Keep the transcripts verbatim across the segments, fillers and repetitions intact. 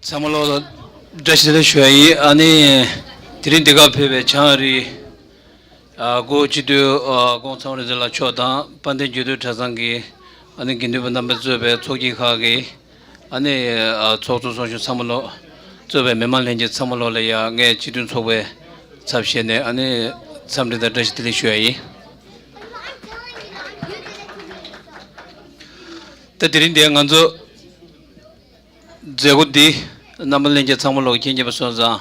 ཚང་མ་ལོ་ལ་བཀྲ་ཤིས་བདེ་ལེགས་ཞུ་ཡ་ཡིན། ཨ་ནི་དེ་རིང་འདི་གར་ཕེབས་པའི་བྱང་ཨ་རིའི་ཨ་སྐུ་སྤྱི་འཐུས་ཨ་ཀོང་ཚང་རིག་འཛིན་ལགས་མཆོག་དང་། དཔལ་ལྡན་རྒྱུད་སྟོད་གྲྭ་ཚང་གི་ཨ་ནི་དགེ་འདུན་པ་རྣམ་པས་གཙོས་པའི་ཚོགས་ཀྱི་ཁག་གི་ཨ་ནི་ཨ་ཚོགས་གཙོ་ཚོགས་གཞོན་ཚང་མ་ལོ། གཙོས་པའི་མི་མང་ལྷན་རྒྱས་ཚང་མ་ལོ་ལ་ཡ་ངས་སྤྱི་མཐུན་ཚོགས་པའི་ཚབ་བྱས་ནས་ཨ་ནི་འཚམས་འདྲི་དང་བཀྲ་ཤིས་བདེ་ལེགས་ཞུ་ཡ་ཡིན། ད་དེ་རིང་འདིར་ང་ཚོ་མཛད་སྒོ་འདི་རྣམ་པ་ལྷན་རྒྱས་ཚང་མ་ལོ་མཁྱེན་གྱི་ཡིན་པ་སོང་ཙང་།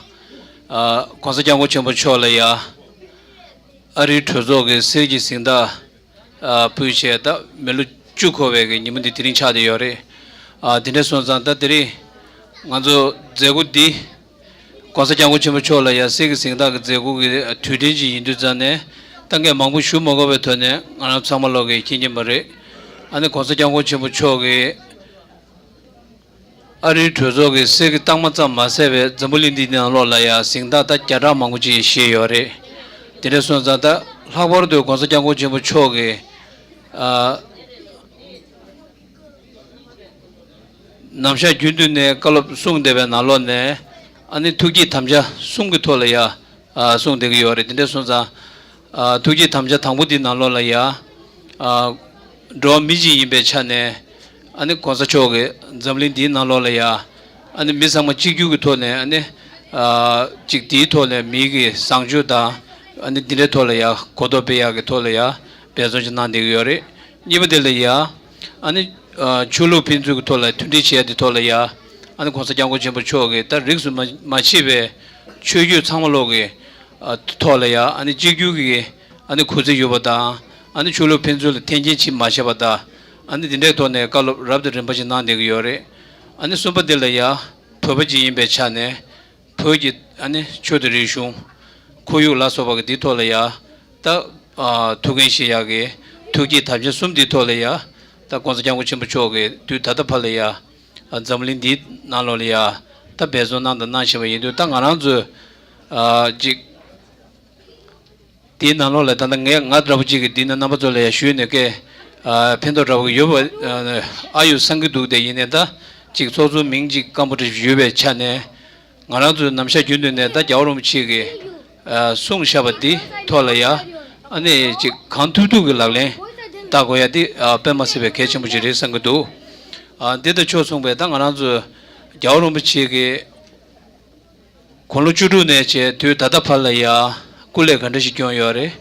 ཨ་༸གོང་ས་༸སྐྱབས་མགོན་ཆེན་པོ་མཆོག་ལ་ཡ་ཨ་རིའི་གྲོས་ཚོགས་ཀྱི་གསེར་གྱི་གཟེངས་རྟགས་ཨ་ཕུལ་བྱས་ད་མི་ལོ་བཅུ་འཁོར་བའི་གི་ཉིན་མོ་འདི་དེ་རིང་ཆགས་བསྡད་ཡོད་རེད། ཨ་དེ་འདྲ་སོང་ཙང་ད་དེ་རིང་ང་ཚོ་མཛད་སྒོ་འདི་༸གོང་ས་༸སྐྱབས་མགོན་ཆེན་པོ་མཆོག་ལ་ཡ་གསེར་གྱི་གཟེངས་རྟགས་ཀྱི་མཛད་སྒོ་གི་དུས་དྲན་ཅིག་ཡིན་དུས་ཙང་ནས། ད་ངས་མང་པོ་ཞུ་མ་དགོས་པའི་ཐོག་ནས་ང་རང་ཚང་མ་ལོ་གིས་མཁྱེན་གྱི་ཡིན་པ་རེད། ཨ་ནི་༸གོང་ས་༸སྐྱབས་མགོན་ཆེན་པོ་མཆོག་གིས་ཨ་རིའི་གྲོས་ཚོགས་ཀྱི་གསེར་གྱི་རྟགས་མ་ཙམ་མ་ཟད་པའི་འཛམ་བུ་གླིང་འདིའི་ནང་ལོགས་ལ་ཡ་གཟེངས་རྟགས་ད་བརྒྱ་ཕྲག་མང་པོ་ཅིག་བཞེས་ཡོད་རེད། དེ་འདྲ་སོང་ཙང་ད་ལྷག་པར་དུ་༸གོང་ས་༸སྐྱབས་མགོན་ཆེན་པོ་མཆོག་གིས་ཨ་ནམ་ཞག་རྒྱུན་དུ་ནས་བཀའ་སློབ་གསུངས་བསྡད་པའི་ནང་ལོགས་ནས། ཨ་ནི་ཐུགས་བསྐྱེད་དམ་བཅའ་གསུམ་གྱི་ཐོག་ལ་ཡ་ཨ་གསུངས་བསྡད་ཀྱི་ཡོད་རེད། དེ་འདྲ་སོང་ཙང་ཨ་ཐུགས་བསྐྱེད་དམ་བཅའ་དང་པོ་འདིའི་ནང་ལོགས་ལ་ཡ་ཨ་འགྲོ་བ་མི་གཅིག་ཡིན་པའི་ཆ་ནས། ཨ་ནི་༸གོང་ས་མཆོག་གིས་འཛམ་གླིང་འདིའི་ནང་ལོགས་ལ་ཡ་ཨ་ནི་མི་ཚང་མ་གཅིག་གྱུར་གྱི་ཐོག་ནས། ཨ་ནི་ཨ་གཅིག་དེའི་ཐོག་ནས་མིའི་གི་བཟང་སྤྱོད་དང་། ཨ་ནི་འདི་འདྲའི་ཐོག་ལ་ཡ་གོ་རྟོགས་སྤེལ་ཡག་གི་ཐོག་ལ་ཡ་འབད་བརྩོན་ཅིག་གནང་བསྡད་ཀྱི་ཡོད་རེད། གཉིས་པ་དེ་ལ་ཡ་ཨ་ནི་ཨ་ཆོས་ལུགས་ཕན་ཚུན་གྱི་ཐོག་ལ་མཐུན་སྒྲིལ་བྱེད་ཡ་དེ་ཐོག་ལ་ཡ། ཨ་ནི་༸གོང་ས་༸སྐྱབས་མགོན་ཆེན་པོ་མཆོག་གིས་ད་རིས་སུ་མ་མ་མཆིས་པའི་ཆོས་བརྒྱུད་ཚང་མ་ལོག་གི་ཨ་ཐོག་ལ་ཡ་ཨ་ནི་གཅིག་གྱུར་གྱི་ཨ་ནི་གུས་བརྩི་ཡོད་པ་དང་། ཨ་ནི་ཆོས་ལུགས་ཕན་ཚུན་ལ་འཐེན་འཁྱེར་བྱེད་མ་བྱས་པ་དང་། ཨ་ནི་འདི་འདྲའི་ཐོག་ནས་བཀའ་སློབ་རབ་དང་རིམ་པ་ཞིག་གནང་བསྡད་ཀྱི་ཡོད་རེད། ཨ་ནི་གསུམ་པ་དེ་ལ་ཡ་བོད་པ་ཅིག་ཡིན་པའི་ཆ་ནས། བོད་ཀྱི་ཨ་ནི་ཆོས་དང་རིག་གཞུང་། ཁོར་ཡུག་ལ་སོགས་པ་གི་འདིའི་ཐོག་ལ་ཡ་ད་ཨ་ཐུགས་འགན་བཞེས་ཡག་གི་ཐུགས་བསྐྱེད་དམ་བཅའ་གསུམ་འདིའི་ཐོག་ལ་ཡ། ད་༸གོང་ས་༸སྐྱབས་མགོན་ཆེན་པོ་མཆོག་གིས་དུས་ད་ལྟ་བར་ལ་ཡ་འཛམ་གླིང་འདིའི་ནང་ལོགས་ལ་ཡ་ད་འབད་བརྩོན་གནང་དང་གནང་བཞིན་པ་ཡིན་དུས། ད་ང་རང་ཚོས་ཨ་ཅིག་དེའི་ནང་ལོགས་ལ་ད་ལྟ་ངས་ང་འདྲ་པོ་ཅིག་གིས་འདི་ན་རྣམ་པ་ཚོ་ལ་ཡང་ཞུས་ནས་སྐད་ཨ་ཕན་ཐོགས་འདྲ་པོ་ཡོད་པ་ཨ་ཡོད་བསམ་གྱི་འདུག་དེ་ཡིན་ནའི་ད་ཅིག་ཚོགས་གཙོ་མིང་ཅིག་སྐམ་པོ་འདྲ་ཞིག་ཡོད་པའི་ཆ་ནས། ང་རང་ཚོའི་ནམ་ཞག་རྒྱུན་དུ་ནས་ད་རྒྱལ་བ་རིན་པོ་ཆེ་གིས་ཨ་གསུངས་བཞག་པ་འདི་ཐོག་ལ་ཡ་ཨ་ནི་ཅིག་གང་ཐུབ་ཐུབ་ཀྱི་ལག་ལེན་བསྟར་དགོས་ཡ་འདི་ཨ་དཔེ་མ་སྲིད་པའི་གལ་ཆེན་པོ་ཅིག་རེད་བསམ་གྱི་འདུག་ཨ་འདི་དང་ཕྱོགས་མཚུངས་པའི་ད་ང་རང་ཚོའི་རྒྱལ་བ་རིན་པོ་ཆེ་གིས། དགུང་ལོ་བཅུ་དྲུག་ནས་བྱས་དུས་ད་ལྟ་བར་ལ་ཡ་སྐུ་ལས་ག་འདྲ་ཞིག་བསྐྱོན་ཡོད་རེད།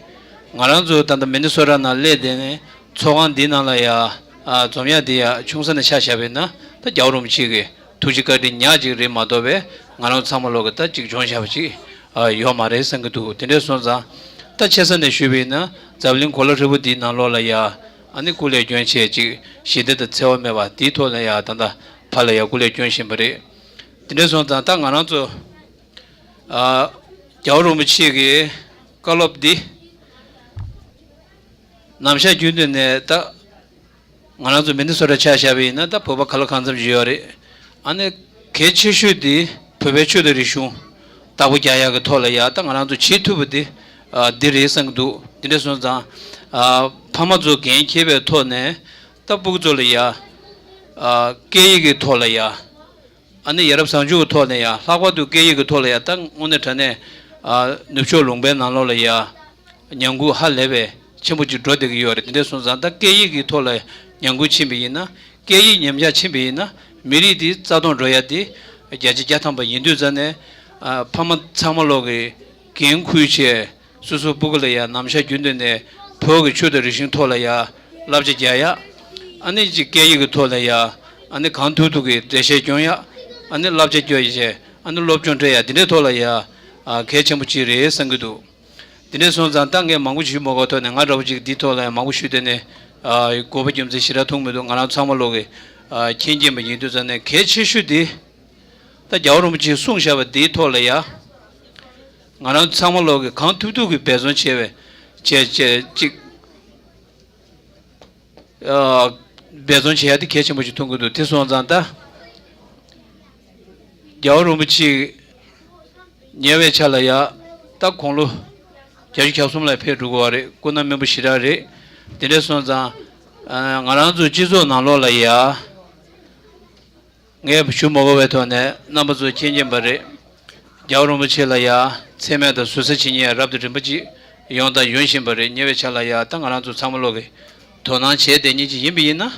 ང་རང་ཚོ་ད་ལྟ་མི་ནི་སོ་ཊ་ནང་སླེབས་དེ་ནས་ཚོགས་ཁང་འདི་ནང་ལ་ཡ་ཨ་འཛོམས་ཡ་འདི་ཡ་ཆུང་ས་ནས་ཆ་བཞག་པ་ཡིན་ན། ད་རྒྱལ་བ་རིན་པོ་ཆེ་གི་ཐུགས་རྗེ་བཀའ་དྲིན་ཉག་ཅིག་རེད་མ་གཏོགས་པས། ང་རང་ཚང་མ་ལོག་གི་ད་ཅིག་སྦྱོང་བཞག་པ་ཅིག་ཨ་ཡོད་མ་རེད་བསམ་གྱི་འདུག་དེ་འདྲ་སོང་ཙང་ད་ཆེ་ས་ནས་ཞུས་པ་ཡིན་ན། འཛམ་གླིང་གོ་ལ་ཧྲིལ་པོ་འདིའི་ནང་ལོགས་ལ་ཡ་ཨ་ནི་སྐུ་ལས་བསྐྱོན་བྱས་ཅིག་ཞི་བདེ་དང་འཚེ་བ་མེད་པ་འདིའི་ཐོག་ལ་ཡ་ད་ལྟ་བར་ལ་ཡ་སྐུ་ལས་བསྐྱོན་བཞིན་པ་རེད། དེ་འདྲ་སོང་ཙང་ད་ང་རང་ཚོ་ཨ་རྒྱལ་བ་རིན་པོ་ཆེ་གི་བཀའ་སློབ་འདི་ནམ་ཞག་རྒྱུན་དུ་ནས་ད་ང་རང་ཚོ་མི་ནི་སོ་ཊ་ཆ་བཞག་པ་ཡིན་ན། ད་བོད་པ་ག་ལ་གང་འཚམ་ཞིག་ཡོད་རེད། ཨ་ནི་གལ་ཆེ་ཤོས་འདི་བོད་པའི་ཆོས་དང་རིག་གཞུང་བདག་པོ་རྒྱག་ཡག་གི་ཐོག་ལ་ཡ་ད་ང་རང་ཚོ་བྱེད་ཐུབ་པ་འདི་ཨ་འདི་རེད་བསམ་གྱི་འདུག་དེ་འདྲ་སོང་ཙང་ཨ་ཕ་མ་ཚོ་འགན་འཁྱེར་བའི་ཐོག་ནས་ད་སྤུ་གུ་ཚོ་ལ་ཡ་ཨ་སྐད་ཡིག་གི་ཐོག་ལ་ཡ། ཨ་ནི་ཡ་རབས་བཟང་སྤྱོད་ཀྱི་ཐོག་ནས་ཡང་། ལྷག་པར་དུ་སྐད་ཡིག་གི་ཐོག་ལ་ཡང་། ད་དངོས་གནས་དྲང་གནས་ཨ་ནུབ་ཕྱོགས་ལུང་པའི་ནང་ལོགས་ལ་ཡང་ཉམས་རྒུད་ཧ་ལས་པའི་ཆེན་པོ་ཅིག་འགྲོ་བསྡད་ཀྱི་ཡོད་རེད། དེ་འདྲ་སོང་ཙང་ད་སྐད་ཡིག་གི་ཐོག་ལ་ཉམས་རྒུད་ཕྱིན་པ་ཡིན་ན། སྐད་ཡིག་ཉམས་ཆག་ཕྱིན་པ་ཡིན་ན། མི་རིགས་འདི་རྩ་སྟོངས་འགྲོ་ཡ་དེ་བརྒྱ་ཆ་བརྒྱ་ཐམ་པ་ཡིན་དུས་ཙང་ནས། ཨ་ཕ་མ་ཚང་མ་ལོག་གིས་འགན་འཁུར་བྱས། སོ་སོའི་སྤུ་གུ་ལ་ཡང་ནམ་ཞག་རྒྱུན་དུ་ནས་བོད་ཀྱི་ཆོས་དང་རིག་གཞུང་ཐོག་ལ་ཡང་བསླབ་བྱ་རྒྱག་ཡ། ཨ་ནི་ཅིག་སྐད་ཡིག་གི་ཐོག་ལ་ཡང་ཨ་ནི་གང་ཐུབ་ཐུབ་ཀྱིས་འགྲེལ་བཤད་སྐྱོན་ཡ། ཨ་ནི་བསླབ་བྱ་སྐྱོན་ཡ་བྱས། ཨ་ནི་སློབ་སྦྱོང་སྤྲད་ཡ། འདི་འདྲའི་ཐོག་ལ་ཡང་ཨ་གལ་ཆེན་པོ་ཅིག་རེད་བསམ་གྱི་འདུག་འདི་འདྲ་སོང་ཙང་ད་ངས་མང་པོ་ཞུ་མ་དགོས་ཐོག་ནས། ང་འདྲ་པོ་ཅིག་འདིའི་ཐོག་ལ་ཡང་མང་པོ་ཞུས་ཏེ་ནས་ཨ་དགོས་པ་རྒྱུ་མཚན་ཞེ་དྲག་མཐོང་མི་འདུག་ང་རང་ཚང་མ་ལོག་གི་ཨ་མཁྱེན་མཁྱེན་པ་ཡིན་དུས་ཙང་ནས། གལ་ཆེ་ཤོས་འདི་ད་རྒྱལ་བ་རིན་པོ་ཆེས་གསུངས་བཞག་པ་འདིའི་ཐོག་ལ་ཡ། ང་རང་ཚང་མ་ལོག་གིས་གང་ཐུབ་ཐུབ་ཀྱིས་འབད་བརྩོན་བྱས་པའི་བྱས་བྱས་ཅིག་ཨ་འབད་བརྩོན་བྱེད་ཡ་དེ་གལ་ཆེན་པོ་ཞིག་མཐོང་གི་འདུག་དེ་སོང་ཙང་ད་རྒྱལ་བ་རིན་པོ་ཆེ་ཉེ་བའི་ཆར་ལ་ཡ། ད་དགུང་ལོ་བརྒྱད་ཅུ་གྱ་གསུམ་ལ་ཕེབས་འགྲོ་གི་ཡོད་རེད། སྐུ་ན་སྨན་པ་ཞེ་དྲག་རེད། དེ་འདྲ་སོང་ཙང་ཨ་ང་རང་ཚོའི་སྤྱི་ཚོགས་ནང་ལོགས་ལ་ཡ། ངས་ཞུ་མ་དགོས་པའི་ཐོག་ནས་རྣམ་པ་ཚོས་མཁྱེན་མཁྱེན་པ་རེད། རྒྱལ་བ་རིན་པོ་ཆེ་ལ་ཡ་མཚན་སྨད་དང་ཟུར་ཟ་བྱེད་མཁན་རབ་དང་རིམ་པ་ཅིག་ཡོང་དང་ཡོང་བཞིན་པ་རེད། ཉེ་བའི་ཆར་ལ་ཡ་ད་ང་རང་ཚོ་ཚང་མ་ལོག་གི་དོ་སྣང་བྱས་བསྡད་མཁན་ཅིག་ཡིན་པ་ཡིན་ན།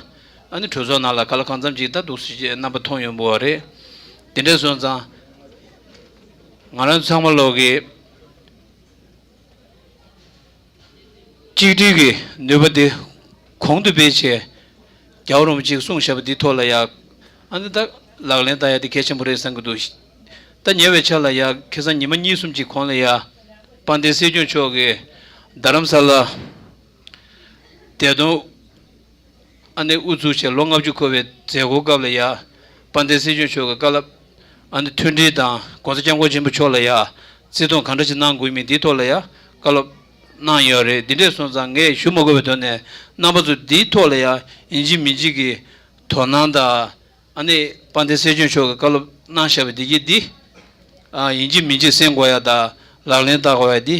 ཨ་ནི་གྲོས་ཚོགས་ནང་ལ་ག་ལ་གང་འཚམ་ཅིག་ད་འདུག་སེ་རྣམ་པ་མཐོང་ཡོང་པ་རེད། དེ་འདྲ་སོང་ཙང་ང་རང་ཚོ་ཚང་མ་ལོག་གི་གཅིག་སྒྲིལ་གྱི་ནུས་པ་དེ་གོང་དུ་སྤེལ་བྱས། རྒྱལ་བ་རིན་པོ་ཆེས་གསུངས་བཞག་པ་འདིའི་ཐོག་ལ་ཡ། ཨ་ནི་ད་ལག་ལེན་བསྟར་ཡ་དེ་གལ་ཆེན་པོ་རེད་བསམ་གྱི་འདུག་ད་ཉེ་བའི་ཆར་ལ་ཡ་ཁ་སང་ཉི་མ་གཉིས་གསུམ་གྱི་གོང་ལ་ཡ། དཔལ་ལྡན་སྲིད་སྐྱོང་མཆོག་གིས་རྡ་རམ་ས་ལ་བདེ་སྟོང་ཨ་ནི་དབུ་བཙུགས་བྱས་ལོ་ལྔ་བཅུ་འཁོར་བའི་མཛད་སྒོའི་སྐབས་ལ་ཡ། དཔལ་ལྡན་སྲིད་སྐྱོང་མཆོག་གི་བཀའ་སློབ། ཨ་ནི་མཐུན་སྒྲིལ་དང་༸གོང་ས་༸སྐྱབས་མགོན་ཆེན་པོ་མཆོག་ལ་ཡ་བརྩི་མཐོང་ག་འདྲ་ཞིག་གནང་དགོས་མིན་འདིའི་ཐོག་ལ་ཡ་བཀའ་སློབ་གནང་ཡོད་རེད། འདི་འདྲས་སོང་ཙང་ངས་ཞུ་མ་དགོས་པའི་ཐོག་ནས་རྣམ་པ་ཚོ་འདིའི་ཐོག་ལ་ཡ་ཡིན་གཅིག་མིན་གཅིག་གི་དོ་སྣང་དང་། ཨ་ནི་དཔལ་ལྡན་སྲིད་སྐྱོང་མཆོག་གིས་བཀའ་སློབ་གནང་བཞག་པའི་འདི་གྱིས་འདི། ཨ་ཡིན་གཅིག་མིན་གཅིག་གསན་དགོས་ཡ་དང་ལག་ལེན་བསྟར་དགོས་ཡ་འདི་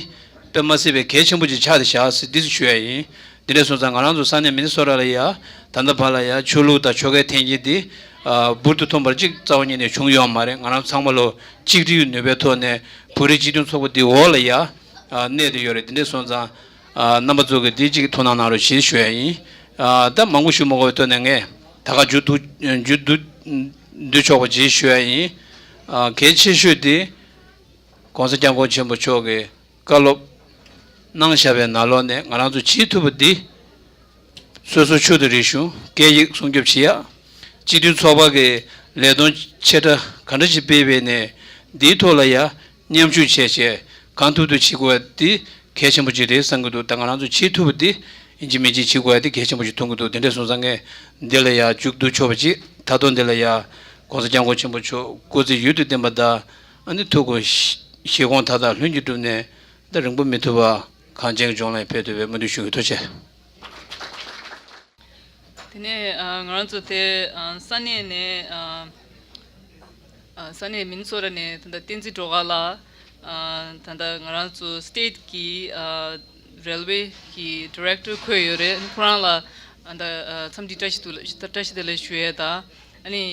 དཔེ་མ་སྲིད་པའི་གལ་ཆེན་པོ་ཅིག་ཆགས་བསྡད་བཞག་ཟེར་འདི་ཞུ་ཡ་ཡིན། འདི་འདྲས་སོང་ཙང་ང་རང་ཚོ་ས་གནས་མི་ནི་སོ་ཊ་ལ་ཡ་ད་ལྟ་བར་ལ་ཡ་ཆོས་ལུགས་དང་ཆོལ་ཁའི་འཐེན་འཁྱེར་འདི་ཨ་འབུར་དུ་ཐོན་པར་ཅིག་རྩ་བ་ཉིད་ནས་བྱུང་ཡོད་མ་རེད། ང་རང་ཚང་མ་ལོ་གཅིག་སྒྲིལ་ཡོད་ནུས་པའི་ཐོག་ནས་བོད་རིགས་སྤྱི་མཐུན་ཚོགས་པ་འདི་འོག་ལ་ཡ་ཨ་གནས་བསྡད་ཡོད་རེད། འདི་འདྲས་སོང་ཙང་ཨ་རྣམ་པ་ཚོ་གིས་འདི་ཅིག་ཐུགས་སྣང་གནང་རོགས་ཞེས་ཞུ་ཡ་ཡིན། ཨ་ད་མང་པོ་ཞུ་མ་དགོས་པའི་ཐོག་ནས་ངས་ད་ག་མཇུག་བསྡུ་མཇུག་བསྡུ་བསྡུ་ཆོག་པ་ཅིག་ཞུ་ཡ་ཡིན། ཨ་གལ་ཆེ་ཤོས་དེ་༸གོང་ས་༸སྐྱབས་མགོན་ཆེན་པོ་མཆོག་གིས་བཀའ་སློབ་གནང་བཞག་པའི་ནང་ལོགས་ནས་ང་རང་ཚོ་བྱེད་ཐུབ་པ་འདི། སོ་སོ་ཆོས་དང་རིག་གཞུང་སྐད་ཡིག་སྲུང་སྐྱོབ་བྱེད་ཡ། སྤྱི་མཐུན་ཚོགས་པ་གི་ལས་དོན་ཆེ་ཕྲ་ག་འདྲ་ཞིག་སྤེལ་བའི་ནས་འདིའི་ཐོག་ལ་ཡ་མཉམ་ཞུགས་བྱས་བྱས་གང་ཐུབ་ཐུབ་བྱེད་དགོས་པ་འདི་གལ་ཆེན་པོ་ཅིག་རེད་བསམ་གྱི་འདུག་ད་ང་རང་ཚོ་བྱེད་ཐུབ་པ་འདི་ཡིན་གཅིག་མིན་གཅིག་བྱེད་དགོས་ཡ་འདི་གལ་ཆེན་པོ་ཞིག་མཐོང་གི་འདུག་དེ་འདྲ་སོང་ཙང་ངས་འདི་ལ་ཡ་མཇུག་བསྡུ་ཆོག་པ་ཅིག་ད་དུང་འདི་ལ་ཡ་༸གོང་ས་༸སྐྱབས་མགོན་ཆེན་པོ་མཆོག་སྐུ་ཚེ་ཡུན་དུ་བརྟན་པ་དང་ཨ་ནི་ཐུགས་ཁུར་བཞེས་དགོངས་མཐའ་དག་ལྷུན་གྱིས་གྲུབ་ནས་ད་རིང་པོ་མི་ཐུབ་པ་གངས་ཅན་གྱི་ལྗོངས་ལ་ཕེབས་ཐུབ་པའི་སྨོན་འདུན་ཞུ་གི། ཐུགས་རྗེ་ཆེ། དེ་ནས་ཨ་ང་རང་ཚོ་དེ་ཨ་ས་གནས་ནས་ཨ་ཨ་ས་གནས་མི་ནི་སོ་ཊ་ནས་ད་ལྟ་བསྟན་འཛིན་སྒྲོལ་དཀར་ལགས་ཨ་ད་ལྟ་ང་རང་ཚོ་སི་ཊེཊ་གི་ཨ་རེལ་ཝེ་གི་ཌི་རེག་ཊར་འཁོད་ཡོད་རེད། ཁོ་རང་ལ་ཨ་ད་ཨ་འཚམས་འདྲི་བཀྲ་ཤིས་བདེ་ལེགས་བཀྲ་ཤིས་བདེ་ལེགས་ཞུ་ཡས་དང་། ཨ་ནི་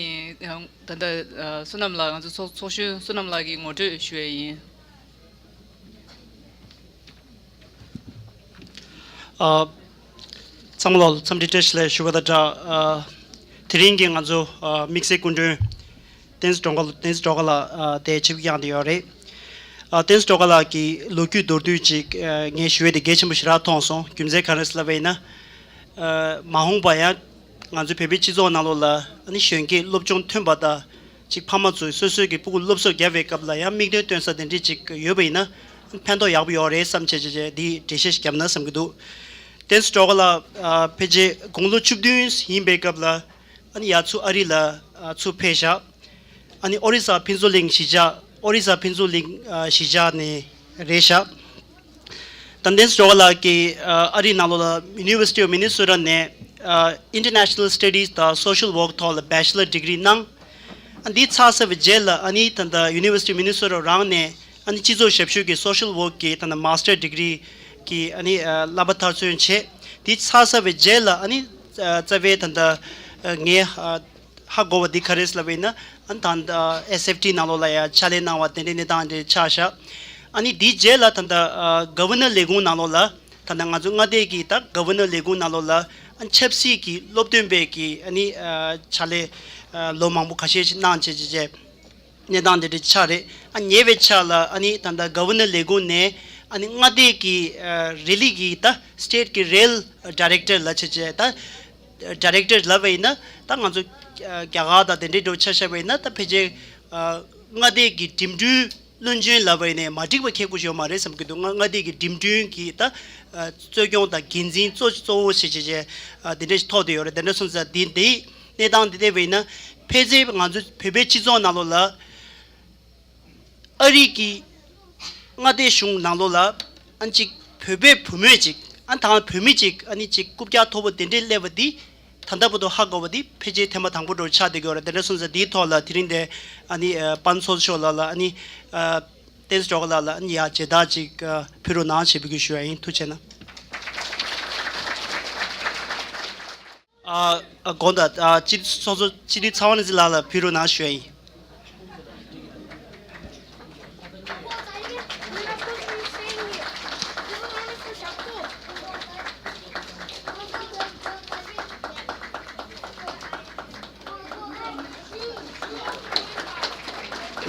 ད་ལྟ་ཨ་བསོད་ནམས་ལགས་ང་ཚོ་ཚོགས་ཚོགས་གཞོན་བསོད་ནམས་ལགས་ཀྱིས་ངོ་སྤྲོད་ཞུ་ཡས་ཡིན། ཨ། ཚང་མ་ལ་འཚམས་འདྲི་བཀྲ་ཤིས་བདེ་ལེགས་ཞུ་བ་དང་སྦྲགས། ཨ། དེ་རིང་གི་ང་ཚོ་ཨ་དམིགས་བསལ་སྐུ་མགྲོན་བསྟན་འཛིན་སྒྲོལ་དཀར་བསྟན་འཛིན་སྒྲོལ་དཀར་ལགས་ཨ་དེ་ཆིབས་བསྒྱུར་བསྐྱངས་བསྡད་ཡོད་རེད། ཨ་བསྟན་འཛིན་སྒྲོལ་དཀར་ལགས་ཀྱི་ལོ་རྒྱུས་མདོར་བསྡུས་ཅིག་ཨ་ངས་ཞུ་ཡས་དེ་གལ་ཆེན་པོ་ཞེ་དྲག་མཐོང་སོང་། རྒྱུ་མཚན་ག་རེ་ཟེར་ལབ་པ་ཡིན་ན། ཨ་མ་འོངས་པ་ཡང་ང་ཚོའི་བོད་པའི་སྤྱི་ཚོགས་ནང་ལོགས་ལ་ཨ་ནི་གཞོན་སྐྱེས་སློབ་སྦྱོང་ཐོན་པ་དང་། གཅིག་ཕ་མ་ཚོས་སོ་སོའི་གི་སྤུ་གུ་སློབ་གསོ་བརྒྱབ་པའི་སྐབས་ལ་ཡང་དམིགས་དོན་སྟོན་ས་དེ་འདྲས་ཅིག་ཡོད་པ་ཡིན་ན་ཕན་ཐོགས་ཡག་པོ་ཡོད་རེད་བསམ་བྱས་བྱས་བྱས་འདི་འགྲེལ་བཤད་ཞིག་བརྒྱབ་ན་བསམ་གྱི་འདུག་བསྟན་འཛིན་སྒྲོལ་དཀར་ལགས་ཨ་ཕལ་ཆེར་དགུང་ལོ་བཅུ་བདུན་ཡིན་པའི་སྐབས་ལ་ཨ་ནི་ཡར་ཚུར་ཨ་རི་ལ་ཨ་ཚུར་ཕེབས་བཞག་ཨ་ནི་ཨོ་རི་ས་ཕུན་ཚོགས་གླིང་གཞིས་ཆགས་ཨོ་རི་ས་ཕུན་ཚོགས་གླིང་ཨ་གཞིས་ཆགས་ནས་རེད་བཞག་ད་བསྟན་འཛིན་སྒྲོལ་དཀར་ལགས་ཀྱིས་ཨ་ཨ་རིའི་ནང་ལོགས་ལ་University of Minnesota ནས་ཨ་International Studies དང་Social Work ཐོག་ལ་Bachelor Degree གནང་། ཨ་འདི་ཚར་ཚར་བའི་རྗེས་ལ་ཨ་ནི་ད་ལྟ་University of Minnesota རང་ནས་ཨ་ནི་སྤྱི་ཚོགས་ཞབས་ཞུ་གི་Social Work གི་ད་ལྟ་Master Degree གི་ཨ་ནི་ཨ་བསླབ་པ་མཐར་སོན་བྱས། འདི་ཚར་ཚར་བའི་རྗེས་ལ་ཨ་ནི་ཨ་རྩ་བའི་ད་ལྟ་ཨ་ངའི་ཨ་ཧ་གོ་བ་འདི་ག་རེ་ཟེར་ལབ་པ་ཡིན་ན། ཨ་ནི་ད་ལྟ་ཨེས་ཨེཕ་ཊི་ནང་ལོགས་ལ་ཡང་ཕྱག་ལས་གནང་བ་དེ་འདྲའི་གནས་སྟངས་དེ་ཆགས་ཤག་ཨ་ནི་དེའི་རྗེས་ལ་ད་ལྟ་ཨ་Governor ལས་ཁུངས་ནང་ལོགས་ལ་ད་ལྟ་ང་ཚོ་མངའ་སྡེ་གི་ད་Governor ལས་ཁུངས་ནང་ལོགས་ལ་ཨ་ཆབ་སྲིད་ཀྱི་སློབ་སྟོན་པའི་གི་ཨ་ནི་ཨ་ཕྱག་ལས་ཨ་ལོ་མང་པོ་ཁ་ཤས་ཤིག་གནང་བྱས་བྱས་བྱས་གནས་སྟངས་དེ་འདྲ་ཆགས་རེད། ཨ་ཉེ་བའི་ཆར་ལ་ཨ་ནི་ད་ལྟ་Governor ལས་ཁུངས་ནས་ཨ་ནི་མངའ་སྡེ་གི་ཨ་རེ་ལི་གི་ད་State གི་Rail Director ལ་བྱས་བྱས་ད་Director ལབ་པ་ཡིན་ན་ད་ང་ཚོ་ཨ་རྒྱ་གར་དང་དེ་འདྲའི་འགྲོ་ཆ་བཞག་པ་ཡིན་ན་ད་ཕལ་ཆེར་ཨ་མངའ་སྡེ་གི་འགྲིམ་འགྲུལ་བློན་ཆེན་ལབ་པ་ཡིན་ནའི་མ་འགྲིག་པ་ཁྱད་དགོས་ཡོད་མ་རེད་བསམ་གྱི་འདུག་མངའ་མངའ་སྡེ་གི་འགྲིམ་འགྲུལ་གྱི་ད་ཨ་གཙོ་སྐྱོང་དང་འགན་འཛིན་གཙོ་གཙོ་བོ་བྱས་བྱས་བྱས་ཨ་དེ་འདྲ་ཞིག་ཐོགས་བསྡད་ཡོད་རེད། དེ་འདྲ་སོང་ཙང་འདི་འདི་གནས་སྟངས་འདི་བལྟས་པ་ཡིན་ན་ཕལ་ཆེར་ང་ཚོ་བོད་པའི་སྤྱི་ཚོགས་ནང་ལོགས་ལ་ཨ་རི་གི་མངའ་སྡེ་གཞུང་ནང་ལོགས་ལ་ཨ་ནི་གཅིག་བོད་པའི་བུ་མོས་གཅིག་ཨ་ནི་དང་བོད་མི་གཅིག་ཨ་ནི་གཅིག་རྐུབ་བཀྱག་མཐོ་པོ་དེ་འདྲའི་སླེབས་པ་འདི་ད་ལྟ་བར་དུ་ཧ་གོ་བ་འདི་ཕལ་ཆེར་ཐེངས་མ་དང་པོ་འདྲ་ཆགས་བསྡད་ཀྱི་ཡོད་རེད། དེ་འདྲ་སོང་ཙང་འདིའི་ཐོག་ལ་དེ་རིང་འདི་ཨ་ནི་ཨ་དཔལ་མགོན་ཚོགས་གཙོ་མཆོག་ལགས་ལ་ཨ་ནི་ཨ་བསྟན་འཛིན་སྒྲོལ་དཀར་ལགས་ལ་ཨ་ནི་ཡར་མཇལ་དར་ཅིག་ཨ་ཕུལ་རོགས་གནང་ཞེས་འབོད་སྐུལ་ཞུ་བ་ཡིན། ཐུགས་རྗེ་གནང་། ཨ། ཨ། དགོངས་དག་ཨ། སྤྱི་འཐུས་ཚོགས་གཙོ་སྤྱི་འཐུས་ཚེ་དབང་རིག་འཛིན་ལགས་ལ་ཕུལ་རོགས་གནང་ཞུ་ཡ་ཡིན།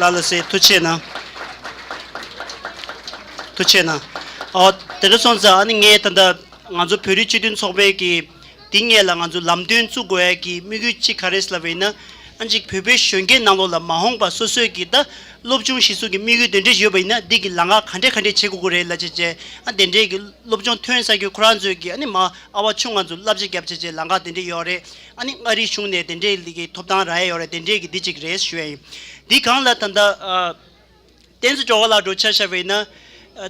ལགས་ལགས་སེ། ཐུགས་རྗེ་གནང་། ཐུགས་རྗེ་གནང་། ཨོ། དེ་འདྲ་སོང་ཙང་ཨ་ནི་ངས་ད་ལྟ་ང་ཚོ་བོད་རིགས་སྤྱི་མཐུན་ཚོགས་པའི་གི་འདི་སྔས་ལ་ང་ཚོ་ལམ་སྟོན་བཙུགས་དགོས་ཡ་གི་དམིགས་ཡུལ་གཅིག་ག་རེ་ཟེར་ལབ་པ་ཡིན་ན། ཨ་ཅིག་བོད་པའི་གཞོན་སྐྱེས་ནང་ལོགས་ལ་མ་འོངས་པ་སོ་སོའི་གི་ད་སློབ་སྦྱོང་གཞི་བཟུང་གི་དམིགས་ཡུལ་དེ་འདྲ་ཡོད་པ་ཡིན་ན། འདི་གི་ལམ་ཁ་ག་འདྲ་ག་འདྲ་བྱེད་དགོས་ཀྱི་རེད་ལབ་བྱས་བྱས། ཨ་དེ་འདྲའི་གི་སློབ་སྦྱོང་ཐོན་ས་གི་ཁོ་རང་ཚོའི་གི་ཨ་ནི་མ་ཨ་བ་ཆུང་ང་ཚོ་བསླབ་བྱ་བརྒྱབ་བྱས་བྱས་ལམ་ཁ་དེ་འདྲ་ཡོད་རེད། ཨ་ནི་མངའ་རིས་གཞུང་ནས་དེ་འདྲའི་གི་ཐོབ་ཐང་རག་ཡ་ཡོད་རེད། དེ་འདྲའི་གི་འདི་གཅིག་རེད་ཞུ་ཡ་ཡིན། འདི་སྒང་ལ་ད་ལྟ་ཨ། བསྟན་འཛིན་སྒྲོལ་དཀར་ལགས་འགྲོ་ཆ་བཞག་པ་ཡིན་ན།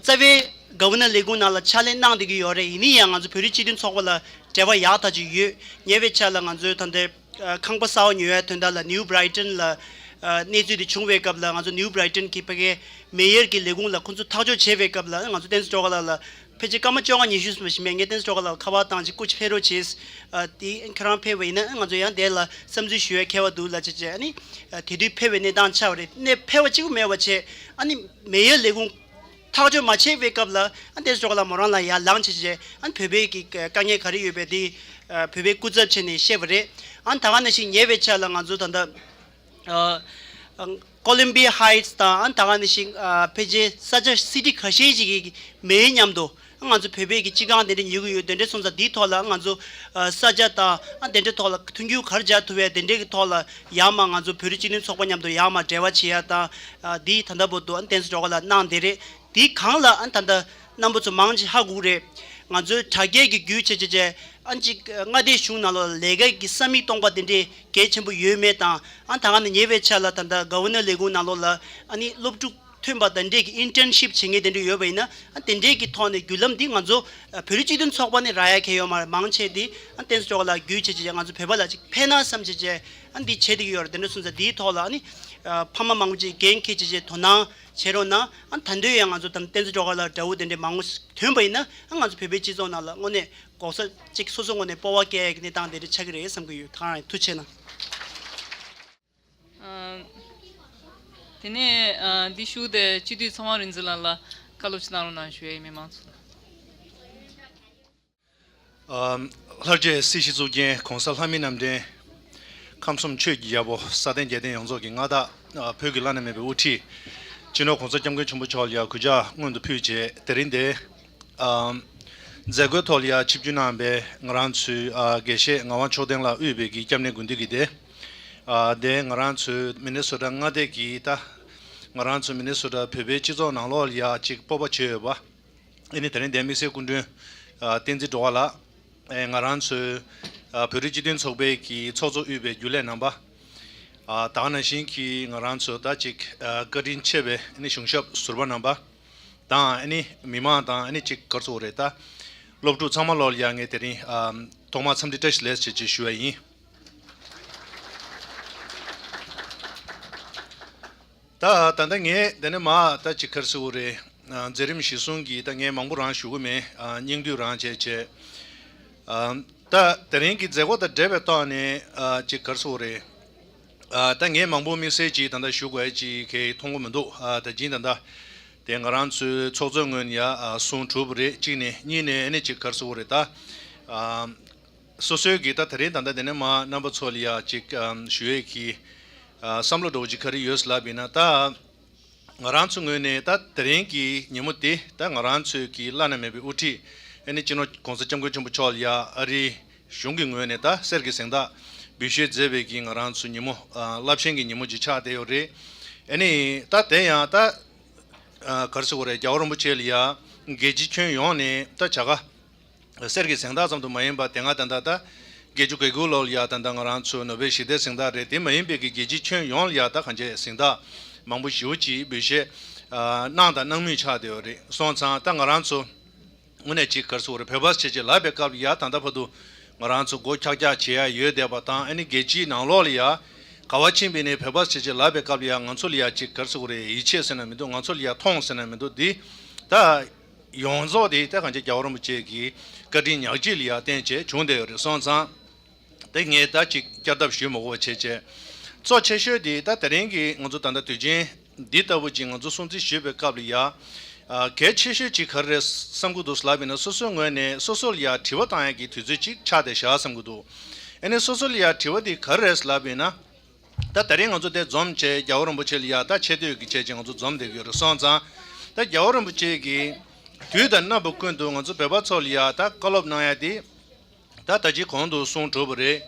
རྩ་བའི་ག་ཝར་ནར་ལས་ཁུངས་ནང་ལ་ཕྱག་ལས་གནང་བསྡད་ཀྱི་ཡོད་རེད། ཡིན་ན་ཡང་ང་ཚོ་བོད་རིགས་སྤྱི་མཐུན་ཚོགས་པ་ལ་འབྲེལ་བ་ཡག་ཐག་ཆོད་ཡོད། ཉེ་བའི་ཆར་ལ་ང་ཚོའི་ད་ལྟའི་ཁང་པ་གསར་པ་ཉོ་ཡའི་དོན་དག་ལ་ནིའུ་བྷི་རའི་ཊོན་ལ་གནས་ཚུལ་དེ་བྱུང་བའི་སྐབས་ལ། ང་ཚོ་ནིའུ་བྷི་རའི་ཊོན་གྱི་ཕ་གིའི་མེ་ཡར་གྱི་ལས་ཁུངས་ལ་ཁོང་ཚོ་ཐག་གཅོད་བྱས་པའི་སྐབས་ལ། ང་ཚོ་བསྟན་འཛིན་སྒྲོལ་དཀར་ལགས་ལ། ཕལ་ཆེར་སྐར་མ་བཅོ་ལྔ་ཉི་ཤུ་ཙམ་ཞིག་མེད། ངས་བསྟན་འཛིན་སྒྲོལ་དཀར་ལགས་ལ་ཁ་པར་བཏང་བྱས། སྐུ་མཁྱེན་ཕེབས་རོགས་བྱེད། ཨ། དེ་ཁྱེད་རང་ཕེབས་པ་ཡིན་ན་ང་ཚོ་ཡང་དེ་ལ་བསམ་ཚུལ་ཞུ་ཡ་ཁེལ་བ་འདུག་ལབ་བྱས་བྱས། ཨ་ནི་དེ་དུས་ཕེབས་པའི་གནས་སྟངས་ཆགས་པ་རེད། གནས་ཕེབས་པ་གཅིག་པུ་མེད་པ་བྱས། ཨ་ནི་མེ་ཡར་ལས་ཁུངས་ཐག་གཅོད་མ་བྱས་པའི་སྐབས་ལ། ཨ་བསྟན་འཛིན་སྒྲོལ་དཀར་ལགས་མོ་རང་ལ་ཡར་ལངས་བྱས་བྱས། ཨ་ནི་བོད་པའི་གི་དཀའ་ངལ་ག་རེ་ཡོད་པའི་དེ་བོད་པའི་སྐུ་ཚབ་བྱས་ནས་བཤད་པ་རེད། ཨ་ནི་ད་ག་ནང་བཞིན་ཉེ་བའི་ཆར་ལ་ང་ཚོ་ད་ལྟ། ཨ། ཨ། ཀོ་ལམ་བི་ཡ་ཧའི་ཊི་སི་དང་། ཨ་ནི་ད་ག་ནང་བཞིན་ཨ་ཕལ་ཆེར་ས་ཆ་སི་ཊི་ཁ་ཤས་ཤིག་གི་མེ་ཡར་མཉམ་དུ། ཨ་ང་ཚོ་བོད་པའི་གི་སྤྱི་ཁང་དེ་འདྲ་ཉོ་གི་ཡོད། དེ་འདྲ་སོང་ཙང་འདིའི་ཐོག་ལ་ང་ཚོ་ཨ་ས་ཆ་དང་། ཨ་དེ་འདྲའི་ཐོག་ལ་མཐུན་འགྱུར་ག་རེ་བྱ་ཐུབ་པའི་དེ་འདྲའི་གི་ཐོག་ལ་ཡར་མར་ང་ཚོ་བོད་རིགས་སྤྱི་མཐུན་ཚོགས་པ་མཉམ་དུ་ཡར་མར་འབྲེལ་བ་བྱེད་ཡ་དང་། ཨ་འདི་ད་ལྟ་བར་དུ་ཨ་བསྟན་འཛིན་སྒྲོལ་དཀར་ལགས་གནང་བསྡད་རེད། དེའི་སྒང་ལ་ཨ་ད་ལྟ་རྣམ་པ་ཚོ་མང་ཆེ་ཧ་གོ་གི་རེད། ང་ཚོའི་དྲ་རྒྱའི་གི་བརྒྱུད་བྱས་བྱས་བྱས། ཨ་ཅིག་མངའ་སྡེ་གཞུང་ནང་ལོགས་ལ་ལས་ཀ་གི་ས་མིག་སྟོང་པ་དེ་འདྲའི་གལ་ཆེན་པོ་ཡོད་མེད་དང་། ཨ་ད་ག་ནང་ཉེ་བའི་ཆར་ལ་ད་ལྟ་ག་ཝར་ནར་ལས་ཁུངས་ནང་ལོགས་ལ་ཨ་ནི་སློབ་ཕྲུག་ཐོན་པ་དེ་འདྲའི་གི་ཨིན་ཊརན་ཤིབ་བྱེད་མཁན་དེ་འདྲ་ཡོད་པ་ཡིན་ན། ཨ་དེ་འདྲའི་གི་ཐོག་ནས་བརྒྱུད་ལམ་འདི་ང་ཚོ་བོད་རིགས་སྤྱི་མཐུན་ཚོགས་པ་ནས་རག་ཡ་གལ་ཡོད་མ་རེད། མང་ཆེ་འདི་ཨ་བསྟན་འཛིན་སྒྲོལ་དཀར་ལགས་བརྒྱུད་བྱས་བྱས་ང་ཚོ་བོད་པ་ལ་ཅིག་ཕན་ན་བསམ་བྱས་བྱས། ཨ་འདི་བྱེད་བསྡད་ཀྱི་ཡོད་རེད། དེ་འདྲ་སོང་ཙང་འདིའི་ཐོག་ལ་ཨ་ནི་ཕ་མ་མང་པོ་ཅིག་འགན་འཁྱེར་བྱས་བྱས་དོ་སྣང་བྱེད་རོགས་གནང་། ཨ་ད་དུང་ཡང་ང་ཚོ་ད་བསྟན་འཛིན་སྒྲོལ་དཀར་ལགས་འདྲ་བོ་དེ་འདྲའི་མང་པོ་ཐོན་པ་ཡིན་ན། ཨ་ང་ཚོ་བོད་པའི་སྤྱི་ཚོགས་ནང་ལ་དངོས་གནས་གོ་ས་གཅིག་སོ་སོ་ངོས་ནས་སྤོབས་པ་སྐྱེ་ཡག་གི་གནས་སྟངས་དེ་འདྲ་ཆགས་ཀྱི་རེད་བསམ་གྱི་ཡོད། ད་ག་རང་ཡིན། ཐུགས་རྗེ་གནང་། ཨ། དེ་ནས་ཨ་འདི་ཞུ་སྟེ་སྤྱི་འཐུས་ཚེ་དབང་རིག་འཛིན་ལགས་ལ་བཀའ་སློབ་ཅིག་གནང་རོགས་གནང་ཞུ་ཡ་ཡིན། མི་མང་ཚོ་ལ། ཨ། ལྷར་བཅས་སྲིད་ཞིའི་གཙུག་རྒྱན་༸གོང་ས་ལྷ་མིའི་རྣམ་འདྲེན། ཁམས་གསུམ་ཆོས་ཀྱི་རྒྱལ་པོ་སྲ་བརྟན་རྒྱལ་བསྟན་ཡོངས་རྫོགས་ཀྱི་མངའ་བདག་ཨ་བོད་ཀྱི་བླ་ན་མེད་པའི་དབུ་ཁྲིད་སྤྱི་ནོར་༸གོང་ས་༸སྐྱབས་མགོན་ཆེན་པོ་མཆོག་ལ་ཡང་གུས་ཕྱག་སྔོན་དུ་ཕུལ་བྱས། དེ་རིང་འདིར་ཨ་མཛད་སྒོའི་ཐོག་ལ་ཡང་ཆིབས་བསྒྱུར་གནང་བའི་ང་རང་ཚོའི་ཨ་དགེ་བཤེས་ངག་དབང་མཆོག་ལྡན་ལགས་དབུས་པའི་གི་སྐྱབས་གནས་དགོན་སྡེ་གི་དེ། ཨ་དེ་ང་རང་ཚོའི་མི་ནི་སོ་ཊ་མངའ་སྡེ་གི། ད་ང་རང་ཚོ་མི་ནི་སོ་ཊ་བོད་པའི་སྤྱི་ཚོགས་ནང་ལོགས་ལ་ཡང་ཅིག་སྤོབས་པ་བྱེད་འོས་པ། ཨ་ནི་དེ་རིང་འདིར་དམིགས་བསལ་སྐུ་མགྲོན་ཨ་བསྟན་འཛིན་སྒྲོལ་དཀར་ལགས། ཨེ་ང་རང་ཚོའི་ཨ་བོད་རིགས་སྤྱི་མཐུན་ཚོགས་པའི་གི་ཚོགས་གཙོ་དབུས་པའི་རྒྱུན་ལས་རྣམ་པ། ཨ་ད་ག་ནང་བཞིན་གྱི་ང་རང་ཚོ་ད་ཅིག་ཨ་བཀའ་དྲིན་ཆེ་བའི་ཨ་ནི་གཞུང་ཞབས་ཟུར་པ་རྣམ་པ་དང་། ཨ་ནི་མི་མང་དང་། ཨ་ནི་ཅིག་ག་རེ་ཟེར་དགོས་རེད། ད་སློབ་ཕྲུག་ཚང་མ་ལོག་ལ་ཡང་ངས་དེ་རིང་ཨ་ཐོག་མར་འཚམས་འདྲི་བཀྲ་ཤིས་བདེ་ལེགས་ཞེས་ཅིག་ཞུ་བ་ཡིན། ད་ད་ལྟ་ངས་དེ་ནས་མར་ད་ཅིག་ག་རེ་ཟེར་དགོས་རེད། ཨ་མཛད་རིམ་གཞི་བཟུང་གི་ད་ངས་མང་པོ་རང་ཞུ་གི་མེད། ཨ་སྙིང་བསྡུས་རང་བྱས་བྱས། ཨ་ད་དེ་རིང་གི་མཛད་སྒོ་དང་འབྲེལ་བའི་ཐོག་ནས་ཨ་ཅིག་ག་རེ་ཟེར་དགོས་རེད། ཨ་ད་ངས་མང་པོ་དམིགས་བསལ་ཅིག་ད་ལྟ་ཞུ་དགོས་ཡ་ཅིག་གང་ཡང་མཐོང་གི་མི་འདུག། ཨ་ད་ཅིག་ད་ལྟ་དེ་ང་རང་ཚོའི་ཚོགས་གཙོའི་ངོས་ནས་ཡ་ཨ་གསུང་གྲུབ་པ་རེད། གཅིག་ནས། གཉིས་ནས་ཨ་ནི་ཅིག་ག་རེ་ཟེར་དགོས་རེད། ད་ཨ་སོ་སོའི་གི་ད་དེ་རིང་ད་ལྟ་དེ་ནས་མར་རྣམ་པ་ཚོ་ལ་ཡ་ཅིག་ཨ་ཞུ་ཡས་ཀྱི་ཨ་བསམ་བློ་འདྲ་བོ་ཅིག་ག་རེ་ཡོད་ལབ་པ་ཡིན་ན། ད་ང་རང་ཚོའི་ངོས་ནས་ད་དེ་རིང་གི་ཉིན་མོ་དེ་ད་ང་རང་ཚོའི་གི་བླ་ན་མེད་པའི་དབུ་ཁྲིད་ཨ་ནི་སྤྱི་ནོར་༸གོང་ས་༸སྐྱབས་མགོན་ཆེན་པོ་མཆོག་ལ་ཡ་ཨ་རིའི་གཞུང་གི་ངོས་ནས་ད་གསེར་གྱི་གཟེངས་རྟགས་འབུལ་བཞེས་མཛད་པའི་གི་ང་རང་ཚོ་ཉིན་མོ། ཨ་རླབས་ཆེན་གྱི་ཉིན་མོ་ཅིག་ཆགས་བསྡད་ཡོད་རེད། ཨ་ནི་ད་དེ་ཡང་ད་ཨ་ག་རེ་ཟེར་དགོས་རེད། རྒྱལ་བ་རིན་པོ་ཆེ་ལ་ཡ་རྒྱལ་སྤྱིའི་ཁྱོན་ཡོངས་ནས་ད་བྱ་དགའ་གསེར་གྱི་གཟེངས་རྟགས་ཙམ་དུ་མ་ཡིན་པར། དེ་སྔ་ད་ལྟ་ད་བརྒྱད་ཅུ་གྱ་དགུ་ལོ་ལ་ཡ་ད་ལྟ་ང་རང་ཚོ་ནོ་བེལ་ཞི་བདེའི་གཟེངས་རྟགས་རེད། དེ་མ་ཡིན་པའི་གི་རྒྱལ་སྤྱིའི་ཁྱོན་ཡོངས་ལ་ཡ་ད་གང་ཅི་གཟེངས་རྟགས་མང་པོ་ཞེ་པོ་ཅིག་འབུལ་བཞེས་ཨ་གནང་དང་གནང་མུས་ཆགས་བསྡད་ཡོད་རེད། སོང་ཙང་ད་ང་རང་ཚོ་དངོས་གནས་ཅིག་ག་རེ་ཟེར་དགོས་རེད། བོད་པ་ཟེར་བྱས་ལབ་པའི་སྐབས་ལ་ཡ་ད་ལྟ་བར་དུ་ང་རང་ཚོ་མགོ་འཁྱག་འཁྱག་བྱེད་ཡ་ཡོད་བསྡད་པ་དང་། ཨ་ནི་རྒྱལ་སྤྱིའི་ནང་ལོགས་ལ་ཡ་ག་པར་ཕྱིན་པ་ཡིན་ནའི་བོད་པ་ཟེར་བྱས་ལབ་པའི་སྐབས་ལ་ཡ་ང་ཚོ་ལ་ཡ་ཅིག་ག་རེ་ཟེར་དགོས་རེད། ཡིད་ཆེས་ཟེར་ན་མི་འདུག། ང་ཚོ་ལ་ཡ་མཐོང་ཟེར་ན་མི་འདུག། འདི་ད་ཡོངས་རྫོགས་དེ་ད་གང་ཅི་རྒྱལ་བ་རིན་པོ་ཆེ་གི་བཀའ་དྲིན་ཉག་གཅིག་ལ་ཡ་བརྟེན་བྱས་བྱུང་བསྡད་ཡོད་རེད། སོང་ཙང་ དེ་ངས་ད་ཅིག་བསྐྱར་ལྡབ་ཞུས་མ་དགོས་པ་བྱས་བྱས། གཙོ་ཆེ་ཤོས་དེ་ད་དེ་རིང་གི་ང་ཚོ་ད་ལྟ་དུས་ཆེན་འདི་ལྟ་བུ་ཅིག་ང་ཚོ་སྲུང་བརྩི་ཞུས་པའི་སྐབས་ལ་ཡ། ཨ། གལ་ཆེ་ཤོས་ཅིག་ག་རེ་རེད་བསམ་གྱི་འདུག་ལབ་ཡིན་ན། སོ་སོའི་ངོས་ནས་སོ་སོ་ལ་ཡ་དྲི་བ་བཏང་ཡ་གི་དུས་ཚོད་ཅིག་ཆགས་བསྡད་བཞག་བསམ་གྱི་འདུག་ཨ་ནི་སོ་སོ་ལ་ཡ་དྲི་བ་དེ་ག་རེ་རེད་ལབ་ཡིན་ན། ད་དེ་རིང་ང་ཚོ་དེ་འཛོམས་བྱས་རྒྱལ་བ་རིན་པོ་ཆེ་ལ་ཡ་ད་ཆེ་བསྟོད་ཀྱི་བྱས་བྱས་ང་ཚོ་འཛོམས་བསྡད་ཀྱི་ཡོད་རེད། སོང་ཙང་ད་རྒྱལ་བ་རིན་པོ་ཆེ་གིས་དུས་དང་རྣམ་པ་ཀུན་ཏུ་ང་ཚོ་བོད་པ་ཚོ་ལ་ཡ་ད་བཀའ་སློབ་གནང་ཡ་དེ། ད་ད་ཅི་གོང་དུ་གསུངས་གྲུབ་པ་རེད།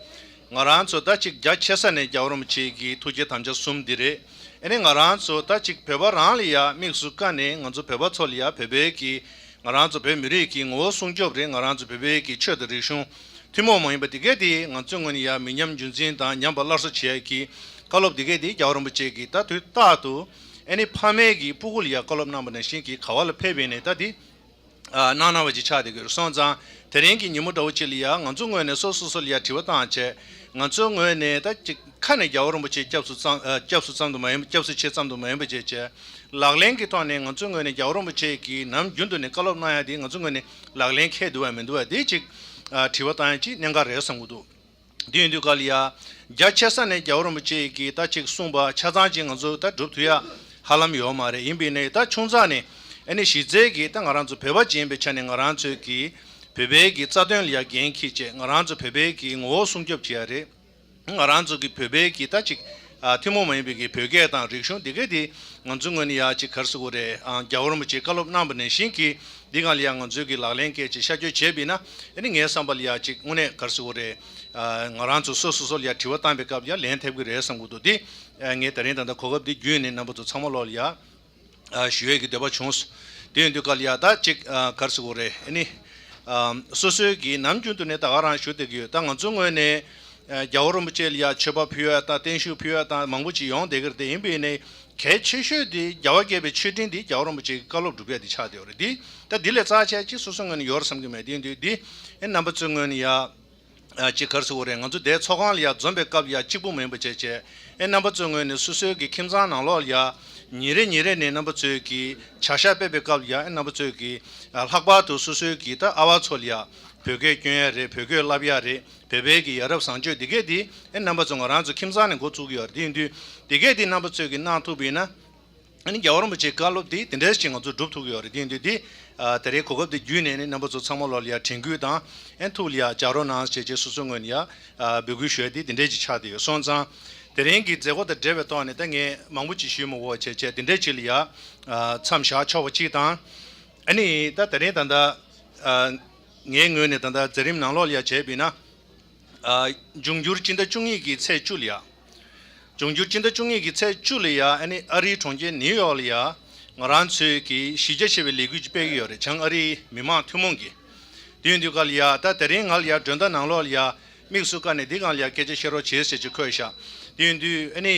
ང་རང་ཚོ་ད་ཅིག་རྒྱ་ཆེ་ས་ནས་རྒྱལ་བ་རིན་པོ་ཆེ་གི་ཐུགས་བསྐྱེད་དམ་བཅའ་གསུམ་འདི་རེད། ཨ་ནི་ང་རང་ཚོ་ད་ཅིག་བོད་པ་རང་ལ་ཡ་དམིགས་སུ་བཀར་ནས་ང་ཚོ་བོད་པ་ཚོ་ལ་ཡ་བོད་པའི་གི་ང་རང་ཚོ་བོད་མི་རིགས་ཀྱི་ངོ་བོ་སྲུང་སྐྱོབ་རེད། ང་རང་ཚོ་བོད་པའི་གི་ཆོས་དང་རིག་གཞུང་ཐུན་མོང་མ་ཡིན་པ་དེ་གས་དེ་ང་ཚོའི་ངོས་ནས་ཡ་མི་ཉམས་རྒྱུན་འཛིན་དང་ཉམས་པ་སླར་གསོ་བྱེད་ཡ་གི་བཀའ་སློབ་དེ་གས་དེ་རྒྱལ་བ་རིན་པོ་ཆེ་གིས་ད་དུས་རྟག་ཏུ་ཨ་ནི་ཕ་མའི་གི་སྤུ་གུ་ལ་ཡ་བཀའ་སློབ་གནང་བ་ནང་བཞིན་གྱི་ག་བ་ལ་ཕེབས་པ་ཡིན་ནའི་ད་དེ། ཨ། གནང་གནང་བ་ཅིག་ཆགས་བསྡད་ཀྱི་ཡོད་རེད། སོང་ཙང་དེ་རིང་གི་ཉིན་མོ་འདྲ་བོ་ཅིག་ལ་ཡ་ང་ཚོ་ངོས་ནས་སོ་སོ་སོ་ལ་ཡ་དྲི་བ་བཏང་བྱས། ང་ཚོའི་ངོས་ནས་ད་ཅིག་ཁ་ནས་རྒྱལ་བ་རིན་པོ་ཆེ་སྐྱབས་སུ་བསྩམས། ཨ། སྐྱབས་སུ་བསྩམས་དུ་མ་ཡིན། སྐྱབས་སུ་མཆི་ཙམ་དུ་མ་ཡིན་པ་བྱས་བྱས། ལག་ལེན་གྱི་ཐོག་ནས་ང་ཚོའི་ངོས་ནས་རྒྱལ་བ་རིན་པོ་ཆེ་གིས་ནམ་རྒྱུན་དུ་ནས་བཀའ་སློབ་གནང་ཡ་དེ་ང་ཚོའི་ངོས་ནས་ལག་ལེན་འཁེལ་འདུག་བ་མི་འདུག་བ་དེ་ཅིག་ཨ། དྲི་བ་བཏང་ཡ་ཅིག་གནད་འགག་རེད་བསམ་གྱི་འདུག་དེ་ཡིན་དུས་ག་ལ་ཡ། རྒྱ་ཆེ་ས་ནས་རྒྱལ་བ་རིན་པོ་ཆེ་གིས་ད་ཅིག་གསུངས་པ་ཆ་ཚང་ཅིག་ང་ཚོ་ད་སྒྲུབ་ཐུབ་ཡ་ཧ་ལམ་ཡོད་མ་རེད། ཡིན་པས་ནས་ད་ཆུང་ཙག་ནས་ཨ་ནི་གཞི་རྩའི་གི་ད་ང་རང་ཚོ་བོད་པ་ཅིག་ཡིན་པའི་ཆ་ནས་ང་རང་ཚོའི་གི་བོད་པའི་གི་རྩ་དོན་ལ་ཡ་འགན་འཁྱེར་བྱས། ང་རང་ཚོ་བོད་པའི་གི་ངོ་བོ་སྲུང་སྐྱོབ་བྱེད་ཡ་རེད། ང་རང་ཚོ་གི་བོད་པའི་གི་ད་ཅིག་ཨ། ཐུན་མོང་མ་ཡིན་པའི་གི་བོད་སྐད་དང་རིག་གཞུང་འདི་ག་དེ་ང་ཚོའི་ངོས་ནས་ཡ་ཅིག་ག་རེ་ཟེར་དགོས་རེད། ཨ། རྒྱལ་བ་རིན་པོ་ཆེས་བཀའ་སློབ་གནང་བ་ནང་བཞིན་གྱི་འདི་སྒང་ལ་ཡ་ང་ཚོའི་གི་ལག་ལེན་བཀལ་བྱས་ཤར་བསྐྱོད་བྱས་པ་ཡིན་ན། ཨ་ནི་ངའི་བསམ་པ་ལ་ཡ་ཅིག་དངོས་གནས་ག་རེ་ཟེར་དགོས་རེད། ཨ། ང་རང་ཚོ་སོ་སོ་སོ་ལ་ཡ་དྲི་བ་བཏང་པའི་སྐབས་ལ་ཡ་ལན་ཐེབས་ཀྱི་རེད་བསམ་གྱི་འདུག་འདི་ཨ། ངས་དེ་རིང་ད་ལྟ་གོ་སྐབས་འདི་བརྒྱུད་ནས་རྣམ་པ་ཚོ་ཚང་མ་ལོག་ལ་ཡ། ཨ། ཞུ་ཡས་ཀྱི་འདོད་པ་བྱུང་སོང་། དེ་ཡིན་དུས་ག་ལ་ཡ་ད་ཅིག་ཨ། ག་རེ་ཟེར་དགོས་རེད། ཨ་ནི། ཨ། སོ་སོའི་གི་ནམ་རྒྱུན་དུ་ནས་ད་ག་རང་ཞུ་བསྡད་ཀྱི་ཡོད། ད་ང་ཚོའི་ངོས་ནས། ཨ། རྒྱལ་བ་རིན་པོ་ཆེ་ལ་ཡ་མཆོད་པ་ཕུལ་ཡ་དང་བརྟན་བཞུགས་ཕུལ་ཡ་དང་མང་པོ་ཅིག་ཡོང་བསྡད་ཀྱི་རེད་དེ། ཡིན་པས་ནས་གལ་ཆེ་ཤོས་དེ་རྒྱལ་བ་དགྱེས་པའི་མཆོད་སྤྲིན་དེ་རྒྱལ་བ་རིན་པོ་ཆེ་གི་བཀའ་སློབ་སྒྲུབ་ཡ་དེ་ཆགས་བསྡད་ཡོད་རེད། དེ་ད་འདི་ལས་རྩ་ཆེ་ཅིག་སོ་སོའི་ངོས་ནས་ཡོད་རེད་བསམ་གྱི་མེད། དེ་ཡིན་དུས་འདི་ཨེ་རྣམ་པ་ཚོའི་ངོས་ནས་ཡ། ཨ། ཅིག་ག་རེ་ཟེར་དགོས་རེད། ང་ཚོ་དེ་ཚོགས་ཁང་ལ་ཡ་འཛོམས་པའི་སྐབས་ལ་ཡ་གཅིག་པུ་མ་ཡིན་པ་བྱས་བྱས། ཨེ་རྣམ་པ་ཚོའི་ངོས་ནས་སོ་སོའི་གི་ཁྱིམ་ཚང་ནང་ལོགས་ལ་ཡ་ཉིན་རེ་ཉིན་རེ་ནས་རྣམ་པ་ཚོའི་གི་བྱ་གཞག་སྤེལ་བའི་སྐབས་ལ་ཡ། ཨེ་རྣམ་པ་ཚོའི་གི་ཨ། ལྷག་པར་དུ་སོ་སོའི་གི་ད་ཨ་བ་ཚོ་ལ་ཡ་བོད་སྐད་སྐྱོན་ཡ་རེད། བོད་སྐད་བསླབ་ཡ་རེད། བོད་པའི་གི་ཡ་རབས་བཟང་སྤྱོད་འདི་གས་འདི་ཨེ་རྣམ་པ་ཚོ་ང་རང་ཚོ་ཁྱིམ་ཚང་ནས་འགོ་བཙུགས་ཀྱི་ཡོད་རེད། དེ་ཡིན་དུས་འདི་གས་འདི་རྣམ་པ་ཚོས་གི་གནང་ཐུབ་པ་ཡིན་ན། ཨ་ནི་རྒྱལ་བ་རིན་པོ་ཆེའི་བཀའ་སློབ་འདི་དེ་འདྲས་ཅིག་ང་ཚོས་སྒྲུབ་ཐུབ་ཀྱི་ཡོད་རེད། དེ་ཡིན་དུས་འདི་ཨ། དེ་རིང་གོ་སྐབས་འདི་བརྒྱུད་ནས་ནི་རྣམ་པ་ཚོ་ཚང་མ་ལོག་ལ་ཡ་དྲན་སྐུལ་དང་། ཨེ་ཐུགས་ལ་ཡ་འཇགས་རོགས་གནང་ཞེས་བྱས་སོ་སོའི་ངོས་ནས་ཡ་ཨ། འབོད་སྐུལ་ཞུ་ཡ་འདི་དེ་འདྲས་ཅིག་ཆགས་བསྡད་ཡོད། སོང་ཙང་དེ་རིང་གི་མཛད་སྒོ་དང་འབྲེལ་བའི་ཐོག་ནས་ད་ངས་མང་པོ་ཅིག་ཞུས་མ་དགོས་པ་བྱས་བྱས་དེ་འདྲས་ཅིག་ལ་ཡ་ཨ། མཚམས་བཞག་ཆོག་པ་ཅིག་དང་། ཨ་ནི་ད་དེ་རིང་ད་ལྟ་ཨ། ངའི་ངོས་ནས་ད་ལྟ་མཛད་རིམ་ནང་ལོགས་ལ་ཡ་བྱས་པ་ཡིན་ན། ཨ། འབྱུང་འགྱུར་སྤྱི་ཟླ་བཅུ་གཉིས་ཀྱི་ཚེས་བཅུ་ལ་ཡ། འབྱུང་འགྱུར་སྤྱི་ཟླ་བཅུ་གཉིས་ཀྱི་ཚེས་བཅུ་ལ་ཡ། ཨ་ནི་ཨ་རིའི་གྲོང་ཁྱེར་ནིའུ་ཡོག་ལ་ཡ། ང་རང་ཚོའི་གི་གཞི་རྒྱ་ཆེ་བའི་ལས་འགུལ་ཅིག་སྤེལ་གྱི་ཡོད་རེད། བྱང་ཨ་རིའི་མི་མང་ཐུན་མོང་གི། དེ་ཡིན་དུས་ག་ལ་ཡ་ད་དེ་རིང་ང་ལ་ཡ་མགྲོན་བརྡ་ནང་ལོགས་ལ་ཡ་དམིགས་སུ་བཀར་ནས་འདི་སྒང་ལ་ཡ་སྐད་ཆ་བཤད་རོགས་བྱེད་ཟེར་ཅིག་འཁོད་བཞག་དེ་ཡིན་དུས་ཨ་ནི།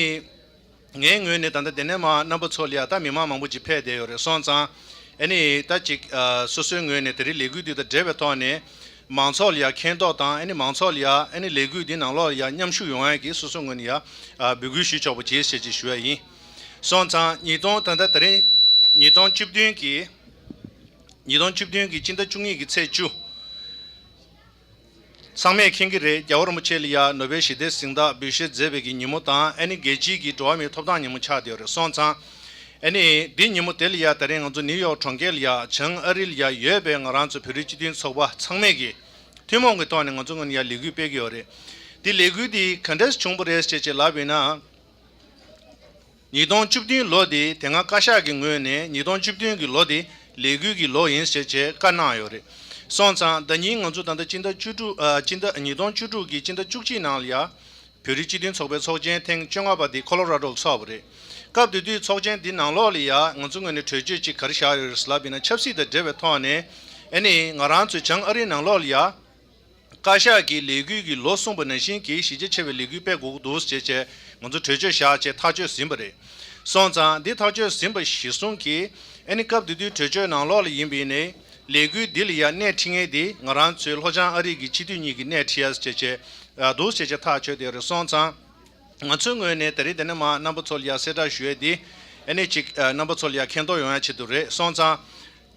ངའི་ངོས་ནས་ད་ལྟ་དེ་ནས་མར་རྣམ་པ་ཚོ་ལ་ཡ་ད་མི་མང་མང་པོ་ཅིག་ཕེབས་བསྡད་ཡོད་རེད། སོང་ཙང་ཨ་ནི་ད་ཅིག་ཨ། སོ་སོའི་ངོས་ནས་དེ་རིང་ལས་འགུལ་འདི་དང་འབྲེལ་བའི་ཐོག་ནས་མང་ཚོགས་ལ་ཡ་མཁྱེན་རྟོགས་དང་། ཨ་ནི་མང་ཚོགས་ལ་ཡ་ཨ་ནི་ལས་འགུལ་འདི་ནང་ལོགས་ལ་ཡ་མཉམ་ཞུགས་ཡོང་ཡ་གི་སོ་སོའི་ངོས་ནས་ཡ་ཨ། འབོད་སྐུལ་ཞུ་ཆོག་པ་བྱེད་ཟེར་ཅིག་ཞུ་ཡ་ཡིན། སོང་ཙང་ཉིས་སྟོང་ད་ལྟ་དེ་རིང་ཉིས་སྟོང་བཅུ་བདུན་གྱི་ཉིས་སྟོང་བཅུ་བདུན་གྱི་སྤྱི་ཟླ་བཅུ་གཉིས་ཀྱི་ཚེས་བཅུ། ཚང་མས་མཁྱེན་གྱི་རེད། རྒྱལ་བ་རིན་པོ་ཆེ་ལ་ཡ་ནོ་བེལ་ཞི་བདེའི་གཟེངས་རྟགས་འབུལ་བཞེས་མཛད་པའི་གི་ཉིན་མོ་དང་། ཨ་ནི་རྒྱལ་སྤྱིའི་གི་འགྲོ་བ་མིའི་ཐོབ་ཐང་ཉིན་མོ་ཆགས་བསྡད་ཡོད་རེད། སོང་ཙང་ཨ་ནི་འདི་ཉིན་མོ་དེ་ལ་ཡ་དེ་རིང་ང་ཚོ་ནིའུ་ཡོག་གྲོང་ཁྱེར་ལ་ཡ་བྱང་ཨ་རི་ལ་ཡ་ཡོད་པའི་ང་རང་ཚོ་བོད་རིགས་སྤྱི་མཐུན་ཚོགས་པ་ཚང་མས་གི་ཐུན་མོང་གི་ཐོག་ནས་ང་ཚོ་ངོས་ནས་ཡ་ལས་འགུལ་སྤེལ་གྱི་ཡོད་རེད། འདི་ལས་འགུལ་འདི་ག་འདྲས་བྱུང་བ་རེད་ཟེར་བྱས་ལབ་ཡིན་ན། ཉིས་སྟོང་བཅུ་བདུན་ལོ་འདི་དེ་སྔ་བཀའ་ཤག་གི་ངོས་ནས་ཉིས་སྟོང་བཅུ་བདུན་གྱི་ལོ་འདི་ལས་འགུལ་གྱི་ལོ་ཡིན་ཟེར་བྱས་བཀའ་གནང་ཡོད་རེད། སོང་ཙང་ཟླ་ཉིན་ང་ཚོ་ད་ལྟ་སྤྱི་ཟླ་བཅུ་དྲུག་ཨ། སྤྱི་ཟླ་ཉིས་སྟོང་བཅུ་དྲུག་གི་སྤྱི་ཟླ་བཅུ་གཅིག་ནང་ལ་ཡ། བོད་རིགས་སྤྱི་མཐུན་ཚོགས་པའི་ཚོགས་ཆེན་ཐེངས་བཅོ་ལྔ་པ་འདི་ཁོ་ལོ་ར་ཌོ་ལ་ཚོགས་པ་རེད། སྐབས་དེ་དུས་ཚོགས་ཆེན་འདི་ནང་ལོགས་ལ་ཡ་ང་ཚོ་ངོས་ནས་གྲོས་ཆོད་ཅིག་ག་རེ་བཞག་ཡོད་རེད་ལབ་ཡིན་ན། ཆབ་སྲིད་དང་འབྲེལ་བའི་ཐོག་ནས་ཨ་ནི་ང་རང་ཚོའི་བྱང་ཨ་རིའི་ནང་ལོགས་ལ་ཡ། བཀའ་ཤག་གིས་ལས་འགུལ་གྱི་ལོ་གསུངས་པ་ནང་བཞིན་གྱི་གཞི་རྒྱ་ཆེ་བའི་ལས་འགུལ་སྤེལ་དགོས་ཀྱི་འདུག་ཟེར་བྱས་ང་ཚོ་གྲོས་ཆོད་བཞག་བྱས་ཐག་གཅོད་ཟིན་པ་རེད། སོང་ཙང་འདི་ཐག་གཅོད་ཟིན་པ་གཞིར་བཟུང་གིས་ཨ་ནི་སྐབས་དེ་དུས་གྲོས་ཆོད་ནང་ལོགས་ལ་ཡིན་པ་ཡིན་ནའི་ལས་འགུལ་འདི་ལ་ཡ་སྣེ་ཁྲིད་མཁན་འདི་ང་རང་ཚོའི་ལྷོ་བྱང་ཨ་རི་གི་སྤྱི་འཐུས་གཉིས་ཀྱིས་སྣེ་ཁྲིད་ཡ་ཟེར་བྱས་འདུག་ཟེར་བྱས་ཐག་གཅོད་བསྡད་ཡོད་རེད། སོང་ཙང་ང་ཚོའི་ངོས་ནས་ད་རེས་དེ་ནས་མར་རྣམ་པ་ཚོ་ལ་ཡ་གསལ་བསྒྲགས་ཞུ་ཡ་འདི་ཨ་ནི་ཅིག་ཨ། རྣམ་པ་ཚོ་ལ་ཡ་མཁྱེན་རྟོགས་ཡོང་ཡ་ཆེད་དུ་རེད། སོང་ཙང་།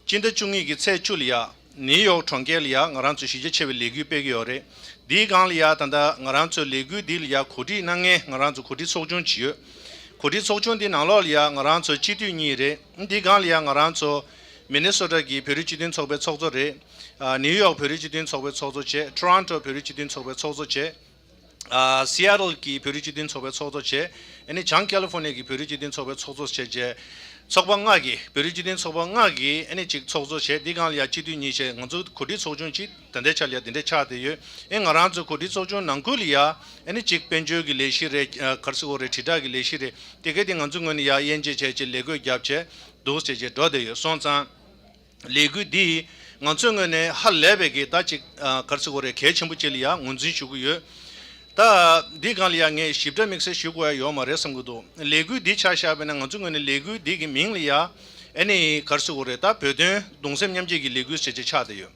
སྤྱི་ཟླ་བཅུ་གཉིས་ཀྱི་ཚེས་བཅུ་ལ་ཡ། ནིའུ་ཡོག་གྲོང་ཁྱེར་ལ་ཡ་ང་རང་ཚོ་གཞི་རྒྱ་ཆེ་བའི་ལས་འགུལ་སྤེལ་གྱི་ཡོད་རེད། འདིའི་སྒང་ལ་ཡ་ད་ལྟ་ང་རང་ཚོ་ལས་འགུལ་འདི་ལ་ཡ་གོ་སྒྲིག་གནང་མཁན་ང་རང་ཚོ་གོ་སྒྲིག་ཚོགས་ཆུང་ཅིག་ཡོད། གོ་སྒྲིག་ཚོགས་ཆུང་འདི་ནང་ལོགས་ལ་ཡ་ང་རང་ཚོ་སྤྱི་འཐུས་གཉིས་རེད། འདིའི་སྒང་ལ་ཡ་ང་རང་ཚོ་མི་ནི་སོ་ཊ་གི་བོད་རིགས་སྤྱི་མཐུན་ཚོགས་པའི་ཚོགས་གཙོ་རེད། ཨ་ནིའུ་ཡོག་བོད་རིགས་སྤྱི་མཐུན་ཚོགས་པའི་ཚོགས་གཙོ་བྱས། ཊོ་རོན་ཊོ་བོད་རིགས་སྤྱི་མཐུན་ཚོགས་པའི་ཚོགས་གཙོ་བྱས། ཨ་སི་ཨེ་ཊལ་གྱི་བོད་རིགས་སྤྱི་མཐུན་ཚོགས་པའི་ཚོགས་གཙོ་བྱས། ཨ་ནི་བྱང་ཀེ་ལི་ཧྥོ་ནི་ཡ་གི་བོད་རིགས་སྤྱི་མཐུན་ཚོགས་པའི་ཚོགས་གཙོ་བྱས་བྱས། ཚོགས་པ་ལྔ་གི་བོད་རིགས་སྤྱི་མཐུན་ཚོགས་པ་ལྔ་གི་ཨ་ནི་གཅིག་ཚོགས་གཙོ་བྱས། འདི་སྒང་ལ་ཡ་སྤྱི་འཐུས་གཉིས་བྱས། ང་ཚོ་གོ་སྒྲིག་ཚོགས་ཆུང་གཅིག་ད་ལྟའི་ཆ་ལ་ཡ་དེ་འདྲས་ཆགས་བསྡད་ཡོད། ཨེ་ང་རང་ཚོ་གོ་སྒྲིག་ཚོགས་ཆུང་ནང་ཁུལ་ལ་ཡ་ཨ་ནི་གཅིག་དཔལ་འབྱོར་གྱི་ལས་གཞི་རེད། ཨ་ག་རེ་ཟེར་དགོས་རེད། དྲིལ་བསྒྲགས་ཀྱི་ལས་གཞི་རེད། དེ་ག་དེ་ང་ཚོ་ངོས་ནས་ཡ་དབྱེ་འབྱེད་བྱས་བྱས་ལས་བགོས་བརྒྱབ་བྱས་འདུག་བྱས་བྱས་འགྲོ་བསྡད་ཡོད། སོང་ཙང་། ལས་འགུལ་འདིས་ང་ཚོའི་ངོས་ནས་ཧ་ལས་པའི་གི་ད་ཅིག་ཨ་ག་རེ་ཟེར་དགོས་རེད། གལ་ཆེན་པོ་ཅིག་ལ་ཡ་ངོས་འཛིན་ཞུ་གི་ཡོད། ད་འདི་སྒང་ལ་ཡ་ངས་ཞིབ་ཕྲ་དམིགས་བསལ་ཞུ་དགོས་ཡ་ཡོད་མ་རེད་བསམ་གི་འདུག་ལས་འགུལ་འདི་ཆ་བཞག་པ་ཡིན་ན་ང་ཚོའི་ངོས་ནས་ལས་འགུལ་འདི་གི་མིང་ལ་ཡ་ཨ་ནི་ག་རེ་ཟེར་དགོས་རེད། ད་བོད་དོན་གདུང་སེམས་མཉམ་སྐྱེད་ཀྱི་ལས་འགུལ་ཟེར་བྱས་ཆགས་བསྡད་ཡོད།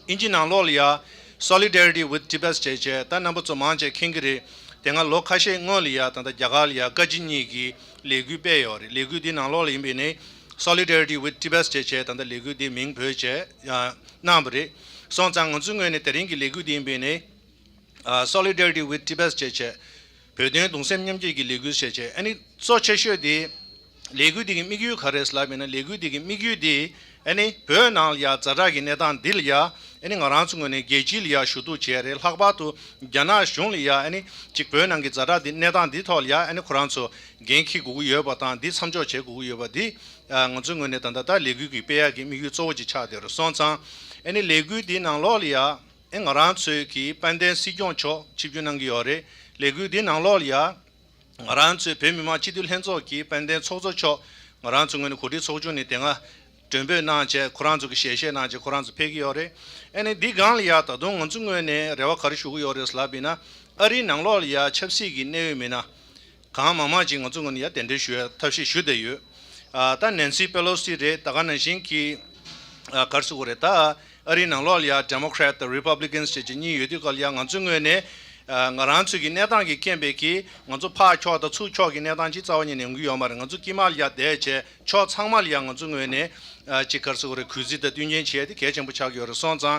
ཨིན་ཇི་ནང་ལོགས་ལ་ཡ་Solidarity with Tibet ཟེར་བྱས་ད་རྣམ་པ་ཚོ་མང་ཆེ་མཁྱེན་གྱི་རེད། དེ་སྔ་ལོ་ཁ་ཤས་སྔོན་ལ་ཡ་ད་ལྟ་རྒྱ་གར་ལ་ཡ་བཀའ་སྤྱི་གཉིས་ཀྱི་ལས་འགུལ་སྤེལ་ཡོད་རེད། ལས་འགུལ་འདི་ནང་ལོགས་ལ་ཡིན་པས་ནི་Solidarity with Tibet ཟེར་བྱས་ད་ལྟ་ལས་འགུལ་འདི་མིང་བོས་བྱས་ཨ་གནང་བ་རེད། སོང་ཙང་ང་ཚོའི་ངོས་ནས་དེ་རིང་གི་ལས་འགུལ་འདི་ཡིན་པས་ནི་ཨ་Solidarity with Tibet ཟེར་བྱས་བོད་དོན་གདུང་སེམས་མཉམ་སྐྱེད་ཀྱི་ལས་འགུལ་ཟེར་བྱས་ཨ་ནི་གཙོ་ཆེ་ཤོས་དེ། ལས་འགུལ་འདི་གི་དམིགས་ཡུལ་ག་རེ་རེད་ལབ་ཡིན་ན། ལས་འགུལ་འདི་གི་དམིགས་ཡུལ་དེ་ཨ་ནི་བོད་ནང་ལ་ཡ་ཛ་དྲག་གི་གནས་སྟངས་འདི་ལ་ཡ་ཨ་ནི་ང་རང་ཚོ་ངོས་ནས་རྒྱལ་སྤྱི་ལ་ཡ་ཞུ་གཏུག་བྱས་རེད། ལྷག་པར་དུ་རྒྱ་ནག་གཞུང་ལ་ཡ་ཨ་ནི་ཅིག་བོད་ནང་གི་ཛ་དྲག་འདི་གནས་སྟངས་འདི་ཐོག་ལ་ཡ་ཨ་ནི་ཁོ་རང་ཚོ་འགན་འཁྱེར་དགོས་ཀྱི་ཡོད་པ་དང་། འདི་མཚམས་འཇོག་བྱེད་དགོས་ཀྱི་ཡོད་པ་འདི་ང་ཚོའི་ངོས་ནས་ད་ལྟ་ད་ལས་འགུལ་གྱི་སྤེལ་ཡག་གི་དམིགས་ཡུལ་གཙོ་བོ་ཅིག་ཆགས་བསྡད་ཡོད་རེད། སོང་ཙང་ཨ་ནི་ལས་འགུལ་འདི་ནང་ལོགས་ལ་ཡ་ཨ་ནི་ང་རང་ཚོའི་གི་དཔལ་ལྡན་སྲིད་སྐྱོང་མཆོག་ཆིབས་བསྒྱུར་གནང་གི་ཡོད་རེད། ལས་འགུལ་འདི་ནང་ལོགས་ལ་ཡ། ང་རང་ཚོའི་བོད་མི་མང་སྤྱི་འཐུས་ལྷན་ཚོགས་ཀྱི་དཔལ་ལྡན་ཚོགས་གཙོ་མཆོག་ང་རང་ཚོ་ངོས་ནས་གོ་སྒྲིག་ཚོགས་ཆུང་ནས་དེ་སྔ་མགྲོན་འབོད་གནང་བྱས། ཁོ་རང་ཚོ་གི་ཞལ་བཞེས་གནང་བྱས་ཁོ་རང་ཚོ་ཕེབས་ཀྱི་ཡོད་རེད། ཨ་ནི་འདི་སྒང་ལ་ཡ་ད་དུང་ང་ཚོ་ངོས་ནས་རེ་བ་ག་རེ་ཞུ་གི་ཡོད་རེད་ལབ་ཡིན་ན། ཨ་རིའི་ནང་ལོགས་ལ་ཡ་ཆབ་སྲིད་ཀྱི་གནད་ཡོད་མི་སྣ་གང་མང་མང་ཅིག་ང་ཚོ་ངོས་ནས་ཡ་གདན་འདྲེན་ཞུ་ཡ་ཐབས་ཤེས་ཞུ་བསྡད་ཡོད། ཨ་ད་ནན་སི་པེ་ལོ་སི་རེད། ད་ག་ནང་བཞིན་གྱི་ཨ་ག་རེ་ཟེར་དགོས་རེད། ད། ཨ་རིའི་ནང་ལོགས་ལ་ཡ་Democrat་དང་Republicans་བྱས་བྱས་གཉིས་ཡོད་དུས་སྐབས་ལ་ཡ་ང་ཚོའི་ངོས་ནས་ཨ་ང་རང་ཚོའི་གི་གནས་སྟངས་ཀྱི་རྐྱེན་པས་ཀྱི་ང་ཚོ་ཕར་ཕྱོགས་དང་ཚུར་ཕྱོགས་ཀྱི་གནས་སྟངས་ཅིག་རྩ་བ་ཉིད་ནས་ཡོང་གི་ཡོད་མ་རེད། ང་ཚོ་དཀྱིལ་མ་ལ་ཡ་བསྡད་བྱས་ཕྱོགས་ཚང་མ་ལ་ཡ་ང་ཚོའི་ངོས་ནས་ཨ་ཅིག་ག་རེ་ཟེར་དགོས་རེད། གུས་བརྩི་དང་བསྟུན་མཁྱེན་བྱེད་ཡ་དེ་གལ་ཆེན་པོ་ཆགས་ཀྱི་ཡོད་རེད། སོང་ཙང་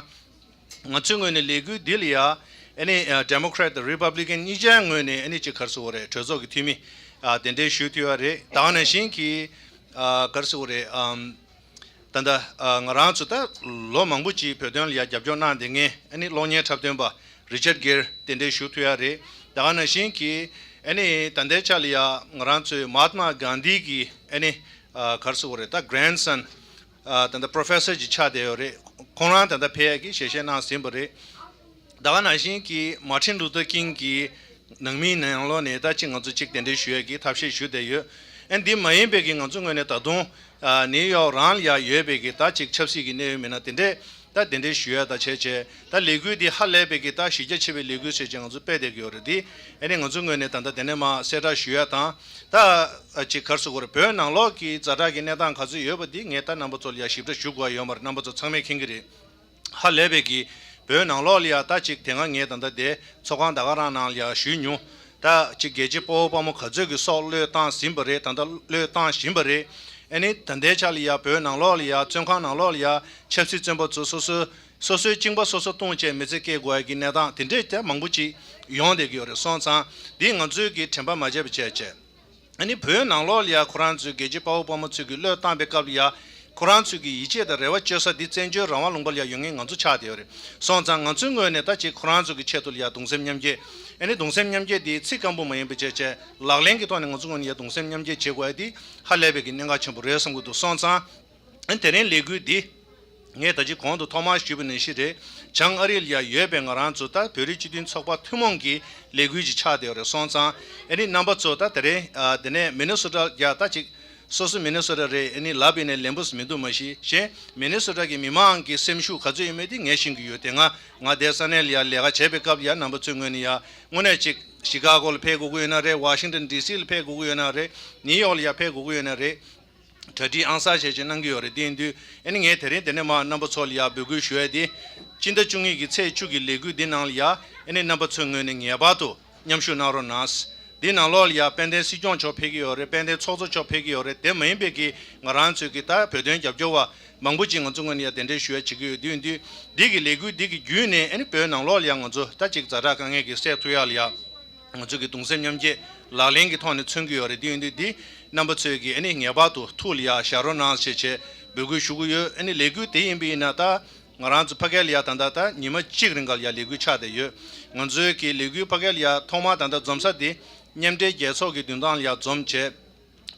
ང་ཚོའི་ངོས་ནས་ལས་འགུལ་འདི་ལ་ཡ་ཨ་ནི་ཨ་Democrat་དང་Republican་གཉིས་ཆའི་ངོས་ནས་ཨ་ནི་ཅིག་ག་རེ་ཟེར་དགོས་རེད། གྲོས་ཚོགས་ཀྱི་འཐུས་མི་ཨ་གདན་འདྲེན་ཞུས་ཐུབ་ཡ་རེད། ད་ག་ནང་བཞིན་གྱི་ཨ་ག་རེ་ཟེར་དགོས་རེད། ཨམ། ད་ལྟ་ཨ་ང་རང་ཚོ་ད་ལོ་མང་པོ་ཅིག་བོད་དོན་ལ་ཡ་རྒྱབ་སྐྱོར་གནང་བསྡད་མཁན་ཨ་ནི་གློག་བརྙན་འཁྲབ་སྟོན་པ་Richard Gere་གདན་འདྲེན་ཞུ་ཐུབ་ཡ་རེད། ད་ག་ནང་བཞིན་གྱི་ཨ་ནི་ད་ལྟའི་ཆ་ལ་ཡ་ང་རང་ཚོའི་Mahatma Gandhi་གི་ཨ་ནི་ཨ་ག་རེ་ཟེར་དགོས་རེད། ད་grandson་ཨ་ད་ལྟ་professor་ཅིག་ཆགས་བསྡད་ཡོད་རེད། ཁོང་རང་ད་ལྟ་ཕེབས་ཡ་གི་ཞལ་བཞེས་གནང་ཟིན་པ་རེད། ད་ག་ནང་བཞིན་གྱི་Martin Luther King་གི་ནང་མིའི་ནང་ལོགས་ནས་ད་ཅིག་ང་ཚོ་ཅིག་གདན་འདྲེན་ཞུ་ཡས་ཀྱི་ཐབས་ཤེས་ཞུ་བསྡད་ཡོད། ཨ་འདི་མ་ཡིན་པའི་གི་ང་ཚོ་ངོས་ནས་ད་དུང་ཨ་ནིའུ་ཡོག་རང་ལ་ཡ་ཡོད་པའི་གི་ད་ཅིག་ཆབ་སྲིད་ཀྱི་གནད་ཡོད་མི་སྣ་དེ་འདྲས་ད་གདན་འདྲེན་ཞུ་ཡ་ད་བྱས་བྱས་ད་ལས་འགུལ་འདི་ཧ་ལས་པའི་གི་ད་གཞི་རྒྱ་ཆེ་བའི་ལས་འགུལ་བྱས་བྱས་ང་ཚོ་སྤེལ་བསྡད་ཀྱི་ཡོད་རེད། འདི་ཨ་ནི་ང་ཚོ་ངོས་ནས་ད་ལྟ་དེ་ནས་མར་གསལ་བསྒྲགས་ཞུ་ཡ་དང་། ད་ཨ་ཅིག་ག་རེ་ཟེར་དགོས་རེད། བོད་ནང་ལོགས་ཀྱི་ཛ་དྲག་གི་གནས་སྟངས་ག་ཚོད་ཡོད་པ་འདི་ངས་ད་རྣམ་པ་ཚོ་ལ་ཡ་ཞིབ་ཕྲ་ཞུ་དགོས་ཡ་ཡོད་མ་རེད། རྣམ་པ་ཚོ་ཚང་མས་མཁྱེན་གྱི་རེད། ཧ་ལས་པའི་གི་བོད་ནང་ལོགས་ལ་ཡ་ད་ཅིག་དེ་སྔ་ངས་ད་ལྟ་དེ་ཚོགས་ཁང་ད་ག་རང་ནང་ལ་ཡ་ཞུས་མྱོང་། ད་ཅིག་རྒྱལ་གཅེས་དཔའ་བོ་དཔའ་མོ་ག་ཚོད་ཀྱི་སྲོག་བློས་བཏང་ཟིན་པ་རེད། ད་ལྟ་བློས་བཏང་བཞིན་པ་རེད། ཨ་ནི་ད་ལྟའི་ཆ་ལ་ཡ་བོད་ནང་ལོགས་ལ་ཡ་བཙོན་ཁང་ནང་ལོགས་ལ་ཡ་ཆབ་སྲིད་བཙོན་པ་ཚོ་སོ་སོའི་སོ་སོའི་གཅིན་པ་སོ་སོ་བཏུང་བྱས་མི་ཚེ་སྐྱེལ་དགོས་ཡ་གི་གནས་སྟངས་དེ་འདྲས་ད་མང་པོ་ཅིག་ཡོང་བསྡད་ཀྱི་ཡོད་རེད། སོང་ཙང་འདི་ང་ཚོས་ཀྱི་དྲན་པ་མ་བརྗེད་པ་བྱས་བྱས། ཨ་ནི་བོད་ནང་ལོགས་ལ་ཡ་ཁོ་རང་ཚོའི་རྒྱལ་གཅེས་དཔའ་བོ་དཔའ་མོ་ཚོས་ཀྱི་བློས་བཏང་པའི་སྐབས་ལ་ཡ་ཁོ་རང་ཚོས་ཀྱི་ཡིད་ཆེས་དང་རེ་བ་བཅོལ་ས་འདི་བཙན་བྱོལ་རང་དབང་ལུང་པ་ལ་ཡ་ཡོད་མཁན་ང་ཚོ་ཆགས་བསྡད་ཡོད་རེད། སོང་ཙང་ང་ཚོའི་ངོས་ནས་ད་ཅིག་ཁོ་རང་ཚོ་གི་ཆེད་དུ་ལ་ཡ་གདུང་སེམས་མཉམ་སྐྱེད། ཨ་ནི་གདུང་སེམས་མཉམ་སྐྱེད་འདི་ཚིག་སྐམ་པོ་མ་ཡིན་པ་བྱས་བྱས་ལག་ལེན་གྱི་ཐོག་ནས་ང་ཚོ་ངོས་ནས་ཡ་གདུང་སེམས་མཉམ་སྐྱེད་བྱེད་དགོས་ཡ་འདི་ཧ་ལས་པའི་གི་གནད་འགག་ཆེན་པོ་རེད་བསམ་གྱི་འདུག་སོང་ཙང་། ཨ་ནི་དེ་རིང་ལས་འགུལ་འདི། ངས་ད་ཅི་གོང་དུ་ཐོག་མར་ཞུས་པ་ནང་བཞིན་རེད། བྱང་ཨ་རི་ལ་ཡ་ཡོད་པའི་ང་རང་ཚོ་ད་བོད་རིགས་སྤྱི་མཐུན་ཚོགས་པ་ཐུན་མོང་གི་ལས་འགུལ་ཅིག་ཆགས་བསྡད་ཡོད་རེད། སོང་ཙང་ཨ་ནི་རྣམ་པ་ཚོ་ད་དེ་རིང་ཨ་དེ་ནས་མི་ནི་སོ་ཊ་རྒྱ་ད་ཅིག་སོ་སོ་མི་ནི་སོ་ཊ་རེད། ཨ་ནི་ལབ་པ་ཡིན་ནའི་ལན་པོ་མི་འདུག་མ་གཞི་གཞན་མི་ནི་སོ་ཊ་གི་མི་མང་གི་སེམས་ཤུགས་ག་ཚོད་ཡོད་མེད་དེ་ངས་ཤེས་ཀྱི་ཡོད། དེ་སྔ་ང་དེ་ས་གནས་ལ་ཡ་ལས་ཀ་བྱས་པའི་སྐབས་ལ་ཡ་རྣམ་པ་ཚོའི་ངོས་ནས་ཡ་དངོས་གནས་ཅིག་ཤི་ཀ་གོ་ལ་ཕེབས་དགོས་ཀྱི་ཡོད་ན་རེད། ཝ་ཤིང་ཊོན་ཌི་སི་ལ་ཕེབས་དགོས་ཀྱི་ཡོད་ན་རེད། ནིའུ་ཡོག་ལ་ཡ་ཕེབས་དགོས་ཀྱི་ཡོད་ན་རེད། གྲ་སྒྲིག་ཨང་གསར་བྱས་བྱས་གནང་གི་ཡོད་རེད། དེ་ཡིན་དུས་ཨ་ནི་ངས་དེ་རིང་དེ་ནས་མར་རྣམ་པ་ཚོ་ལ་ཡ་འབོད་སྐུལ་ཞུ་ཡ་དེ། སྤྱི་ཟླ་བཅུ་གཉིས་ཀྱི་ཚེས་བཅུ་གི་ལས་འགུལ་འདི་ནང་ལ་ཡ་ཨ་ནི་རྣམ་པ་ཚོའི་ངོས་ནས་ངེས་པར་དུ་མཉམ་ཞུགས་གནང་རོགས་གནང་། འདི་ནང་ལོགས་ལ་ཡ་དཔལ་ལྡན་སྲིད་སྐྱོང་མཆོག་ཕེབས་ཀྱི་ཡོད་རེད། དཔལ་ལྡན་ཚོགས་གཙོ་མཆོག་ཕེབས་ཀྱི་ཡོད་རེད། དེ་མ་ཡིན་པའི་གི་ང་རང་ཚོའི་གི་ད་བོད་དོན་རྒྱབ་སྐྱོར་བ་མང་པོ་ཅིག་ང་ཚོ་ངོས་ནས་ཡ་གདན་འདྲེན་ཞུ་ཡ་བྱེད་ཀྱི་ཡོད་དུས། འདི་འདི་གི་ལས་འགུལ་འདི་གི་བརྒྱུད་ནས་ཨ་ནི་བོད་ནང་ལོགས་ལ་ཡ་ང་ཚོ་ད་ཅིག་ཛ་དྲག་དཀའ་ངལ་གི་སེལ་ཐུབ་ཡ་ལ་ཡ་ང་ཚོ་གི་གདུང་སེམས་མཉམ་སྐྱེད་ལག་ལེན་གྱི་ཐོག་ནས་མཚོན་གྱི་ཡོད་རེད། དེ་ཡིན་དུས་འདི་རྣམ་པ་ཚོས་ཀྱིས་ཨ་ནི་ངེས་པར་དུ་ཐུགས་ལ་ཡ་བཞག་རོགས་གནང་ཞེས་བྱས་འབོད་སྐུལ་ཞུ་གི་ཡོད། ཨ་ནི་ལས་འགུལ་དེ་ཡིན་པ་ཡིན་ན་ད་ང་རང་ཚོ་ཕ་གི་ལ་ཡ་ད་ལྟ་ད་ཉི་མ་གཅིག་རིང་ག་ལ་ཡ་ལས་འགུལ་ཆགས་བསྡད་ཡོད། ང་ཚོའི་གི་ལས་འགུལ་ཕ་གི་ལ་ཡ་ཐོག་མ་ད་ལྟ་འཛོམས་ས་དེ་མཉམ་འབྲེལ་རྒྱལ་ཚོགས་ཀྱི་མདུན་ཐང་ལ་ཡ་འཛོམས་བྱས།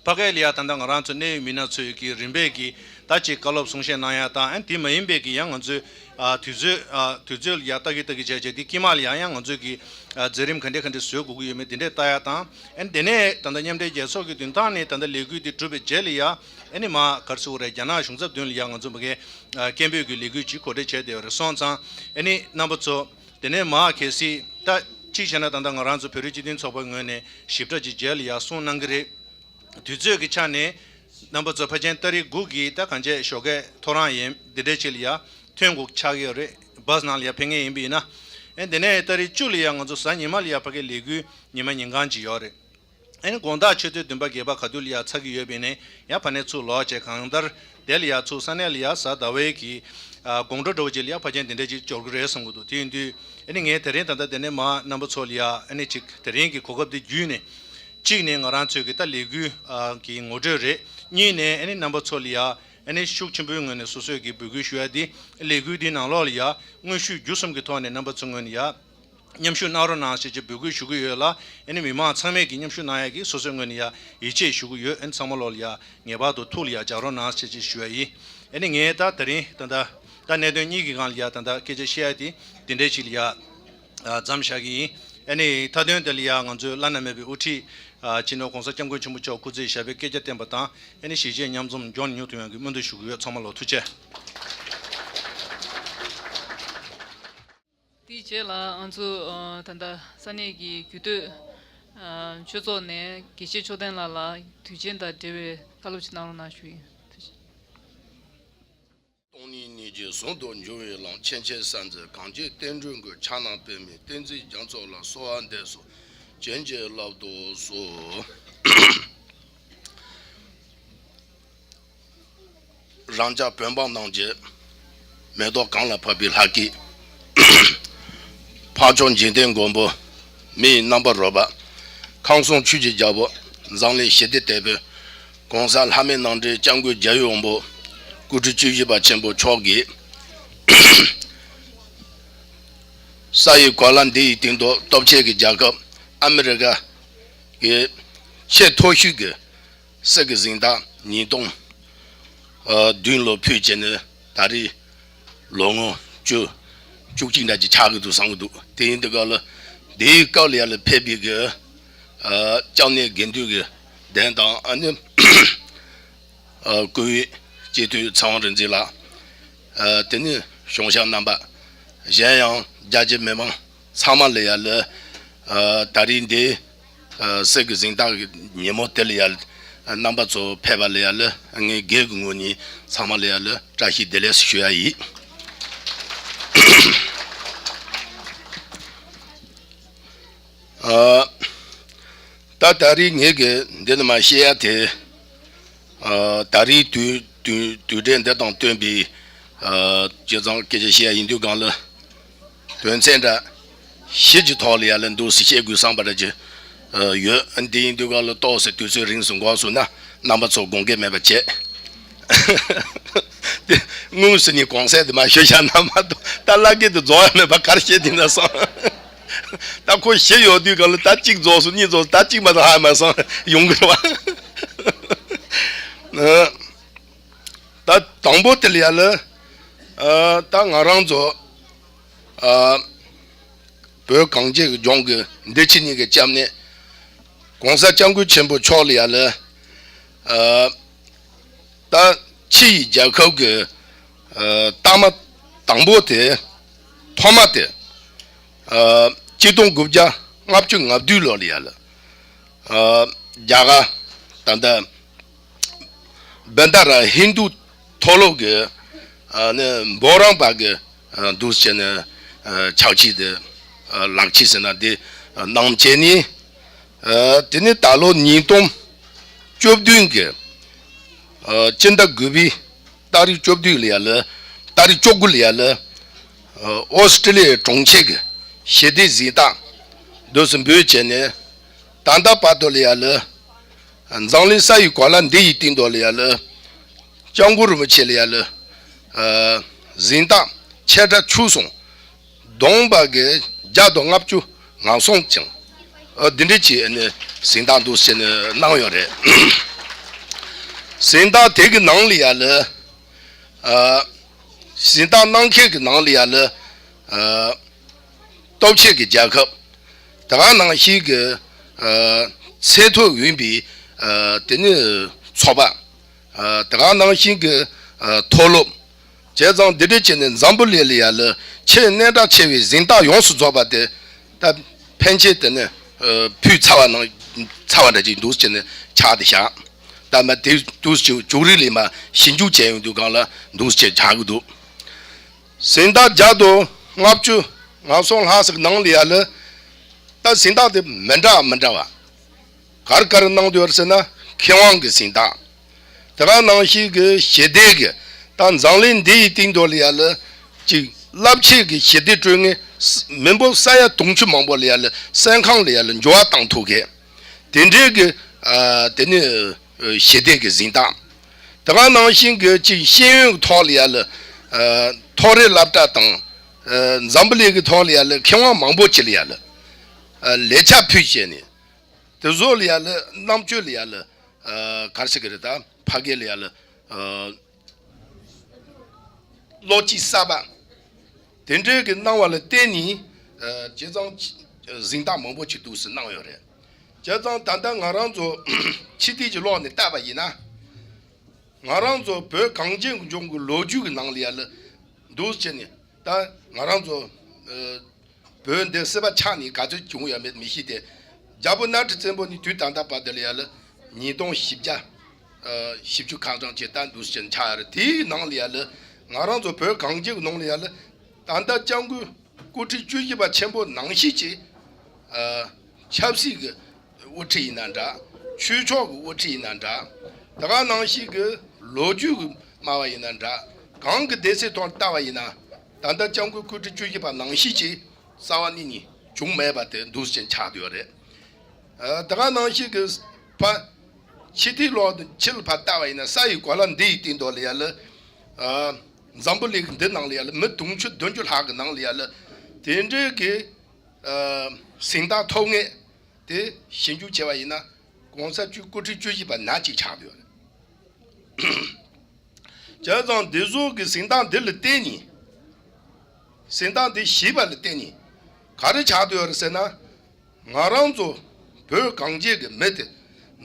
ཕ་གི་ལ་ཡ་ད་ལྟ་ང་རང་ཚོ་གནད་ཡོད་མི་སྣ་ཚོས་ཀྱི་རིམ་པས་ཀྱི་ད་ཅིག་བཀའ་སློབ་གསུང་བཤད་གནང་ཡ་དང་། ཨ་ནི་དེ་མ་ཡིན་པའི་ཀྱི་ཡང་ང་ཚོའི་ཨ་དུས་ཚོད་ཨ་དུས་ཚོད་ལ་ཡ་ལྟ་གི་ལྟ་གི་བྱས་བྱས་དེ་དཀྱིལ་མ་ལ་ཡ་ཡང་ང་ཚོས་ཀྱི་ཨ་མཛད་རིམ་ག་འདྲས་ག་འདྲས་བཟོ་དགོས་ཀྱི་ཡོད་མེད་དེ་འདྲས་ལྟ་ཡ་དང་། ཨ་ནི་དེ་ནས་ད་ལྟ་མཉམ་འབྲེལ་རྒྱལ་ཚོགས་ཀྱི་མདུན་ཐང་ནས་ད་ལྟ་ལས་འགུལ་དེ་གྲུབ་པའི་རྗེས་ལ་ཡ་ཨ་ནི་མ་ག་རེ་ཟེར་དགོས་རེད། རྒྱ་ནག་གཞུང་ཚབ་མདུན་ལ་ཡ་ང་ཚོ་མ་གི་ཨ་སྐད་འབོད་ཀྱི་ལས་འགུལ་ཅིག་གོ་སྒྲིག་བྱས་བསྡད་ཡོད་རེད། སོང་ཙང་ཨ་ནི་རྣམ་པ་ཚོ་དེ་ནས་མ་གལ་སྲིད་ད་གཅིག་བྱས་ན་ད་ལྟ་ང་རང་ཚོ་བོད་རིགས་སྤྱི་མཐུན་ཚོགས་པའི་ངོས་ནས་ཞིབ་ཕྲ་ཅིག་རྗེས་ལ་ཡ་གསུང་གནང་གི་རེད། དུས་ཚོད་ཀྱི་ཆ་ནས་རྣམ་པ་ཚོ་ཕལ་ཆེར་ཏ་རིག་དགུ་གི་ད་གང་ཆེ་ཞོགས་ཀས་ཐོ་རངས་ཡིན་འདི་འདྲའི་ཆེད་ལ་ཡ་ཐོན་དགོས་ཆགས་ཀྱི་ཡོད་རེད། བྷས་ནང་ལ་ཡ་ཕེབས་མཁན་ཡིན་པ་ཡིན་ན། ཨེ་དེ་ནས་ཏ་རིག་བཅུ་ལ་ཡ་ང་ཚོ་གཟའ་ཉི་མ་ལ་ཡ་ཕ་གི་ལས་འགུལ་ཉི་མ་ཉིན་གང་ཅིག་ཡོད་རེད། ཨེ་ནི་དགོང་དག་ཆུ་ཚོད་བདུན་པ་བརྒྱད་པ་ག་དུས་ལ་ཡ་ཚར་གི་ཡོད་པ་ཡིན་ནའི་ཡ་ཕ་ནས་ཚུར་ལོག་བྱས་གང་ལྟར་དེ་ལ་ཡ་ཚུར་ས་གནས་ལ་ཡ་གཟའ་ཟླ་བའི་གི་ཨ་དགོང་དྲོ་འདྲ་བོ་ཅིག་ལ་ཡ་ཕལ་ཆེར་འདི་འདྲ་ཅིག་འབྱོར་གི་རེད་བསམ་གི་འདུག་དེ་ཡིན་དུས་ཨེ་ནི་ངས་དེ་རིང་ད་ལྟ་དེ་ནས་མ་རྣམ་པ་ཚོ་ལ་ཡ་ཨེ་ནི་ཅིག་དེ་རིང་གི་གོ་སྐབས་འདི་བརྒྱུད་ནས། གཅིག་ནས་ང་རང་ཚོའི་གི་ད་ལས་འགུལ་ཨ་གི་ངོ་སྤྲོད་རེད། གཉིས་ནས་ཨ་ནི་རྣམ་པ་ཚོ་ལ་ཡ་ཨ་ནི་ཤུགས་ཆེན་པོའི་ངོས་ནས་སོ་སོའི་གི་འབོད་སྐུལ་ཞུ་ཡ་དེ་ལས་འགུལ་འདི་ནང་ལོགས་ལ་ཡ་དངོས་ཤུགས་བརྒྱུད་གསུམ་གྱི་ཐོག་ནས་རྣམ་པ་ཚོའི་ངོས་ནས་ཡ་མཉམ་ཞུགས་གནང་རོགས་གནང་ཞེས་ཀྱི་འབོད་སྐུལ་ཞུ་གི་ཡོད་ལ། ཨ་ནི་མི་མང་ཚང་མས་ཀྱི་མཉམ་ཞུགས་གནང་ཡ་གི་སོ་སོའི་ངོས་ནས་ཡ་ཡིད་ཆེས་ཞུ་གི་ཡོད། ཨ་ནི་ཚང་མ་ལོགས་ལ་ཡ་ངེས་པར་དུ་ཐུགས་ལ་ཡ་འཇགས་རོགས་གནང་ཞེས་ཀྱི་ཞུ་ཡ་ཡིན། ཨ་ནི་ངས་ད་དེ་རིང་ད་ལྟ་ད་གནད་དོན་གཉིས་ཀྱི་སྒང་ལ་ཡ་ད་ལྟ་སྐད་ཆ་བཤད་ཡ་དེ་འདི་འདྲའི་ཞིག་ལ་ཡ། ཨ་མཚམས་བཞག་གི་ཡིན། ཨ་ནི་མཐའ་དོན་དེ་ལ་ཡང་ང་ཚོའི་བླ་ན་མེད་པའི་དབུ་ཁྲིད་ཨ་སྤྱི་ནོར་༸གོང་ས་༸སྐྱབས་མགོན་ཆེན་པོ་མཆོག་སྐུ་ཚེ་ཞབས་པད་བསྐལ་བརྒྱར་བརྟན་པ་དང་། ཨ་ནི་གཞིས་བྱེས་མཉམ་འཛོམས་མགྱོགས་ནས་མྱུར་ཐོན་ཡོང་གི་སྨོན་འདུན་ཞུ་གི་ཡོད། ཚང་མ་ལ་ཐུགས་རྗེ་ཆེ། དེའི་རྗེས་ལ་ང་ཚོ་ཨ་ད་ལྟ་ས་གནས་ཀྱི་རྒྱུད་སྟོད་ཨ་ཆོས་ཚོགས་ནས་དགེ་བཤེས་མཆོག་ལྡན་ལགས་ལ་དུས་ཆེན་དང་འབྲེལ་བའི་བཀའ་སློབ་ཅིག་གནང་རོགས་གནང་ཞུ་ཡིན། ཐུགས་རྗེ་ཆེ། སྟོང་ཉིད་ཉིད་ཀྱིས་ཟུང་དུ་འཇུག་པའི་ལམ། མཁྱེན་ཆེན་གསལ་མཛད་གངས་ཅན་བསྟན་འགྲོའི་མགོན། ཕྱག་ན་པདྨོ་བསྟན་འཛིན་རྒྱ་མཚོ་ལ། གསོལ་བ་འདེབས་སོ་བྱིན་གྱིས་བརླབ་ཏུ་གསོལ། རང་ཅག་བོད་འབངས་རྣམས་ཀྱི་མེ་ཏོག་གང་ལ་ཕབ་པའི་ལྷ་སྐལ། འཕགས་མཆོག་འཇིག་རྟེན་མགོན་པོ་མི་ཡི་རྣམ་པར་རོལ་པ། ཁམས་གསུམ་ཆོས་ཀྱི་རྒྱལ་པོ་འཛམ་གླིང་ཞི་བདེའི་དེད་དཔོན། ༸གོང་ས་ལྷ་མིའི་རྣམ་འདྲེན་སྐྱབས་མགོན་རྒྱལ་བའི་དབང་པོ་སྐུ་ཕྲེང་བཅུ་བཞི་པ་ཆེན་པོ་མཆོག་གིས། ས་ཡི་གོ་ལ་འདི་ཡི་སྟེང་དུ་སྟོབས་ཆེན་གྱི་རྒྱལ་ཁབ་ཨ་མི་རི་ཀ་གི་ཆེས་མཐོ་ཤོས་ཀྱི་སྲིད་ཀྱི་གཟེངས་རྟགས་ཉིས་སྟོང་བདུན་ལོ་ཕུལ་བྱས་ནས་ད་རེས་ལོ་ངོ་བཅུ་བཅུ་གཅིག་འདྲ་ཅིག་ཆགས་ཀྱི་འདུག་བསམ་གྱི་འདུག་དེ་ཡིན་དུས་སྐབས་ལ་འདིའི་སྐབས་ལ་ཡར་ལ་ཕེབས་པའི་གི་སྐྱབས་གནས་དགེ་འདུན་གྱི་གདན་དང་། ཨ་ནི་སྐུ་ཡོད་སྤྱི་འཐུས་ཚེ་དབང་རིག་འཛིན་ལགས། དེ་ནས་གཞུང་ཞབས་རྣམ་པ། གཞན་ཡང་རྒྱ་ཆེ་མི་མང་ཚང་མ་ལ་ཡར་ལ་ད་རེས་འདི་སྲིད་ཀྱི་གཟེངས་རྟགས་ཀྱི་ཉིན་མོ་དེ་ལ་ཡར་རྣམ་པ་ཚོ་ཕེབས་པ་ལ་ཡར་ལ་ངས་སྒེར་གྱི་ངོས་ནས་ཚང་མ་ལ་ཡར་ལ་བཀྲ་ཤིས་བདེ་ལེགས་ཞུ་ཡ་ཡིན། ཨ། ད་ད་རེས་ངེད་ཀྱིས་འདི་ནས་མར་བཤད་ཡ་དེ། ཨ། ད་རེས་དུས་དུས་དུས་དྲན་འདི་དང་བསྟུན་པའི། ཨ། སྤྱི་ཚང་སྐད་ཆ་བཤད་ཡ་ཡིན་དུས་སྒང་ལ། དོན་ཚན་འདྲ་བཞི་གྱི་ཐོག་ལ་ཡར་ལ་འདུག་སེ་བཤད་དགོས་བསམ་པ་འདྲ་ཅིག་ཡོད། འདི་ཡིན་དུས་སྒང་ལ་ཏོག་ཙམ་དུས་ཚོད་རིང་སུ་འགོར་སོང་ན་རྣམ་པ་ཚོ་དགོངས་འགལ་མེད་པ་བྱས། དེ་དངོས་སུ་ནི་གོང་གསལ་དུ་མ་ཞུ་བཞག་ན་མ་གཏོགས་ད་བླ་སྐད་དུ་རྫོགས་ཡ་མེད་པ་ག་རེ་བཤད་དེ་ན་བསམ། ད་ཁོ་བཞི་ཡོད་དུས་སྒང་ལ་ད་གཅིག་རྫོགས་སོང་གཉིས་རྫོགས་སོང་ད་གཅིག་མ་གཏོགས་ཧ་མ་སོང་ཡོང་གི་རེད་བ། ད་དང་པོ་དེ་ལ་ཡར་ལ་ད་ང་རང་ཚོ་བོད་གངས་ཅན་གྱི་ལྗོངས་ཀྱི་འདི་ཕྱི་གཉིས་ཀྱི་སྐྱབས་གནས་༸གོང་ས་༸སྐྱབས་མགོན་ཆེན་པོ་མཆོག་ལ་ཡར་ལ། ད་ཕྱི་ཡི་རྒྱལ་ཁབ་ཀྱི་ཨ་རྟགས་མ་དང་པོ་དེ་ཐོག་མ་དེ་ཨ་གཅིག་སྟོང་དགུ་བརྒྱ་ལྔ་བཅུ་ང་བདུན་ལོ་ལ་ཡར་ལ་ཨ་རྒྱ་གར་ད་ལྟ་བན་ད་ར་ཧིན་དུ་མཐོ་སློབ་ཀྱི་ཨ་ནི་འབུམ་རམས་པ་གི་ཨ་འདུག་བྱས་ནས་ཨ་ཕྱག་ཕྱིད་དེ་ཨ་ལག་ཕྱིས་ཟེར་ན་དེ་ཨ་གནང་བྱས་ནས། ཨ། དེ་ནས་ད་ལོ་ཉིས་སྟོང་བཅུ་བདུན་གྱི་ཨ་སྤྱི་ཟླ་དགུ་པའི་ཏ་རིག་བཅུ་བདུན་ལ་ཡ་ལ། ཏ་རིག་བཅུ་དགུ་ལ་ཡ་ལ་ཨ་ཨོ་སི་ཀྲི་ལི་ཡའི་གྲོང་ཁྱེར་གྱི་ཞི་བདེ་གཟེངས་རྟགས་འདུག་སེ་འབུལ་བྱས་ནས། ད་ལྟ་བར་དུ་ལ་ཡ་ལ་འཛམ་གླིང་ས་ཡི་གོ་ལ་འདི་ཡི་སྟེང་དུ་ལ་ཡ་ལ་སྐྱབས་མགོན་རིན་པོ་ཆེ་ལ་ཡ་ལ་ཨ་གཟེངས་རྟགས་ཆེ་ཕྲ་ཆུང་གསུམ་བསྡོམས་པ་གི་བརྒྱ་དང་ལྔ་བཅུ་ང་གསུམ་ཅན། ཨ། འདི་འདྲ་ཅིག་ནི་གཟེངས་རྟགས་འདུག་སེ་ནི་གནང་ཡོད་རེད། གཟེངས་རྟགས་དེ་གི་ནང་ལ་ཡ་ལ་ཨ་གཟེངས་རྟགས་གནང་མཁན་གྱི་ནང་ལ་ཡ་ལ་ཨ་སྟོབས་ཆེ་གི་རྒྱལ་ཁབ། དེ་ག་ནང་བཞིན་གྱི་ཨ་ཚད་མཐོ་ཡིན་པའི་ཨ་དེ་ནི་ཚོགས་པ། ཨ་དེ་ག་ནང་བཞིན་གྱི་ཨ་མཐོ་སློབ། བྱས་ཙང་འདི་འདྲ་བྱས་ནས་འཛམ་བུ་གླིང་ལ་ཡ་ལ་ཆེས་གནད་གྲགས་ཆེ་བའི་གཟེངས་རྟགས་ཡོངས་སུ་རྫོགས་པ་དེ་ད་ཕན་ཆད་དེ་ནི་ཨ་ཕུལ་ཚར་བ་ནང་ཚར་བ་འདྲ་ཅིག་འདུག་སེ་བྱས་ནས་ཆགས་ཏེ་བཞག་ད་མ་དེ་འདུག་སེ་བྱུང་རིགས་ལས་མ་ཞིབ་འཇུག་བྱས་ཡོང་དུས་སྒང་ལ་འདུག་སེ་བྱས་ཆགས་ཀྱི་འདུག་གཟེངས་རྟགས་བརྒྱ་དང་ལྔ་བཅུ་ང་གསུམ་ལྷག་ཙམ་ནང་ལ་ཡ་ལ་ད་གཟེངས་རྟགས་དེ་མི་འདྲ་མི་འདྲ་བ། ག་རེ་ག་རེ་གནང་འདུག་ཟེར་ན། མཁས་དབང་གི་གཟེངས་རྟགས། དེ་ག་ནང་བཞིན་གྱི་ཞི་བདེ་གི་ད་འཛམ་གླིང་འདི་ཡི་སྟེང་དུ་ལ་ཡ་ལ་ཅིག་རླབས་ཆེན་གྱི་ཞི་བདེ་སྤྲོད་མཁན། མི་འབོར་ས་ཡ་དུང་ཕྱུར་མང་པོ་ལ་ཡ་ལ་སེམས་ཁམས་ལ་ཡ་ལ་འགྱུར་བ་བཏང་ཐུབ་མཁན། དེ་འདྲའི་གི་ཨ་དེ་ནི་ཨ་ཞི་བདེ་གི་གཟེངས་རྟགས། དེ་ག་ནང་བཞིན་གྱི་ཅིག་ཤེས་ཡོན་གྱི་ཐོག་ལ་ཡ་ལ་ཨ་མཐོ་རིམ་སློབ་གྲྭ་དང་ཨ་འཛམ་བུ་གླིང་གི་ཐོག་ལ་ཡ་ལ་མཁས་དབང་མང་པོ་ཅིག་ལ་ཡ་ལ་ཨ་ལས་བྱ་ཕུལ་བྱས་ནས། དེ་ཚོ་ལ་ཡ་ལ་རྣམ་དཔྱོད་ལ་ཡ་ལ་ཨ་ག་རེ་ཟེར་གི་རེད། ད་ཕ་གི་ལ་ཡ་ལ་ཨ་བློ་སྐྱེད་གསར་པ་དེ་འདྲའི་གི་གནང་བ་ལ་བརྟེན་ནས་ཨ་བྱས་ཙང་གཟེངས་རྟགས་མང་པོ་ཅིག་འདུག་སེ་གནང་ཡོད་རེད། བྱས་ཙང་ད་ལྟ་ང་རང་ཚོ་ཕྱི་དུས་ཀྱི་ལོག་ནས་བལྟས་པ་ཡིན་ན། ང་རང་ཚོ་བོད་གངས་ཅན་གྱི་ལྗོངས་ཀྱི་ལོ་རྒྱུས་ཀྱི་ནང་ལ་ཡ་ལ་འདུག་སེ་བྱས་ནས། ད་ང་རང་ཚོ་ཨ་བོད་འདི་སྲིད་པ་ཆགས་ནས་ག་ཚོད་བྱུང་ཡོད་མེད་མི་ཤེས་ཏེ། རྒྱལ་པོ་གནམ་གྲུ་བཙན་པོ་ནས་དུས་ད་ལྟ་བར་དུ་ལ་ཡ་ལ་ཉིས་སྟོང་བཞི་བརྒྱ་ཨ་བཞི་བཅུ་ཁ་གྲངས་ཅིག་ད་འདུག་སེ་བྱས་ནས་ཆགས་ཡོད་རེད། དེའི་ནང་ལ་ཡ་ལ་ང་རང་ཚོ་བོད་གངས་ཅན་གྱི་ནང་ལ་ཡ་ལ་ད་ལྟ་སྐྱབས་མགོན་སྐུ་ཕྲེང་བཅུ་བཞི་པ་ཆེན་པོ་ནང་བཞིན་གྱི་ཨ་ཆབ་སྲིད་ཀྱི་དབུ་ཁྲིད་ཡིན་ན་འདྲ། ཆོས་ཕྱོགས་ཀྱི་དབུ་ཁྲིད་ཡིན་ན་འདྲ། དེ་ག་ནང་བཞིན་གྱི་ལོ་རྒྱུས་ཀྱི་སྨྲ་བ་ཡིན་ན་འདྲ། གང་གི་སྡེ་ཚན་ཐོག་ལྟ་བ་ཡིན་ན། ད་ལྟ་སྐྱབས་མགོན་སྐུ་ཕྲེང་བཅུ་བཞི་པ་ནང་བཞིན་གྱི་རྩ་བ་ཉིད་ནས་བྱུང་མེད་པ་དེ་འདུག་སེ་ཆགས་བསྡད་ཡོད་རེད། ཨ་དེ་ག་ནང་བཞིན་གྱི་ཕ་ཕྱི་དུས་ལོག་ཏུ་ཕྱི་ལ་ཕར་ལྟ་བ་ཡིན་ན། ས་ཡི་གོ་ལ་འདི་ཡི་སྟེང་དུ་ལ་ཡ་ལ་ཨ་འཛམ་བུ་གླིང་འདི་ནང་ལ་ཡ་ལ་མི་དུང་ཕྱུར་བདུན་ཅུ་ལྷག་གི་ནང་ལ་ཡ་ལ་དེ་འདྲའི་གི་ཨ་གཟེངས་རྟགས་ཐོབ་མཁན་དེ་ཞིབ་འཇུག་བྱས་པ་ཡིན་ན། གོང་ས་བཅུ་སྐུ་ཕྲེང་བཅུ་བཞི་པ་ནང་གཅིག་ཆགས་བསྡད་ཡོད་རེད། བྱས་ཙང་འདི་ཚོ་གི་གཟེངས་རྟགས་འདི་ལ་བརྟེན་ནས། གཟེངས་རྟགས་འདི་བཞེས་པ་ལ་བརྟེན་ནས་ག་རེ་ཆགས་བསྡད་ཡོད་རེད་ཟེར་ན། ང་རང་ཚོ་བོད་གངས་ཅན་གྱི་མི་དེ་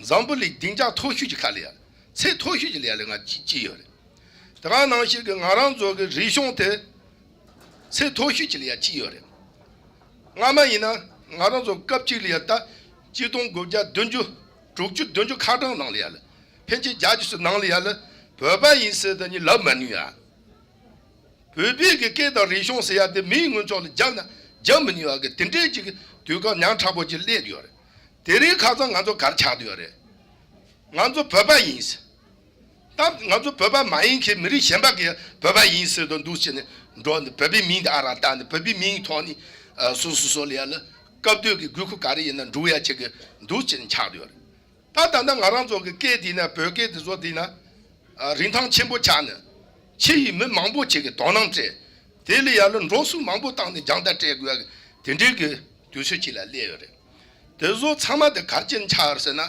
འཛམ་བུ་གླིང་སྡིངས་ཆ་མཐོ་ཤོས་ཀྱི་ཁ་ལ་ཡ། ཚད་མཐོ་ཤོས་ཀྱི་ལ་ཡ་ལ་ང་སྐྱེས་སྐྱེས་ཡོད་རེད། དེ་ག་ནང་བཞིན་གྱི་ང་རང་ཚོ་གི་རིག་གཞུང་དེ་ཚད་མཐོ་ཤོས་ཀྱི་ལ་ཡ་སྐྱེས་ཡོད་རེད། སྔ་མ་ཡིན་ན་ང་རང་ཚོ་སྐབས་གཅིག་ལ་ཡ་ད་ཆིག་སྟོང་དགུ་བརྒྱ་བདུན་ཅུ་དྲུག་ཅུ་བདུན་ཅུ་ཁ་གྲངས་ནང་ལ་ཡ་ལ། ཕལ་ཆེར་བརྒྱད་ཅུ་ཙམ་ནང་ལ་ཡ་ལ་བོད་པ་ཡིན་ཟེར་དེ་ནི་ལབ་མ་ནུས་ཡ། བོད་པའི་གི་སྐད་དང་རིག་གཞུང་ཟེར་ཡ་དེ་མིའི་ངོས་ཕྱོགས་ལ་རྒྱབ་ན་རྒྱབ་མི་ནུས་པ་གི་དེ་འདྲའི་ཅིག་དུས་སྐབས་ཉག་ཕྲ་པོ་ཅིག་སླེབས་ཡོད་རེད། དེ་རིང་ཁ་སང་ང་ཚོ་ག་རེ་ཆགས་བསྡད་ཡོད་རེད། ང་ཚོ་བོད་པ་ཡིན་ཟེར། ད་ང་ཚོ་བོད་པ་མ་ཡིན་མཁན་མི་རིགས་གཞན་པ་གིས་བོད་པ་ཡིན་ཟེར་དུ་འདུག་སེ་ནས་འགྲོ་ནས། བོད་པའི་མིང་དེ་ཨ་རག་བཏགས་ནས། བོད་པའི་མིང་ཐོག་ནས་ཨ་སོ་སོ་སོ་ལ་ཡ་ལ་སྐབས་དུས་ཀྱི་དགོས་མཁོ་ག་རེ་ཡིན་ན་འགྲུབ་ཡ་ཆེད་ཀྱི་འདུག་སེ་ནས་ཆགས་བསྡད་ཡོད་རེད། ད་ད་ལྟ་ང་རང་ཚོ་གི་སྐད་དེ་ན། བོད་སྐད་དེ་ཚོ་དེ་ན་ཨ་རིན་ཐང་ཆེན་པོ་ཆགས་ནས། ཕྱི་ཡི་མི་མང་པོ་ཅིག་གིས་དོ་སྣང་སྤྲད། དེ་ལ་ཡ་ལ་འགྲོ་སོང་མང་པོ་བཏང་ནས་རྒྱང་ལྟ་སྤྲད་དགོས་ཡ་གི་དེ་འདྲའི་གི་དུས་ཚོད་ཅིག་ལ་སླེབས་ཡོད་རེད། དེ་ཚོ་ཚང་མ་དེ་ག་རེ་བྱས་ནས་ཆགས་ཡོད་རེད་ཟེར་ན།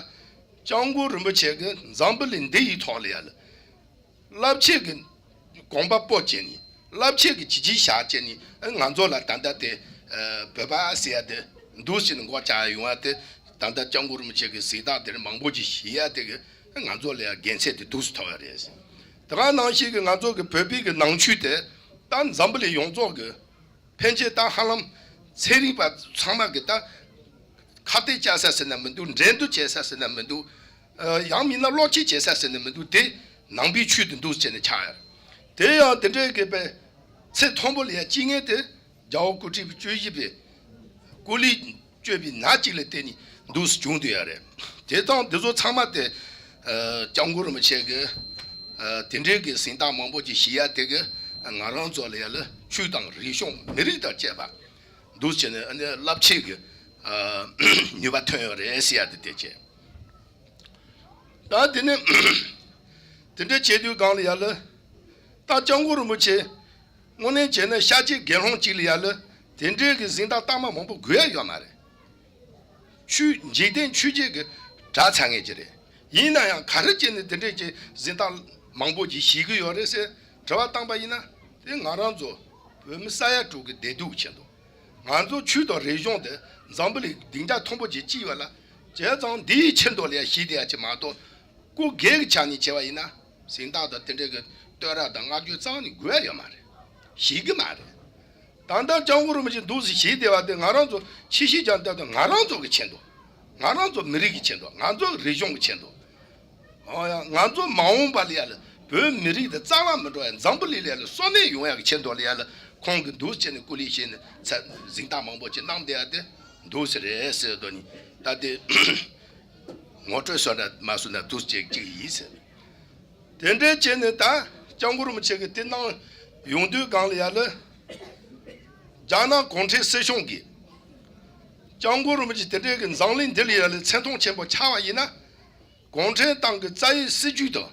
སྐྱབས་མགོན་རིན་པོ་ཆེ་གིས་འཛམ་བུ་གླིང་འདི་ཡི་ཐོག་ལ་ཡ་ལ་རླབས་ཆེན་གྱི་དགོངས་པ་སྤོ་བྱས་ནས། རླབས་ཆེན་གྱི་བྱས་རྗེས་བཞག་བྱས་ནས། ཨ་ང་ཚོ་ལ་ད་ལྟ་དེ་ཨ་བོད་པ་ཟེར་ཡ་དེ་འདུག་སེ་ནས་མགོ་བཅག་ཡ་ཡོང་བ་དེ། ད་ལྟ་སྐྱབས་མགོན་རིན་པོ་ཆེ་གི་གཟེངས་རྟགས་དེ་རིང་མང་པོ་ཅིག་བཞེས་ཡ་དེ་གིས་ང་ཚོ་ལ་ཡ་དགེ་མཚན་དེ་འདུག་སེ་ཐོབ་ཡ་རེད། དེ་ག་ནང་བཞིན་གྱི་ང་ཚོ་གི་བོད་པའི་གི་ནང་ཆོས་དེ་ད་འཛམ་བུ་གླིང་ཡོངས་རྫོགས་གི་ཕན་ཆད་ད་ཧ་ལམ་ཚན་རིག་པ་ཚང་མ་གིས་ད་ཁ་གཏད་བཅག་ས་ཟེར་ན་མི་འདུག། འགྲན་བསྡུར་བྱེད་ས་ཟེར་ན་མི་འདུག། ཨ་ཡང་མིན་ན་བློ་ཁེལ་བྱེད་ས་ཟེར་ན་མི་འདུག། དེ་ནང་པའི་ཆོས་དེ་འདུག་སེ་བྱས་ནས་ཆགས་ཡ། དེ་ཡང་དེ་འདྲའི་གི་པའི་ཚད་མཐོན་པོ་ལ་ཡ་སྐྱེ་མཁན་དེ་རྒྱལ་བ་སྐུ་ཕྲེང་བཅུ་བཞི་པའི་སྐུ་ལུས་བསྐྱོན་པའི་ནང་གཅིག་ལ་བརྟེན་ནས། འདུག་སེ་བྱུང་བསྡད་ཡོད་རེད། དེ་དང་དེ་ཚོ་ཚང་མ་དེ་ཨ་སྐྱབས་མགོན་རིན་པོ་ཆེ་གི་ཨ་དེ་འདྲའི་གི་གཟེངས་རྟགས་མང་པོ་ཅིག་བཞེས་ཡ་དེ་གི་ང་རང་ཚོ་ལ་ཡ་ལ་ཆོས་དང་རིག་གཞུང་མི་རིགས་དང་བཅས་པ་འདུག་སེ་བྱས་ནས་ཨ་ནི་རླབས་ཆེ་གི་ཨ་ནུས་པ་ཐོན་ཡོད་རེད་ཟེར་ཡ་དེ་དེ་བྱས། ད་དེ་ནས་དེ་འདྲ་བྱེད་དུས་སྒང་ལ་ཡ་ལ་ད་སྐྱབས་མགོན་རིན་པོ་ཆེ་དངོས་གནས་བྱས་ན་ཤཱཀྱའི་དགེ་སློང་གཅིག་ལ་ཡ་ལ་དེ་འདྲའི་གི་གཟེངས་རྟགས་རྟགས་མ་མང་པོ་དགོས་ཡ་ཡོད་མ་རེད། ཆོས་འཇིག་རྟེན་ཆོས་བརྒྱད་ཀྱི་གྲྭ་ཚང་ངེས་ཀྱི་རེད། ཡིན་ན་ཡང་ག་རེ་བྱས་ནས་དེ་འདྲའི་གི་གཟེངས་རྟགས་མང་པོ་ཅིག་བཞེས་ཀྱི་ཡོད་རེད་ཟེར་དྲི་བ་བཏང་པ་ཡིན་ན། དེ་ང་རང་ཚོ་བོད་མི་ས་ཡ་དྲུག་གི་བདེ་སྡུག་གི་ཆེད་དུ། ང་ཚོ་ཆོས་དང་རིག་གཞུང་དེ་འཛམ་བུ་གླིང་སྡིངས་ཆ་མཐོན་པོ་ཅིག་ཅིག་ཡོད་ལ། བྱས་ཙང་འདིའི་ཆེད་དུ་ལ་ཡ་བཞེས་བསྡད་ཡ་ཅིག་མ་གཏོགས། སྐུ་སྒེར་གྱི་ཆ་ནས་བྱས་པ་ཡིན་ན། གཟེངས་རྟགས་དང་དེ་འདྲའི་གི་བསྟོད་ར་དང་བསྔགས་བརྗོད་རྩ་བ་ནས་དགོས་ཡ་ཡོད་མ་རེད། བཞེས་ཀྱི་མ་རེད། ད་ལྟ་སྐྱབས་མགོན་རིན་པོ་ཆེ་འདུག་སེ་བཞེས་བསྡད་པ་དེ་ང་རང་ཚོ་ཕྱི་གཤིས་ཀྱང་ལྟ་དུས་ང་རང་ཚོ་གི་ཆེད་དུ། ང་རང་ཚོ་མི་རིགས་ཀྱི་ཆེད་དུ། ང་ཚོ་གི་རིག་གཞུང་གི་ཆེད་དུ། འོ་ཡ། ང་ཚོ་མ་འོངས་པ་ལ་ཡ་ལ་བོད་མི་རིགས་དེ་རྩ་བ་མི་འགྲོ་ཡ། འཛམ་བུ་གླིང་ལ་ཡ་ལ་སོ་ནས་ཡོང་ཡ་གི་ཆེད་དུ་ལ་ཡ་ལ་ཁོང་གིས་འདུག་སེ་བྱས་ནས་སྐུ་ལས་བཞེས་ནས་ཚ་གཟེངས་རྟགས་མང་པོ་ཅིག་གནང་བསྡད་ཡ་དེ་འདུག་སེ་རེད་ཟེར་དོ་ནི། ད་དེ་ངོ་སྤྲོད་བཟོ་འདྲ་མ་བཟོ་ན་འདུག་སེ་ཅིག་ཅིག་ཡིན་ཟེར། དེ་འདྲའི་བྱས་ནས་ད་སྐྱབས་མགོན་རིན་པོ་ཆེ་གིས་དེ་གནང་ཡོང་དུས་སྒང་ལ་ཡ་ལ་རྒྱ་ནག་གུང་ཁྲན་སྲིད་གཞུང་གིས་སྐྱབས་མགོན་རིན་པོ་ཆེ་དེ་འདྲའི་གི་འཛམ་གླིང་འདི་ལ་ཡ་ལ་མཚན་མཐོང་ཆེན་པོ་ཆགས་པ་ཡིན་ན། གུང་ཁྲན་ཏང་གི་རྩ་བའི་སྲིད་ཇུས་དང་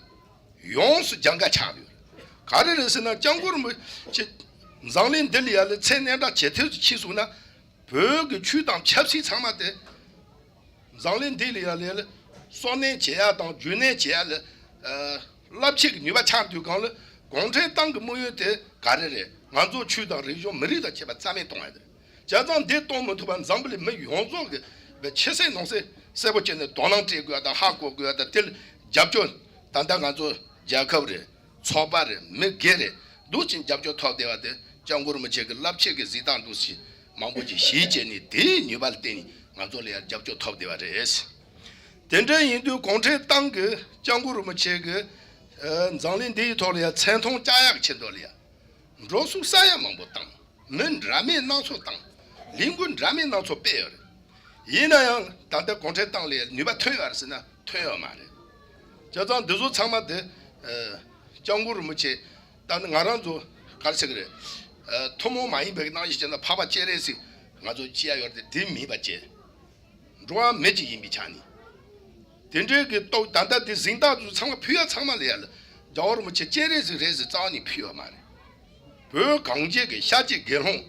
ཡོངས་སུ་རྒྱང་ཁ་ཆགས་ཡོད། ག་རེ་རེད་ཟེར་ན། སྐྱབས་མགོན་རིན་པོ་ཆེ་འཛམ་གླིང་འདི་ལ་ཡ་ལ་མཚན་སྙན་གྲགས་ཇེ་མཐོ་ཅིག་ཕྱིན་སོང་ན། བོད་ཀྱི་ཆོས་དང་ཆབ་སྲིད་ཚང་མ་དེ་འཛམ་གླིང་འདི་ལ་ཡ་ལ་སྲུང་གནས་བྱེད་ཡ་དང་རྒྱུན་གནས་བྱེད་ཡ་ལ་ཨ་རླབས་ཆེ་གི་ནུས་པ་ཆགས་དུས་སྒང་ལ། གུང་ཁྲན་ཏང་གི་དམིགས་ཡུལ་དེ་ག་རེ་རེད། ང་ཚོ་ཆོས་དང་རིག་གཞུང་མི་རིགས་དང་བཅས་པ་རྩ་མེད་གཏོང་ཡ་དེ་རེད། བྱས་ཙང་འདི་གཏོང་མི་ཐུབ་པ་འཛམ་བུ་གླིང་མི་ཡོངས་རྫོགས་ཀྱི་ཆེ་སེ་ནང་སེ་གསལ་པོ་བྱས་ནས་དོ་སྣང་སྤྲད་དགོས་པ་དང་ཧ་གོ་དགོས་པ་དང་། དེ་ལ་རྒྱབ་སྐྱོར། ད་ལྟ་ང་ཚོ་རྒྱལ་ཁབ་རེད། ཚོགས་པ་རེད། མི་སྒེར་རེད། འདུག་ཅིང་རྒྱབ་སྐྱོར་ཐོབ་བསྡད་པ་དེ་སྐྱབས་མགོན་རིན་པོ་ཆེ་གི་རླབས་ཆེ་གི་གཟེངས་རྟགས་འདུག་ཅིང་མང་པོ་ཅིག་བཞེས་བྱས་ནས། དེའི་ནུས་པ་ལ་བརྟེན་ནས་ང་ཚོ་ལ་ཡང་རྒྱབ་སྐྱོར་ཐོབ་བསྡད་པ་རེད། དེ་འདྲ་ཡིན་དུས་གུང་ཁྲན་ཏང་གི་སྐྱབས་མགོན་རིན་པོ་ཆེ་གི་ཨ་འཛམ་གླིང་འདིའི་ཐོག་ལ་ཡང་མཚན་མཐོང་བཅག་ཡག་གི་ཆེད་དུ་ལ་ཡང་། འགྲོ་སོང་ས་ཡ་མང་པོ་བཏང་། མི་འདྲ་མིན་སྣ་ཚོགས་བཏང་། ལས་འགུལ་འདྲ་མིན་སྣ་ཚོགས་སྤེལ་ཡོད་རེད། ཡིན་ན་ཡང་ད་ལྟ་གུང་ཁྲན་ཏང་ལ་ནུས་པ་ཐོན་ཡོད་རེད་ཟེར་ན་ཐོན་ཡོད་མ་རེད། བྱས་ཙང་འདི་ཚོ་ཚང་མ་དེ་ཨ་སྐྱབས་མགོན་རིན་པོ་ཆེ། ད་ནི་ང་རང་ཚོ་ག་རེ་ཟེར་གི་རེད། ཨ་ཐུན་མོང་མ་ཡིན་པའི་རྣམ་གཞག་བྱས་ན་འཕགས་པ་སྤྱན་རས་གཟིགས་ང་ཚོ་སྐྱེ་ཡ་ཡོད་རེད་དེ། དེ་མིན་པ་བྱས། འགྲོ་བ་མི་གཅིག་ཡིན་པའི་ཆ་ནས། དེ་འདྲའི་གི་རྟོགས། ད་ལྟ་དེ་གཟེངས་རྟགས་དེ་ཚོ་ཚང་མ་ཕུལ་ཡ་ཚང་མ་ལ་ཡ་ལ་རྒྱལ་བ་རིན་པོ་ཆེ་སྤྱན་རས་གཟིགས་རེད་ཟེར་རྩ་བ་ནས་ཕུལ་ཡོད་མ་རེད། བོད་གངས་ཅན་གྱི་ཤཱཀྱའི་དགེ་སློང་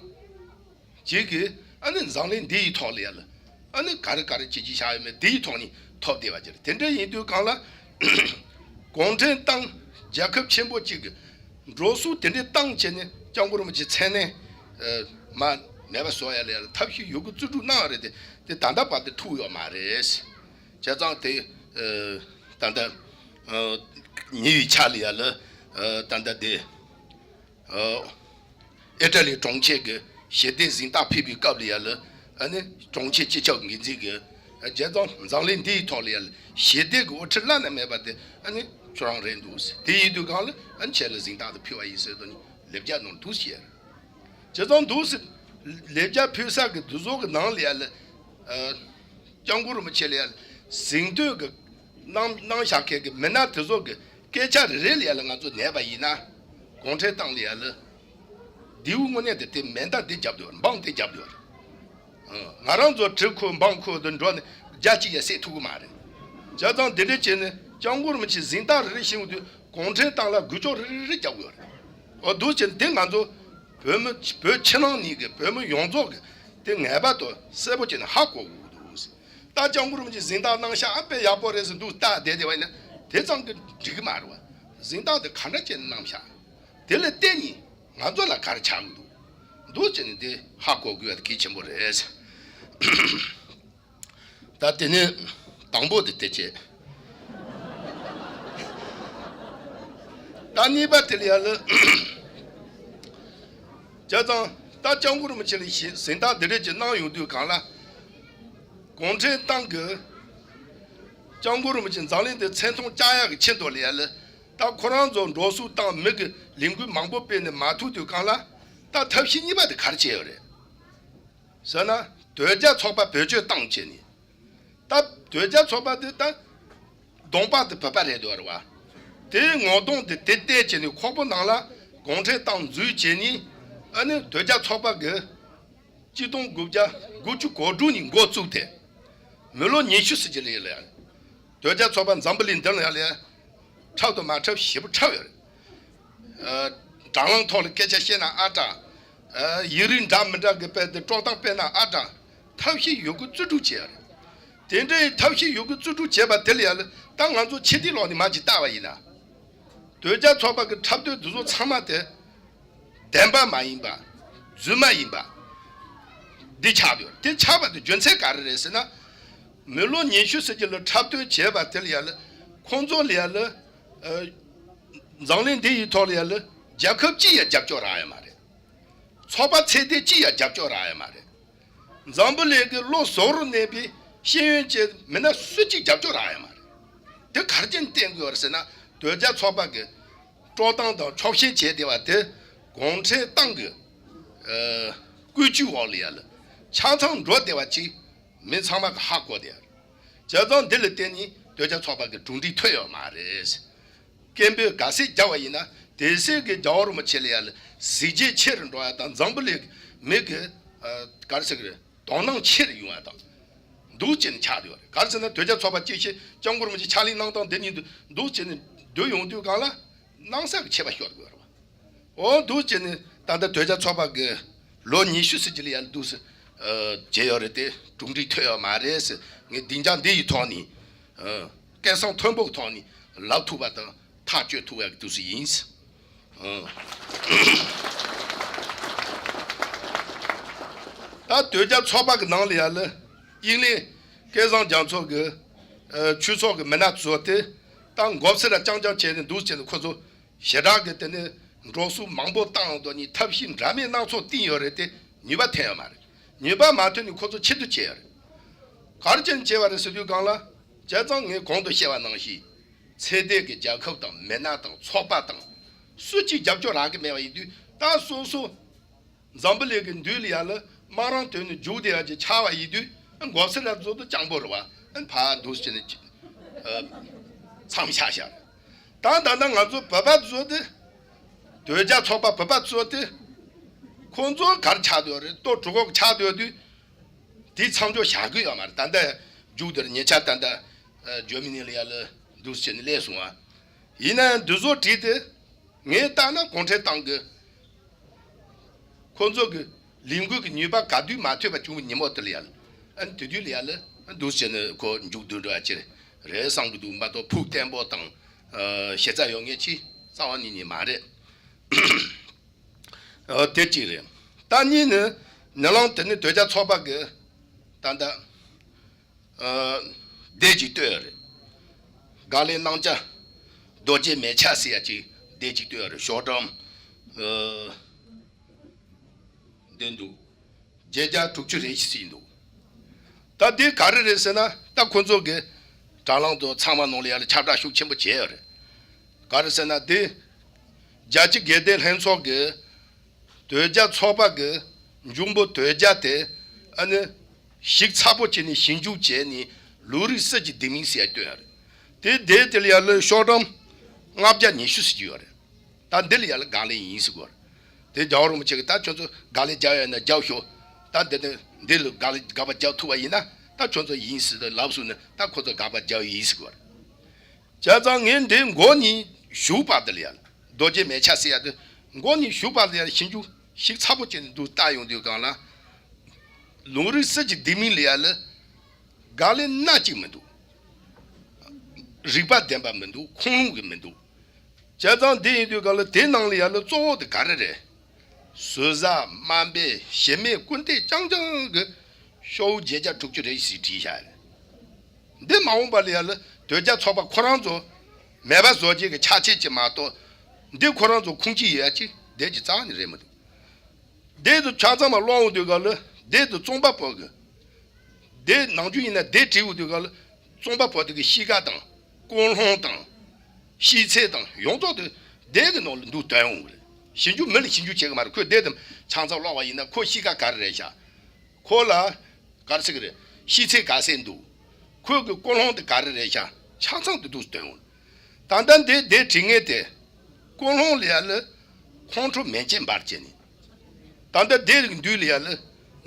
ཅིག་གིས་ཨ་ནི་འཛམ་གླིང་འདི་ཡི་ཐོག་ལ་ཡ་ལ་ཨ་ནི་ག་རེ་ག་རེ་བྱེད་ཀྱི་བཞག་ཡོད་མེད་འདི་ཡི་ཐོག་ནས་ཐོབ་བསྡད་པ་ཅིག་རེད། དེ་འདྲ་ཡིན་དུས་སྒང་ལ་གུང་ཁྲན་ཏང་རྒྱལ་ཁབ་ཆེན་པོ་གཅིག་གི་འགྲོ་སོང་དེ་འདྲའི་བཏང་བྱས་ནས་སྐྱབས་མགོན་རིན་པོ་ཆེ་མཚན་གནས་ཨ་མ་མེད་པ་བཟོ་ཡ་ལ་ཡ་ལ་ཐབས་ཤེས་ཡོད་རྒུ་རྩལ་སྤྲུགས་གནང་བ་རེད་དེ། དེ་ད་ལྟ་བར་དུ་ཐུག་ཡོད་མ་རེད། བྱས་ཙང་དེ་ཨ་ད་ལྟ་ཨ་ཉེ་བའི་ཆར་ལ་ཡ་ལ་ཨ་ད་ལྟ་དེ་ཨ་ཨི་ཊ་ལི་གྲོང་ཁྱེར་གྱི་ཞི་བདེ་གཟེངས་རྟགས་ཕུལ་བའི་སྐབས་ལ་ཡ་ལ་ཨ་ནི་གྲོང་ཁྱེར་སྤྱི་ཁྱབ་འགན་འཛིན་གྱིས་ཨ་བྱས་ཙང་འཛམ་གླིང་འདིའི་ཐོག་ལ་ཡ་ལ་ཞི་བདེ་གི་དབུ་ཁྲིད་བླ་ན་མེད་པ་དེ་ཨ་ནི་ཁྱོད་རང་རེད་འདུག་ཟེར། དེ་ཡིན་དུས་སྒང་ལ་ཨ་ནི་ཁྱེད་ལ་གཟེངས་རྟགས་དེ་ཕུལ་བ་ཡིན་ཟེར་དུས་ནི་ལེབ་རྒྱག་གནང་འདུག་ཟེར། བྱས་ཙང་འདུག་ཟེར། ལེབ་རྒྱག་ཕུལ་ས་གི་དེ་ཚོ་གི་ནང་ལ་ཡ་ལ་ཨ་སྐྱབས་མགོན་རིན་པོ་ཆེ་ལ་ཡ་ལ་གཟེངས་བསྟོད་གི་གནང་གནང་བཞག་མཁན་གི་མི་སྣ་དེ་ཚོ་གི་སྐད་ཆ་རེ་རེ་ལ་ཡ་ལ་ང་ཚོ་ཉན་པ་ཡིན་ན། གུང་ཁྲན་ཏང་ལ་ཡ་ལ་མདེའུ་དངོས་གནས་དེ་དེ་མེ་མདའ་དེ་རྒྱབ་འདུག་འབངས་དེ་རྒྱབ་འདུག་ཨ་ང་རང་ཚོ་གྲི་ཁུར་འབངས་ཁུར་དུ་འགྲོ་ནས་རྒྱ་གཅིག་ཡ་བསད་ཐུབ་ཀྱི་མ་རེད། བྱས་ཙང་དེ་འདྲ་བྱས་ནས་སྐྱབས་མགོན་རིན་པོ་ཆེ་གཟེངས་རྟགས་རེ་རེ་བཞེས་ཡོང་དུས་གུང་ཁྲན་ཏང་ལ་འགུལ་སྐྱོད་རེ་རེ་རེ་རྒྱག་དགོས་རེད། འོ་འདུག་བྱས་ནས་དེ་ང་ཚོ་བོད་མི་བོད་ཕྱི་ནང་གཉིས་ཀྱི་བོད་མི་ཡོངས་རྫོགས་ཀྱི་དེ་ངེས་པར་དུ་གསལ་པོ་བྱས་ནས་ཧ་གོ་དགོས་འདུག་ད་སྐྱབས་མགོན་རིན་པོ་ཆེ་གཟེངས་རྟགས་གནང་ཤག་ཨ་དཔེ་ཡག་པོ་རེད་ཟེར་འདུག་ལྟ་བསྡད་བསྡད་པ་ཡིན་ན་དེ་ཙམ་གྱིས་འགྲིག་གི་མ་རེད་བ། གཟེངས་རྟགས་དེ་ག་འདྲ་བྱས་ནས་གནང་ཤག་དེ་ལ་བརྟེན་ནས་ང་ཚོ་ལ་ག་རེ་ཆགས་ཀྱི་འདུག་འདུག་བྱས་ནས་དེ་ཧ་གོ་དགོས་པ་དེ་གལ་ཆེན་པོ་རེད། ད་དེ་ནས་དང་པོ་དེ་དེ་བྱས། ད་གཉིས་པ་དེ་ལ་ཡ་ལ། བྱས་ཙང་ད་སྐྱབས་མགོན་རིན་པོ་ཆེ་ལ་གཟེངས་རྟགས་འདི་འདྲ་ཅིག་གནང་ཡོང་དུས་སྒང་ལ། གུང་ཁྲན་ཏང་གིས་སྐྱབས་མགོན་རིན་པོ་ཆེ་འཛམ་གླིང་འདི་མཚན་མཐོང་བཅག་ཡག་གི་ཆེད་དུ་ལ་ཡ་ལ། ད་ཁོ་རང་ཚོ་འགྲོ་སོང་བཏང་། མི་གི་ལས་འགུལ་མང་པོ་སྤེལ་ནས་མ་ཐུབ་དུས་སྒང་ལ། ད་ཐབས་ཤེས་གཉིས་པ་དེ་ག་རེ་བྱས་ཡོད་རེད་ཟེར་ན། དོལ་རྒྱལ་ཚོགས་པ་བེད་སྤྱོད་བཏང་བྱས་ནས། ད་དོལ་རྒྱལ་ཚོགས་པ་དེ་ད་གདོང་པ་དེ་བོད་པ་རེད་འདུག་རེད་བ། དེའི་ངོ་གདོང་དེ་དེ་བལྟས་བྱས་ནས་ཁོག་པ་ནང་ལ་གུང་ཁྲན་ཏང་འཛུལ་བྱས་ནས། ཨ་ནི་དོལ་རྒྱལ་ཚོགས་པ་གི་གཅིག་སྟོང་དགུ་བརྒྱ་དགུ་བཅུ་གོ་དྲུག་ནས་འགོ་བཙུགས་ཏེ། མི་ལོ་ཉི་ཤུ་ཙམ་ཅིག་ལ་ཡ་ལ་ཡ། དོལ་རྒྱལ་ཚོགས་པ་འཛམ་བུ་གླིང་འདི་ལ་ཡ་ལ་ཡ། འཁྲབ་དང་མ་འཁྲབ་ཞེ་པོ་འཁྲབ་ཡོད་རེད། ཨ། དྲ་ལམ་ཐོག་ལ་སྐད་ཆ་བཤད་ན་ཨ་དྲག་ཨ། ཡིག་རིགས་འདྲ་མི་འདྲ་གི་དཔེ་དེ་དཀྲོག་གཏམ་སྤེལ་ན་ཨ་དྲག་ཐབས་ཤེས་ཡོད་རྒུ་རྩོད་སྒྲུག་བྱས་ཡོད་རེད། དེ་འདྲའི་ཐབས་ཤེས་ཡོད་རྒུ་རྩོད་སྒྲུག་བྱས་པ་དེ་ལ་ཡ་ལ་ད་ང་ཚོ་ཕྱི་དེ་ལོག་ནས་མ་ཅིག་བལྟ་བ་ཡིན་ན། དོལ་རྒྱལ་ཚོགས་པ་གི་འཁྲབ་སྟོན་དེ་ཚོ་ཚང་མ་དེ། བདེན་པ་མ་ཡིན་པ། རྫུན་མ་ཡིན་པ། འདི་ཆགས་ཡོད། དེ་ཆགས་པ་དེ་རྒྱུ་མཚན་ག་རེ་རེད་ཟེར་ན། མི་ལོ་ཉི་ཤུ་ཙམ་ཅིག་ལ་འཁྲབ་སྟོན་བྱས་པ་དེ་ལ་ཡ་ལ། ཁོང་ཚོ་ལ་ཡ་ལ། ཨ། འཛམ་གླིང་འདི་ཡི་ཐོག་ལ་ཡ་ལ། རྒྱལ་ཁབ་གཅིག་ཡང་རྒྱབ་སྐྱོར་རག་ཡ་མ་རེད། ཚོགས་པ་ཚད་ལྡན་གཅིག་ཡང་རྒྱབ་སྐྱོར་རག་ཡ་མ་རེད། འཛམ་བུ་གླིང་གི་བློ་གཟུ་བོར་གནས་པའི་ཤེས་ཡོན་ཅན་མི་སྣ་སུ་གཅིག་རྒྱབ་སྐྱོར་རག་ཡ་མ་རེད། དེ་ག་རེ་བྱས་ནས་བསྟན་དགོས་པ་རེད་ཟེར་ན། དོལ་རྒྱལ་ཚོགས་པ་གི་དཀྲོག་གཏམ་དང་ཕྱོགས་ཞེན་བྱས་བསྡད་པ་དེ་གུང་ཁྲན་ཏང་གི། ཨ། བཀོད་ཇུས་འོག་ལ་ཡ་ལ་ཆ་ཚང་འགྲོ་བསྡད་པ་ཅིག་མི་ཚང་མ་གི་ཧ་གོ་བསྡད་ཡ་རེད། བྱས་ཙང་འདི་ལ་བརྟེན་ནས་དོལ་རྒྱལ་ཚོགས་པ་གི་གྲུབ་འབྲས་ཐོན་ཡོད་མ་རེད། སྐད་འབོད་ག་ཚད་རྒྱག་པ་ཡིན་ན་དེ་ཚད་ཀྱི་རྒྱལ་བ་རིན་པོ་ཆེ་ལ་ཡ་ལ་གཟི་བརྗིད་ཆེ་རུ་འགྲོ་ཡ་དང་། འཛམ་བུ་གླིང་མི་གི། ཨ། ག་རེ་ཟེར་གི་རེད། དོ་སྣང་ཆེ་རུ་ཡོང་ཡ་དང་། འདུག་ཅེས་ནས་ཆགས་ཡོད་རེད། ག་རེ་ཟེར་ན་དོལ་རྒྱལ་ཚོགས་པ་སྐྱེས་ཤིང་སྐྱབས་མགོན་རིན་པོ་ཆེ་ཕྱག་ལས་གནང་སྟངས་འདི་གཉིས་འདུག་ཅེས་ནས་བསྡུར་ཡོང་དུས་སྒང་ལ་སྣང་ས་གི་ཆད་པ་ཤོར་དགོས་རེད་བ། འོ་འདུག་ཅེས་ནས་ད་ལྟ་དོལ་རྒྱལ་ཚོགས་པ་གི་ལོ་ཉི་ཤུ་ཙམ་ཅིག་ལ་ཡ་ལ་འདུག་སེ། ཨ། བྱས་ཡོད་རེད་དེ་གྲུབ་འབྲས་ཐོན་ཡོད་མ་རེད་ཟེར། ངས་སྡིངས་ཆ་འདི་ཡི་ཐོག་ནས། ཨ། སྐད་གསང་མཐོན་པོ་གི་ཐོག་ནས་ལབ་ཐུབ་པ་དང་ཐག་གཅོད་ཐུབ་ཡག་གི་འདུག་སེ་ཡིན། ཨ། ད་དོལ་རྒྱལ་ཚོགས་པ་གི་ནང་ལ་ཡ་ལ་དབྱིན་ལན་སྐལ་བཟང་རྒྱ་མཚོ་གི། ཨ། ཆོས་ཚོགས་གི་མི་སྣ་ཚོ་དེ་ད་མགོ་སེར་ར་རྐྱང་རྐྱང་བྱས་ནས་འདུག་ཅེས་ནས་ཁོ་ཚོ་ཞེ་དྲག་གི་དེ་ནས་འགྲོ་སོང་མང་པོ་བཏང་ཡོང་དོ་ནི་ཐབས་ཤེས་འདྲ་མིན་སྣ་ཚོགས་བཏིང་ཡོད་རེད་དེ་ནུས་པ་ཐོན་ཡོད་མ་རེད། ནུས་པ་མ་ཐོན་ནས་ཁོ་ཚོ་ཕྱིར་བསྡུ་བྱས་ཡོད་རེད། ག་རེ་བྱས་ནས་བྱས་པ་རེད་ཟེར་དུས་སྒང་ལ། བྱས་ཙང་ངས་གོང་དུ་བཤད་པ་ནང་བཞིན་ཚད་ལྡན་གྱི་རྒྱལ་ཁབ་དང་མི་སྣ་དང་ཚོགས་པ་དང་སུ་གཅིག་རྒྱབ་སྐྱོར་རག་གི་མེད་པ་ཡིན་དུས་ད་སོ་སོ། འཛམ་བུ་གླིང་གི་མདུན་ལ་ཡ་ལ་དམག་རང་དོན་ནས་རྒྱུག་བསྡད་ཡ་ཅིག་ཆགས་པ་ཡིན་དུས་མགོ་སེར་ར་ཚོ་དུ་སྤྱང་པོ་རེད་བ། ཨ་ནི་ཕར་འདུག་ཟེར་ནས་ཅིག་ཨ། མཚམས་བཞག་བཞག་རེད། ད་ད་ལྟ་ང་ཚོ་བོད་པ་ཚོ་དེ། དོལ་རྒྱལ་ཚོགས་པ་བོད་པ་ཚོ་དེ། ཁོང་ཚོ་ག་རེ་ཆགས་བསྡད་ཡོད་རེད། ལྟོ་གྲོད་ཁོག་ཆགས་བསྡད་ཡོད་དུས། དེ་མཚམས་འཇོག་བྱ་དགོས་ཡོད་མ་རེད། ད་ལྟ་རྒྱུག་དེར་ཉེ་ཆར་ད་ལྟ་ཨ། ཇར་མ་ནི་ལ་ཡ་ལ་འདུག་ཟེར་ནས་སླེབས་སོང་བ། ཡིན་ན་འདི་ཚོ་བྲིས་ཏེ། ངས་བལྟས་ན་གུང་ཁྲན་ཏང་གི་ཁོ་ཚོ་གི་ལས་འགུལ་གྱི་ནུས་པ་ག་དུས་མ་ཐོན་པ་བྱུང་བའི་ཉིན་མོ་དེ་ལ་ཡ་ལ། ཨ་ནི་དེ་དུས་ལ་ཡ་ལ་འདུག་ཟེར་ནས་ཁོ་མཇུག་བསྡུ་འགྲོ་བ་ཅི་རེད་བསམ་གི་འདུག་མ་གཏོགས་ཕུགས་བརྟན་པོ་དང་། ཨ། ཞེ་ཚ་ཡོད་མཁན་ཅིག་རྩ་བ་ཉིད་ནས་མ་རེད། ཨ། དེ་གཅིག་རེད། ད་གཉིས་ནི་ནི་ལང་དེ་ནི་དོལ་རྒྱལ་ཚོགས་པ་གི་ད་ལྟ། ཨ། སྡེ་གཅིག་བཏོད་ཡོད་རེད། དགག་ལན་གནང་བྱ་རྡོ་རྗེ་མལ་ཆ་ཟེར་ཡ་གཅིག་སྡེ་གཅིག་བཏོད་ཡོད་རེད། ཤོག་གྲངས། ཨ། འདི་འདུག་བརྒྱད་བརྒྱ་དྲུག་ཅུ་རེ་བཞི་ཟིན་འདུག་ད་འདི་ག་རེ་རེད་ཟེར་ན་ད་ཁོ་ཚོ་གི་དྲ་ལམ་དུ་ཚང་མ་ནང་ལ་ཡ་ལ་ཁྱབ་བསྒྲགས་ཤུགས་ཆེན་པོ་བྱས་ཡོད་རེད། ག་རེ་ཟེར་ན་འདི་རྒྱལ་སྤྱི་དགེ་ལྡན་ལྷན་ཚོགས་ཀྱི་དོལ་རྒྱལ་ཚོགས་པ་གི་མཇུག་འབུལ་དོལ་རྒྱལ་དེ་ཨ་ནི་ཞིབ་ཚགས་པོ་བྱས་ནས་ཞིབ་འཇུག་བྱས་ནས་ལུང་རིགས་སྲིད་ཀྱི་ལྡེ་མིག་ཟེར་ཡ་བཏོན་ཡ་རེད། དེ་དེ་དེ་ལ་ཡ་ལ་ཤོག་གྲངས་ལྔ་བརྒྱ་ཉི་ཤུ་ཟེར་གྱི་ཡོད་རེད། ད་འདི་ལ་ཡ་ལ་དགག་ལན་ཡིན་ཟེར་གོ་རེད། དེ་རྒྱལ་བ་རིན་པོ་ཆེ་གིས་ད་ཁྱོད་ཚོ་དགག་ལན་རྒྱག་ཡ་ཡིན་ན་རྒྱག་ཤོག་ད་འདི་ནི་འདི་ལ་དགག་ལན་དགག་པ་རྒྱག་ཐུབ་པ་ཡིན་ན་ད་ཁྱོད་ཚོ་ཡིན་ཟེར་ཏེ་ལབ་སོང་ན་ད་ཁོ་ཚོ་དགག་པ་རྒྱག་ཡིན་ཟེར་གོ་རེད། བྱས་ཙང་ངས་འདི་མགོ་ནས་གཞུག་བར་དུ་ལ་ཡ་ལ་རྡོ་རྗེ་མལ་ཆ་ཟེར་ཡ་དེ་མགོ་ནས་གཞུག་བར་དུ་ལ་ཡ་ལ་ཞིབ་འཇུག་ཞིབ་ཚགས་པོ་བྱས་ནས་འདུག་བལྟ་ཡོང་དུས་སྒང་ལ། ལུང་རིགས་སྲིད་ཀྱི་ལྡེ་མིག་ལ་ཡ་ལ་དགག་ལན་སྣ་གཅིག་མི་འདུག་རིགས་པ་ལྡན་པ་མི་འདུག་ཁུངས་ལུང་གི་མི་འདུག་བྱས་ཙང་འདི་ཡིན་དུས་སྒང་ལ་དེ་ནང་ལ་ཡ་ལ་གཙོ་བོ་དེ་ག་རེ་རེད། ཟུར་ཟ་དམའ་འབེབས་ཞེ་མེད་སྐུར་འདེབས་རྐྱང་རྐྱང་གི་ཤོག་བུ་བརྒྱད་བརྒྱ་དྲུག་ཅུ་རེ་བཞི་ཞིག་བྲིས་བཞག་རེད། འདི་མ་འོངས་པ་ལ་ཡ་ལ་དོལ་རྒྱལ་ཚོགས་པ་ཁོ་རང་ཚོ་མེད་པ་བཟོ་བྱེད་ཀྱི་ཆ་ཆེ་ཅིག་མ་གཏོགས་འདི་ཁོ་རང་ཚོ་ཁུངས་སྐྱེལ་ཡོད་ཡ་ཅིག་འདི་ཅིག་རྩ་བ་ནས་རེད་མི་འདུག་འདི་ཚོ་ཆ་ཚང་མ་ཀློག་འོང་དུས་སྒང་ལ་འདི་ཚོ་རྩོམ་པ་པོ་གི་འདི་ནང་ཆོས་ཡིན་ན་འདི་བྲིས་འོང་དུས་སྒང་ལ་རྩོམ་པ་པོ་དེ་གི་གཤིས་ཀ་དང་ཀུན་སློང་དང་། ཤེས་ཚད་དང་ཡོངས་རྫོགས་དེ་འདི་གི་ནང་ལ་འདུག་སྟོན་འོང་གི་རེད། ཞིབ་འཇུག་མི་ལ་ཞིབ་འཇུག་བྱེད་གི་མ་རེད། ཁོས་འདི་དང་ཆ་ཚང་ཀློག་པ་ཡིན་ན་ཁོ་གཤིས་ཀ་ག་རེ་རེད་ཤག་ཁོ་ལ་ག་རེ་ཟེར་གི་རེད། ཤེས་ཚད་ག་ཚད་འདུག་ཁོས་གི་ཀུན་སློང་དེ་ག་རེ་རེད་ཤག་ཆ་ཚང་དུ་འདུག་སྟོན་འོང་། ད་ལྟ་འདི་དེ་དྲི་ངེས་དེ་ཀུན་སློང་ལ་ཡ་ལ་ཁོང་ཁྲོ་མེ་ལྕེ་འབར་བྱས་ནས། ད་ལྟ་དེ་རིགས་འདུས་ལ་ཡ་ལ་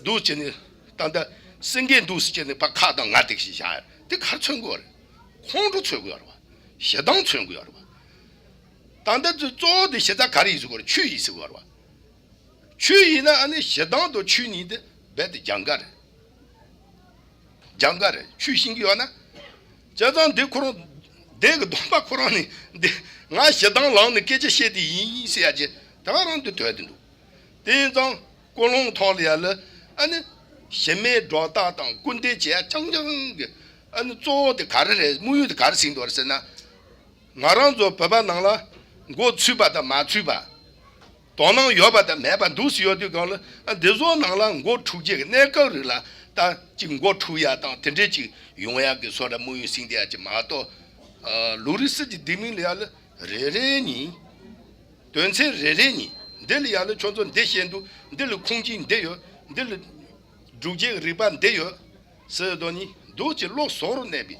འདུག་བྱས་ནས། ད་ལྟ་སེང་གེ་འདུག་སེ་བྱས་ནས་ཕ་ཁ་དང་ང་དེ་ཞིག་བཞག་ཡ་དེ་ག་རེ་མཚོན་གི་ཡོད་རེད། ཁོང་ཁྲོ་མཚོན་གི་ཡོད་རེད་བ། ཞེ་སྡང་མཚོན་གི་ཡོད་རེད་བ། ད་ལྟ་དེ་གཙོ་བོ་དེ་ཞེ་སྡང་ག་རེ་ཡིན་ཟེར་གི་ཡོད་རེད། ཆོས་ཡིན་ཟེར་གི་ཡོད་རེད་བ། ཆོས་ཡིན་ན་ཨ་ནི་ཞེ་སྡང་དང་ཆོས་གཉིས་དེ་རྦད་དེ་འགྱངས་ཀ་རེད། འགྱངས་ཀ་རེད། ཆོས་ཤེས་ཀྱི་ཡོད་ན། བྱས་ཙང་འདི་ཁོ་རང་། འདི་གི་སྡོམ་པ་ཁོ་རང་ནི་འདི་ང་ཞེ་སྡང་ལངས་ནས་སྐད་ཆ་བཤད་དེ་ཡིན་ཟེར་ཡ་ཅེ་ད་ག་རང་དུ་དོད་དེ་འདུག་དེ་ཡིན་ཙང་ཀུན་སློང་ཐོག་ལ་ཡ་ལ་ཨ་ནི་ཞི་མོལ་སྒྲོ་བཏགས་དང་སྐུར་འདེབས་བྱེད་ཡ་རྐྱང་རྐྱང་གི་ཨ་ནི་གཙོ་བོ་དེ་ག་རེ་རེད། དམིགས་ཡུལ་དེ་ག་རེ་ཟིན་འདུག་རེད་ཟེར་ན། ང་རང་ཚོ་བོད་པ་ནང་ལ་མགོ་ཚོས་པ་དང་མ་ཚོས་པ། དོ་སྣང་ཡོད་པ་དང་མེད་པ་འདུག་སེ་ཡོད་དུས་སྒང་ལ་ཨ་འདི་ཚོ་ནང་ལ་མགོ་འཁྲུག་རྒྱུ་གི་གནས་སྐབས་རིགས་ལ་ད་ཅིག་མགོ་འཁྲུག་ཡ་དང་དེ་འདྲས་ཅིག་ཡོང་ཡ་གི་བཟོ་འདྲ་དམིགས་ཡུལ་ཟིན་བསྡད་ཡ་ཅིག་མ་གཏོགས། ཨ་ལུགས་རིགས་སྲིད་ཀྱི་ལྡེ་མིག་ལ་ཡ་ལ་རེ་རེ་གཉིས། དོན་ཚན་རེ་རེ་གཉིས། འདི་ལ་ཡ་ལ་ཁྱོད་ཚོ་འདི་བཤད་འདུག་འདི་ལ་ཁུངས་སྐྱེལ་འདི་ཡོད། འདི་ལ་སྒྲུབ་བྱེད་ཀྱི་རིགས་པ་འདི་ཡོད། ཟེར་དོ་ནི་འདུག་ཅེས་བློ་བཟོ་རུ་གནས་པའི་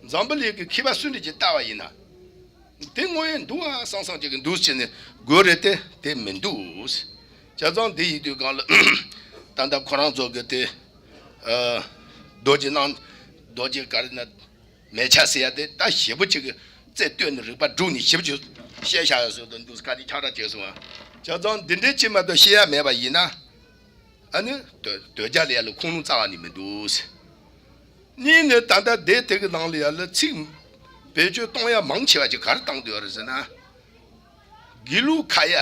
འཛམ་བུ་གླིང་གི་མཁས་པ་སུ་འདྲ་ཅིག་ལྟ་བ་ཡིན་ན། དེ་དངོས་ཡོད་འདུག་ཨ་བསམ་བསམ་ཅིག་གི་འདུག་ཅེས་ནས་དགོས་རེད་དེ་དེ་མི་འདུག་བྱས་ཙང་དེ་ཡིན་དུས་སྒང་ལ་ད་ལྟ་ཁོ་རང་ཚོ་གི་དེ་ཨ་རྡོ་རྗེ་སྣང་། རྡོ་རྗེ་ག་རེ་ན་མལ་ཆ་ཟེར་ཡ་དེ་ད་ཞེ་པོ་ཅིག་གི་རྩལ་བཏོན་ནས་རིགས་པ་བསྒྲུབས་ནས་ཞེ་པོ་ཅིག་བཤད་བཞག་ཡ་བཟོ་དང་འདུག་ཁ་དེ་ཁྱག་ར་བྱས་སོང་ཨ། བྱས་ཙང་འདི་འདྲའི་ཅིག་མ་གཏོགས་བཤད་ཡ་མེད་པ་ཡིན་ན། ཨ་ནི་དོ་དོལ་རྒྱལ་ལ་ཡ་ལ་ཁུངས་ལུང་རྩ་བ་ནས་མི་འདུག་ཟེར། གཉིས་ནི་ད་ལྟ་སྡེ་དེ་གི་ནང་ལ་ཡ་ལ་ཚིག་བེད་སྤྱོད་གཏོང་ཡ་མང་ཆེ་བ་ཅིག་ག་རེ་བཏང་འདུག་ཡོད་རེད་ཟེར་ན། དགེ་ལུགས་ཁ་ཡ།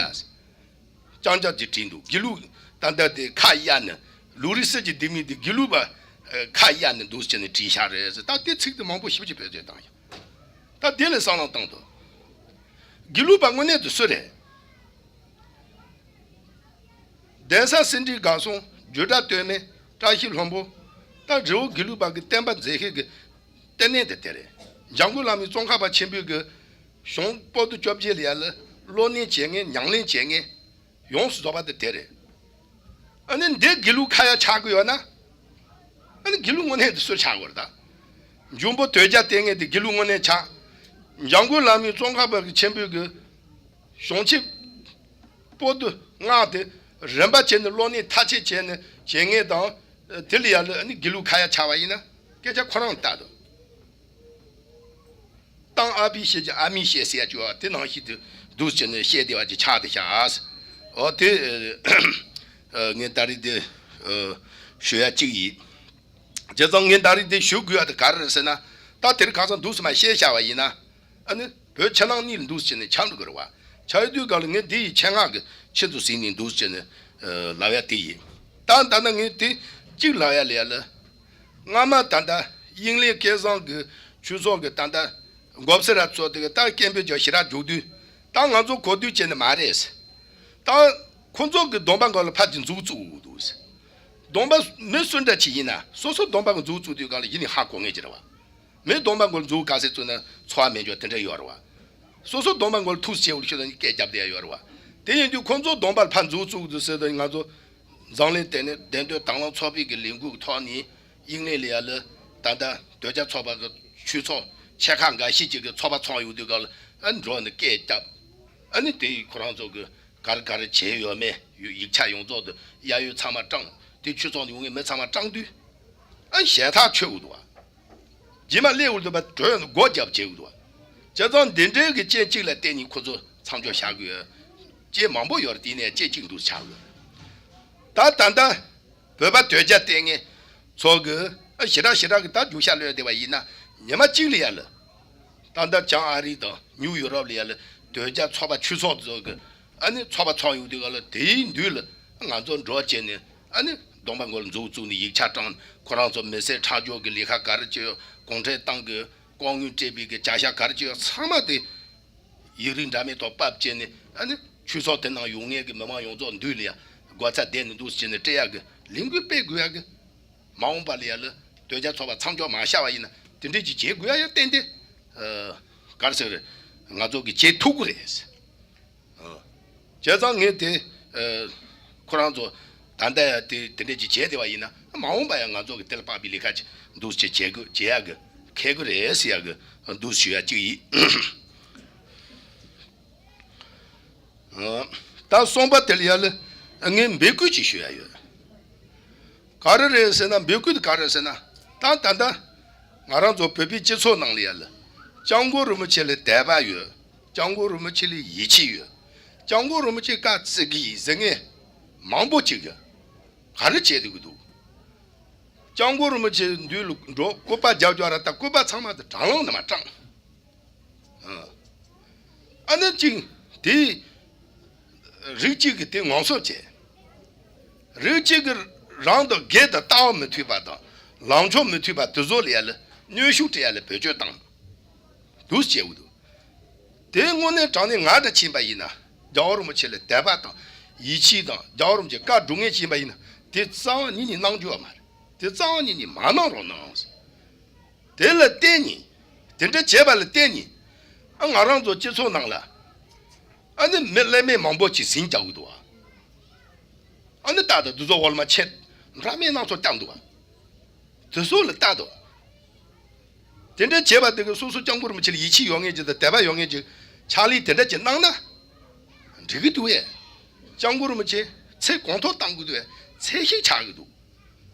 རྐྱང་རྐྱང་ཅིག་བྲིས་འདུག་དགེ་ལུགས་ད་ལྟ་དེ་ཁ་གཡར་ནས་ལུགས་རིགས་སྲིད་ཀྱི་ལྡེ་མིག་དེ་དགེ་ལུགས་པ་ཨ་ཁ་གཡར་ནས་འདུག་ཟེར་ནས་བྲིས་ཤག་རེད་ཟེར། ད་དེ་ཚིག་དེ་མང་པོ་ཞེ་པོ་ཅིག་བེད་སྤྱོད་བཏང་ཡ། ད་དེ་ལ་བསམ་བློ་བཏང་དུས། དགེ་ལུགས་པ་དངོས་གནས་དེ་སུ་རེད། གདན་ས་སེ་འབྲས་དགའ་གསུམ། བརྒྱུད་གྲྭ་སྟོད་སྨད། བཀྲ་ཤིས་ལྷུན་པོ། ད་རི་བོ་དགེ་ལུགས་པ་གི་བསྟན་པ་མཛད་མཁན་གྱི་ལྟེ་གནས་དེ་དེ་རེད། འཇམ་མགོན་བླ་མའི་ཙོང་ཁ་པ་ཆེན་པོའི་གི་གཞུང་པོ་ཏི་བཅོ་བརྒྱད་ལ་ཡ་ལ་བློ་གནས་བྱེད་མཁན་ཉམས་ལེན་བྱེད་མཁན་ཡོངས་སུ་རྫོགས་པ་དེ་དེ་རེད། ཨ་ནི་འདི་དགེ་ལུགས་ཁ་ཡ་ཆགས་ཀྱི་ཡོད་ན། ཨ་ནི་དགེ་ལུགས་དངོས་གནས་དེ་སུ་ཆགས་དགོས་རེད་ད། འཇུམ་པོ་དོལ་རྒྱལ་ལྟེ་གནས་དེ་དགེ་ལུགས་དངོས་གནས་ཆགས། འཇམ་མགོན་བླ་མའི་ཙོང་ཁ་པ་གི་ཆེན་པོའི་གི་གཞུང་ཆེན་པོ་ཏི་ལྔ་དེ་རིམ་པ་བྱས་ནས་བློ་གནས་མཐའ་དཔྱད་བྱས་ནས་བྱེད་མཁན་དང་། དེ་ལ་ཡ་ལ་ཨ་ནི་དགེ་ལུགས་ཁ་ཡ་ཆགས་པ་ཡིན་ན་སྐད་ཆ་ཁོ་རང་ལྟ་དོ། ཏང་ཨ་ཕི་བཤད་ཀྱི་ཨ་མི་བཤད་ཟེར་ཡ་ཅིག་ཡོད་དེ་ནང་བཞིན་དུ་འདུག་ཟེར་ནས་བཤད་བསྡད་པ་ཅིག་ཆགས་བསྡད་ཤག་འོ་དེ་ཨ་ངས་ད་རེས་དེ་ཨ་ཞུ་ཡ་གཅིག་ཡིན། བྱས་ཙང་ངས་ད་རེས་དེ་ཞུ་དགོས་ཡ་དེ་ག་རེ་རེད་ཟེར་ན། ད་དེ་རིང་ཁ་སང་འདུག་སེ་མར་བཤད་བཞག་པ་ཡིན་ན། ཨ་ནི་བོད་ཕྱི་ནང་གཉིས་ལ་འདུག་སེ་བྱས་ནས་ཁྱབ་འགྲོ་གི་རེད་བ། ཆ་ཡོད་དུས་སྒང་ལ་ངས་འདི་ཡི་ཆེད་མངགས་ཀྱི་ཆེད་དུ་ཟིན་ནས་འདུག་སེ་བྱས་ནས་ཨ་ལབ་ཡ་དེ་ཡིན། ད་ད་ལྟ་ངས་དེ་གཅིག་ལབ་ཡ་ལ་ཡ་ལ། སྔ་མ་ད་ལྟ་དབྱིངས་གླིང་སྐལ་བཟང་གི་ཆོས་ཚོགས་ཀྱི་ད་ལྟ་མགོ་སེར་ར་ཚོ་དེ་གི་ད་སྐད་འབོད་རྒྱག་ཞེ་དྲག་རྒྱུག་དུས། ད་ང་ཚོ་གོ་དུས་བྱས་ནས་མ་རེད། ད་ཁོ་ཚོ་གི་སྡོམ་པ་འགོ་ལ་ཕར་དེ་མཛུབ་བཙུགས་འདུག་སྡོམ་པ་མི་སུ་འདྲ་ཅིག་ཡིན་ན་སོ་སོ་སྡོམ་པ་གི་མཛུབ་བཙུགས་དུས་སྒང་ལ་ཡིན་ནི་ཧ་གོ་ངེས་ཀྱི་རེད་བ། མི་སྡོམ་པ་འགོ་ལ་མཛུབ་ག་ཚད་བཙུགས་ན་ཚོར་བ་མེད་འཇོག་དེ་འདྲ་ཡོད་རེད་བ། སོ་སོ་སྡོམ་པ་འགོ་ལ་ཐུགས་སུ་ཆེ་བོ་ཤོད་ན་སྐད་རྒྱབ་བསྡད་ཡ་ཡོད་རེད་བ། དེ་ཡིན་དུས་ཁོ་ཚོ་སྡོམ་པ་ལ་ཕར་མཛུབ་བཙུགས་འདུག་ཟེར་དུས་ང་ཚོ་འཛམ་གླིང་དེ་ནས་བདེན་དོན་དྭང་བླངས་ཚོགས་པའི་གི་ལས་འགུལ་གི་ཐོག་ནས་དབྱིངས་གླིང་ལ་ཡ་ལ་ད་ལྟ་དོལ་རྒྱལ་ཚོགས་པ་གི་ཆོས་ཚོགས་ཆེ་ཁག་འགའ་ཤས་ཅིག་གི་ཚོགས་པ་ཚོགས་ཡོང་དུས་སྒང་ལ་ཨ་འགྲོ་ནས་སྐད་རྒྱབ། ཨ་ནི་དེ་ཡིས་ཁོ་རང་ཚོ་གི་ག་རེ་ག་རེ་བྱས་ཡོད་མེད་ཡིག་ཆ་ཡོངས་རྫོགས་དེ་གཡར་ཡོད་ཚང་མ་བཀྲམ། དེ་ཆོས་ཚོགས་ནས་ཡོང་མཁན་མི་ཚང་མ་བཀྲམ་དུས། ཨ་ཞེ་ཐག་ཆོད་འདུག་བ། རྗེས་མ་སླེབས་འདུག་པ་གྲོས་སྒོ་རྒྱབ་བྱེད་འདུག་བ། བྱས་ཙང་འདི་འདྲའི་གི་རྐྱེན་གཅིག་ལ་བརྟེན་ནས་ཁོ་ཚོ་མཚམས་འཇོག་བྱ་དགོས། རྐྱེན་མང་པོ་ཡོད་རེད། དེ་ནས་རྐྱེན་གཅིག་འདུག་ཆགས་དགོས། ད་ད་ལྟ་བོད་པ་དོལ་རྒྱལ་ལྟེ་གནས་ཚོགས་ཀྱི་ཨ་ཞེ་དྲག་ཞེ་དྲག་གི་ད་རྒྱུག་ཤར་ལོས་བསྡད་པ་ཡིན་ན་ཉི་མ་གཅིག་ལ་ཡ་ལ། ད་ལྟ་བྱང་ཨ་རི་དང་ནིའུ་ཡུ་རོབ་ལ་ཡ་ལ་དོལ་རྒྱལ་ཚོགས་པ་ཆོས་ཚོགས་ཚོ་གི་ཨ་ནི་ཚོགས་པ་ཚོགས་ཡོང་དུས་ག་ལ་དེའི་མདུན་ལ་ང་ཚོ་འགྲོ་བྱས་ནས་ཨ་ནི་སྡོམ་པ་མགོ་ལ་མཛུབ་བཙུགས་ནས་ཡིག་ཆ་བཀྲམ། ཁོ་རང་ཚོ་མི་སེར་ཁྲག་སྦྱོར་གི་ལས་ཀ་ག་རེ་བྱས་ཡོད། གུང་ཁྲན་ཏང་གི་ལྐོག་དངུལ་སྤྲད་པའི་གི་བྱ་གཞག་ག་རེ་བྱས་ཡོད་ཚང་མ་དེ་ཡིག་རིགས་འདྲ་མིན་ཐོག་ཕབ་བྱས་ནས་ཨ་ནི་ཆོས་ཚོགས་དེ་ནང་ཡོང་མཁན་གི་མི་མང་ཡོངས་རྫོགས་མདུན་ལ་ཡ་སྒོ་རྩ་བསྡད་ནས་འདུག་སེ་བྱས་ནས་སྤྲད་ཡག་གི་ལས་འགུལ་སྤེལ་དགོས་ཡག་གི། མ་འོངས་པ་ལ་ཡ་ལ་དོལ་རྒྱལ་ཚོགས་པ་མཚམས་འཇོག་མ་བྱས་པ་ཡིན་ན་དེ་འདྲས་ཀྱི་བྱེད་དགོས་ཡ་ཡ་ཏན་ཏན་ཨ་ག་རེ་ཟེར་རེད། ང་ཚོ་གི་བྱེད་ཐུབ་ཀྱི་རེད། ཨ་བྱས་ཙང་ངས་དེ་ཨ་ཁོ་རང་ཚོ་ད་ ད་ལྟ་ཡང་དེ་དེ་འདྲས་ཅིག་བྱས་བསྡད་པ་ཡིན་ན། མ་འོངས་པ་ཡང་ང་ཚོ་གི་དེ་ལ་དཔག་པའི་ལས་ཀ་ཅིག་འདུག་སེ་བྱེད་དགོས། བྱེད་ཡག་གི་འཁེལ་གི་རེད་ཟེར་ཡག་གི་འདུག་སེ་ཞུ་ཡ་གཅིག་ཡིན། ད་གསུམ་པ་དེ་ལ་ཡ་ལ་ངས་འབོད་སྐུལ་ཅིག་ཞུ་ཡ་ཡོད། ག་རེ་རེད་ཟེར་ན། འབོད་སྐུལ་དེ་ག་རེ་རེད་ཟེར་ན། ད་ད་ལྟ་ང་རང་ཚོ་བོད་པའི་སྤྱི་ཚོགས་ནང་ལ་ཡ་ལ་སྐྱབས་མགོན་རིན་པོ་ཆེ་ལ་དད་པ་ཡོད། སྐྱབས་མགོན་རིན་པོ་ཆེ་ལ་ཡིད་ཆེས་ཡོད། སྐྱབས་མགོན་རིན་པོ་ཆེ་བཀའ་བརྩི་གི་ཡིན་ཟེར་མཁན་མང་པོ་ཅིག་གིས་ག་རེ་བྱས་བསྡད་ཀྱི་འདུག་སྐྱབས་མགོན་རིན་པོ་ཆེ་མདུན་ལ་འགྲོ། སྐུ་པར་རྒྱབ་རྒྱག་ར། ད་སྐུ་པར་ཚང་མ་དེ་དྲ་ལམ་ནང་མར་བཀྲམ། ཨ། ཨ་ནི་གཅིག་དེ་རིགས་གཅིག་གིས་དེ་ངོ་སོ་བྱས། རིགས་གཅིག་གིས་རང་དང་སྒེར་དང་ལྟ་བ་མི་མཐུན་པ་དང་ལངས་ཕྱོགས་མི་མཐུན་པ་དེ་ཚོ་ལ་ཡ་ལ་གནོན་ཤུགས་སྤྲད། ཡ་ལ་བེད་སྤྱོད་བཏང་། འདུག་སེ་བྱས་འདུག་དེ་དངོས་གནས་དྲང་གནས་ང་འདྲ་ཕྱིན་པ་ཡིན་ན། རྒྱལ་བ་རིན་པོ་ཆེ་ལ་དད་པ་དང་ཡིད་ཆེས་དང་། རྒྱལ་བ་རིན་པོ་ཆེ་བཀའ་སྒྲུབ་མཁན་ཕྱིན་པ་ཡིན་ན། དེ་རྩ་བ་ཉིད་ནས་གནང་རྒྱུ་ཡོད་མ་རེད། དེ་རྩ་བ་ཉིད་ནས་མ་གནང་རོགས་གནང་། དེ་ལ་བརྟེན་ནས། དེ་འདྲ་བྱས་པ་ལ་བརྟེན་ནས། ཨ། ང་རང་ཚོ་སྤྱི་ཚོགས་ནང་ལ། ཨ་ནི་མི་ཀླད་མེད་མང་པོ་ཅིག་ཟིང་རྒྱག་གི་འདུག་བ། ཨ་ནི་ལྟ་དང་། འདི་ཚོ་འོག་ལ་མར་ཆེད་འདྲ་མིན་སྣ་ཚོགས་བཏང་འདུག་བ། དེ་ཚོ་ལ་ལྟ་དང་། དེ་འདྲ་བྱས་པ་དེ་གིས་སོ་སོ་སྐྱབས་མགོན་རིན་པོ་ཆེ་ལ་ཡིད་ཆེས་ཡོད་མཁན་ཅིག་དང་དད་པ་ཡོད་མཁན་ཅིག་ཕྱག་ལས་དེ་འདྲ་ཅིག་གནང་ན་འགྲིག་གི་འདུག་བས། སྐྱབས་མགོན་རིན་པོ་ཆེ་ཚེ་གང་ཐོག་བཏང་གི་འདུག་བས། ཚད་གཞི་ཆགས་ཀྱི་འདུག་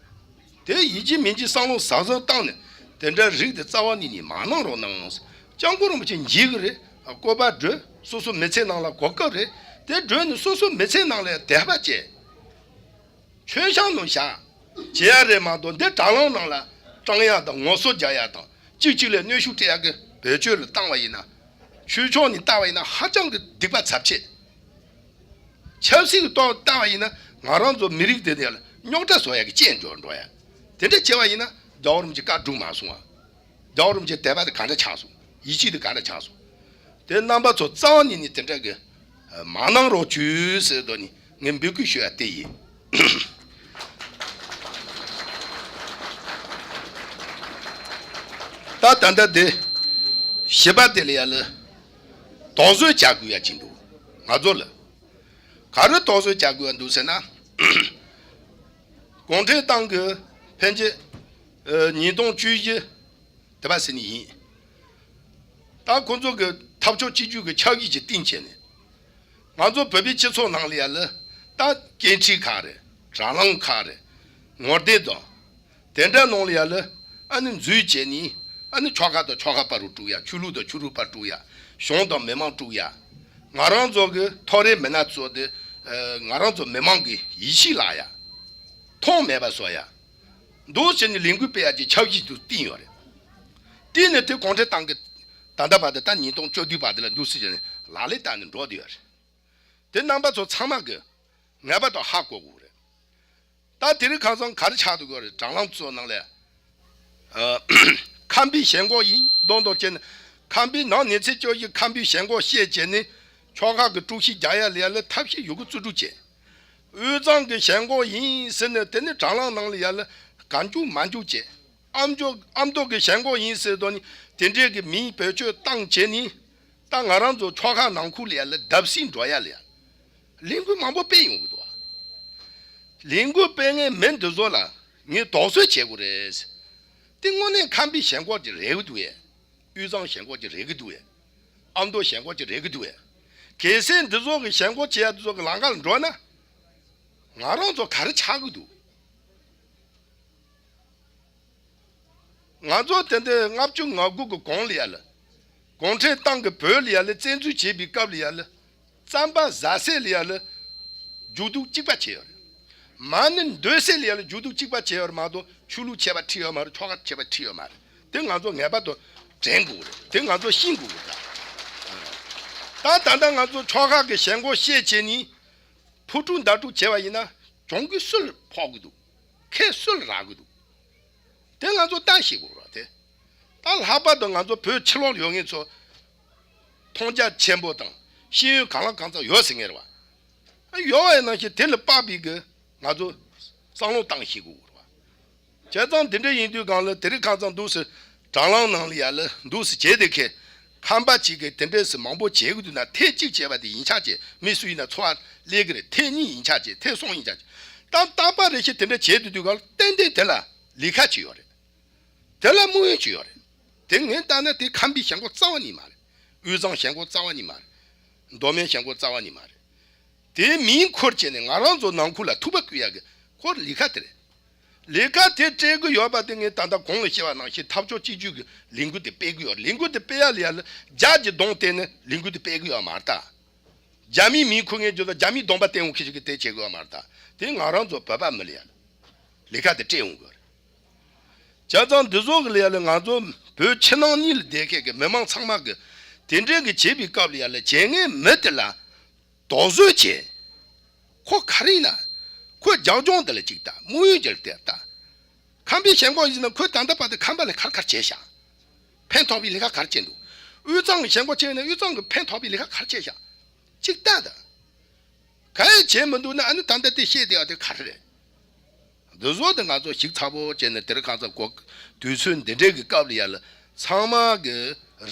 དེ་ཡིན་གཅིག་མིན་གཅིག་བསམ་བློ་ཟབ་ཟབ་བཏང་ནས། དེ་འདྲ་རིགས་དེ་རྩ་བ་ཉིད་ནས་མ་གནང་རོགས་གནང་། སྐྱབས་མགོན་རིན་པོ་ཆེ་མཇལ་གི་རེད། སྐུ་པར་སྒྲོན། སོ་སོ་མི་ཚེ་ནང་ལ་གོ་སྐབས་རེད། དེ་སྒྲོན་ནས་སོ་སོ་མི་ཚེ་ནང་ལ་དད་པ་བྱས། མཆོད་བཤམས་ནང་བཞག་བྱེད་ཡ་རེད་མ་གཏོགས། འདི་དྲ་ལམ་ནང་ལ་བཀྲམ་ཡ་དང་ངོ་སོ་རྒྱག་ཡ་དང་། གཅིག་གཅིག་ལ་གནོན་ཤུགས་སྤྲད་ཡ་གི་བེད་སྤྱོད་ལ་བཏང་བ་ཡིན་ན། ཆོས་ཕྱོགས་ནས་བལྟ་བ་ཡིན་ན་ཧ་ཅང་གི་སྡིག་པ་ཚབས་ཆེ། ཆབ་སྲིད་ཀྱི་ཐོག་བལྟ་བ་ཡིན་ན། ང་རང་ཚོ་མི་རིགས་དེ་ནས་རྙོག་དྲ་བཟོ་ཡ་གི་རྐྱེན་འགྲོ་འགྲོ་ཡ། དེ་འདྲ་བྱས་པ་ཡིན་ན། རྒྱལ་བ་རིན་པོ་ཆེ་བཀའ་སྒྲུབ་མ་སོང་བ། རྒྱལ་བ་རིན་པོ་ཆེ་དད་པ་དེ་ག་འདྲ་ཆགས་སོང་། ཡིད་ཆེས་དེ་ག་འདྲ་ཆགས་སོང་། དེ་རྣམ་པ་ཚོ་རྩ་བ་ཉིད་ནས་དེ་འདྲ་གི་མ་གནང་རོགས་བྱོས་ཟེར་དོ་ནི་ངས་འབོད་སྐུལ་ཞུ་ཡ་དེ་ཡིན། ད་ད་ལྟ་དེ་བཞི་པ་དེ་ལ་ཡ་ལ་དོགས་ཟོན་བྱ་དགོས་ཡ་ཅིག་འདུག་ང་ཚོ་ལ་ག་རེ་དོགས་ཟོན་བྱ་དགོས་ཡ་འདུག་ཟེར་ན། གུང་ཁྲན་ཏང་གི་ཕན་ཆད་ཉིས་སྟོང་བཅུ་བཞི་དེ་བ་ཟེར་ནི་ཡིན། ད་ཁོང་ཚོ་གི་འཐབ་ཕྱོགས་གཅིག་གྱུར་གྱི་ཆབ་སྲིད་ཅིག་བཏིང་བྱས་ནས། ང་ཚོ་བོད་པའི་སྤྱི་ཚོགས་ནང་ལ་ཡ་ལ་ད་སྐད་འཕྲིན་ཁག་རེད། དྲ་ལམ་ཁག་རེད། ངོ་དེབ་དང་། དེ་འདྲ་ནང་ལ་ཡ་ལ་ཨ་ནི་འཛུལ་བྱས་ནས། ཨ་ནི་ཕྱོགས་ཁག་དང་ཕྱོགས་ཁག་བར་དུ་དཀྲུག་ཡ། ཆོས་ལུགས་དང་ཆོས་ལུགས་བར་དཀྲུག་ཡ། གཞུང་དང་མི་མང་དཀྲུག་ཡ། ང་རང་ཚོ་གི་ཐོ་རེངས་མི་སྣ་ཚོ་དེ་ང་རང་ཚོ་མི་མང་གི་ཡིད་ཆེས་བརླག་ཡ། མཐོང་མེད་པ་བཟོ་ཡ། འདུག་སེ་བྱས་ནས་ལས་འགུལ་སྤེལ་ཡ་གི་ཆབ་སྲིད་དེ་བཏིང་ཡོད་རེད། བཏིང་ནས་དེ་གུང་ཁྲན་ཏང་གི་ད་ལྟ་བར་དུ། ད་ཉིས་སྟོང་བཅུ་བདུན་བར་དུ་ལ་འདུག་སེ་བྱས་ནས་ལག་ལེན་བསྟར་ནས་འགྲོ་བསྡད་ཡོད་རེད། དེ་རྣམ་པ་ཚོ་ཚང་མ་གིས་ངེས་པར་དུ་ཧ་གོ་དགོས་རེད། ད་དེ་རིང་ཁ་སང་ག་རེ་ཆགས་འདུག་གོ་རེད། དྲ་ལམ་ཚོ་ནང་ལ། ཨ། ཁམས་པའི་ཞེན་ཁོག་ཡིན་མདོག་མདོག་བྱས་ནས། ཁམས་པའི་ནང་ཉི་ཚེ་བཅུ་བཞི་ཁམས་པའི་ཞེན་ཁོག་བཤད་བྱས་ནས། ཕྱོགས་ཁག་གི་དཀྲུག་ཤིང་རྒྱག་ཡ་ལ་ཡ་ལ་ཐབས་ཤེས་ཡོད་རྒུ་རྩལ་སྤྲུགས་བྱས། དབུས་གཙང་གི་ཞེན་ཁོག་ཡིན་ཟེར་ནས། དེ་ནི་དྲ་ལམ་ནང་ལ་ཡ་ལ་གང་མགྱོགས་མ་མགྱོགས་བྱས། ཨ་མདོ། ཨ་མདོ་གི་ཞེན་ཁོག་ཡིན་ཟེར་དོ་ནི་དེ་འདྲས་ཀྱི་མིང་བེད་སྤྱོད་བཏང་བྱས་ནི། ད་ང་རང་ཚོ་ཕྱོགས་ཁག་ནང་ཁུལ་ལ་ཡ་ལ་བརྡབ་གསིག་འགྲོ་ཡ་ལ་ཡ་ལས་འགུལ་མང་པོ་སྤེལ་ཡོང་གི་འདུག་ལས་འགུལ་སྤེལ་མཁན་མི་འདི་ཚོ་ལ་ངས་དོགས་ཟོན་བྱེད་དགོས་རེད། དེ་དངོས་གནས་ཁམས་པའི་ཞེན་ཁོག་ཅིག་རེད་གི་འདུག་ཡས། དབུས་གཙང་ཞེན་ཁོག་ཅིག་རེད་གི་འདུག་ཡས། ཨ་མདོ་ཞེན་ཁོག་ཅིག་རེད་གི་འདུག་ཡས། གལ་སྲིད་འདི་ཚོ་གི་ཞེན་ཁོག་བྱེད་ཡ་འདི་ཚོ་གི་ལམ་ཁ་ལ་འགྲོ་ན། ང་རང་ཚོ་ག་རེ་ཆགས་གི་འདུག་ང་ཚོ་དེ་འདྲའི་ལྔ་བཅུ་ང་དགུ་གི་གོང་ལ་ཡ་ལ། གུང་ཁྲན་ཏང་གིས་བོད་ལ་ཡ་ལ་བཙན་འཛུལ་བྱས་པའི་སྐབས་ལ་ཡ་ལ། རྩམ་པ་ཟ་སའི་ལ་ཡ་ལ་རྒྱུག་རྡོ་གཅིག་པ་བྱས་ཡོད་རེད། མ་ཎི་འདོན་སའི་ལ་ཡ་ལ་རྒྱུག་རྡོ་གཅིག་པ་བྱས་ཡོད་རེད་མ་གཏོགས། ཆོས་ལུགས་ཁྱད་པར་ཕྱེ་ཡོད་མ་རེད། ཕྱོགས་ཁག་ཁྱད་པར་ཕྱེ་ཡོད་མ་རེད། དེ་ང་ཚོ་ངེས་པར་དུ་དྲན་དགོས་རེད། དེ་ང་ཚོ་ཤེས་དགོས་རེད་ད། ད་ད་ལྟ་ང་ཚོ་ཕྱོགས་ཁག་གི་ཞེན་ཁོག་བཤད་བྱས་ནས་ཕུ་དཀྲུག་མདའ་དཀྲུག་བྱས་པ་ཡིན་ན། གྱོང་གུན་སུ་ལ་ཕོག་གི་འདུག་ཁེ་སུ་ལ་རག་གི་འདུག་དེ་ང་ཚོ་ལྟ་ཤེས་དགོས་རེད་དེ། ད་ལྷག་པར་དུ་ང་ཚོ་བོད་ཕྱི་ལོགས་ཡོད་མཁན་ཚོ་མཐོང་རྒྱ་ཆེན་པོ་དང་ཤེས་ཡོན་གང་ལ་གང་འཚམ་ཡོད་ཟེར་མཁན་རེད་བ། ཡོད་པ་ཡིན་ནང་བཞིན་དེ་ལ་དཔག་པའི་གི་ང་ཚོ་བསམ་བློ་བཏང་ཤེས་དགོས་རེད་བ། བྱས་ཙང་འདི་འདྲ་ཡིན་དུས་སྒང་ལ་དེ་རིང་ཁ་སང་འདུག་སེ་དྲ་ལམ་ནང་ལ་ཡ་ལ་འདུག་སེ་བྱས་དེ་ཁེ། ཁམས་པ་གཅིག་གིས་དེ་འདྲས་སེ་མང་པོ་བྱེད་གི་འདུག་ན། ཐེངས་གཅིག་བྱས་པ་དེ་ཡིན་ཆགས་བྱས། མི་སུ་ཡིན་ན་འཚོ་བ་སླེབས་གི་རེད། ཐེངས་གཉིས་ཡིན་ཆགས་བྱས། ཐེངས་གསུམ་ཡིན་ཆགས་བྱས། ད་རྟག་པ་རེ་ཞིག་དེ་འདྲ་བྱས་དུས་དུས་ག་ལ་ཏན་ཏན་དེ་ལ་ལས་ཀ་ཅིག་ཡོད་རེད། དེ་ལ་དམིགས་ཡུལ་ཅིག་ཡོད་རེད། དེ་ངས་ལྟ་ན་དེ་ཁམས་པའི་ཞེན་ཁོག་རྩ་བ་ཉིད་མ་རེད། དབུས་གཙང་ཞེན་ཁོག་རྩ་བ་ཉིད་མ་རེད། མདོ་སྨད་ཞེན་ཁོག་རྩ་བ་ཉིད་མ་རེད། དེ་མིང་འཁུར་བྱས་ནས་ང་རང་ཚོ་ནང་ཁུལ་ལ་ཐུག་པ་བསྐུལ་ཡག་གི་ཁོར་ལས་ཀ་དེ་རེད། ལས་ཀ་དེ་སྤྲད་གི་ཡོད་པ་དེ་ངས་ད་ལྟ་གོང་ལ་བཤད་པ་ནང་བཞིན་འཐབ་ཕྱོགས་གཅིག་གྱུར་གྱི་ལས་འགུལ་དེ་སྤེལ་གི་ཡོད། ལས་འགུལ་དེ་སྤེལ་ཡ་ལ་ཡ་ལ་རྒྱ་གི་གདོང་བསྟན་ནས་ལས་འགུལ་དེ་སྤེལ་གི་ཡོད་མ་རེད་ད། རྒྱ་མིའི་མིང་ཁུར་མཁན་ཚོ་དང་རྒྱ་མིའི་གདོང་པ་བསྟན་འོང་མཁན་ཞིག་གིས་དེ་བྱེད་དགོས་པ་མ་རེད་ད། དེ་ང་རང་ཚོ་བོད་པ་མི་ལ་ཡ་ལ་ལས་ཀ་དེ་སྤྲད་འོང་དགོས་རེད། བྱས་ཙང་འདི་ཚོ་གི་ལ་ཡ་ལ་ང་ཚོ་བོད་ཕྱི་ནང་གཉིས་ལ་བསྡད་མཁན་གྱི་མི་མང་ཚང་མ་གི་དེ་འདྲའི་གི་བྱེད་པའི་སྐབས་ལ་ཡ་ལ་བྱེད་མཁན་མི་དེ་ལ་དོགས་ཟོན་བྱེད། ཁོ་ག་རེ་ཡིན་ན། ཁོའི་རྒྱབ་ལྗོངས་དེ་ལ་གཅིག་ལྟ། དམིགས་ཡུལ་དེ་ལ་བལྟས་ལྟ། ཁམས་པའི་ཞེན་ཁོག་ཡིན་ན་ཁོས་ད་ལྟ་བར་དུ་ཁམས་པ་ལ་ག་རེ་ག་རེ་བྱས་ཤག་ཕན་ཐོགས་པའི་ལས་ཀ་ག་རེ་བྱས་འདུག་དབུས་གཙང་གི་ཞེན་ཁོག་བྱས་ན་དབུས་གཙང་གི་ཕན་ཐོགས་པའི་ལས་ཀ་ག་རེ་བྱས་ཤག་གཅིག་ལྟ་དང་། ག་ཡེ་བྱས་མི་འདུག་ན་ཨ་ནི་ད་ལྟ་དེ་བཤད་བསྡད་ཡ་དེ་ག་རེ་རེད། འདི་ཚོ་དེ་ང་ཚོ་ཞིབ་ཚགས་པོ་བྱས་ནས་དེར་གང་ཚ་གོ་དུས་ཚོད་འདི་འདྲའི་གི་སྐབས་ལ་ཡ་ལ་ཚང་མ་གི་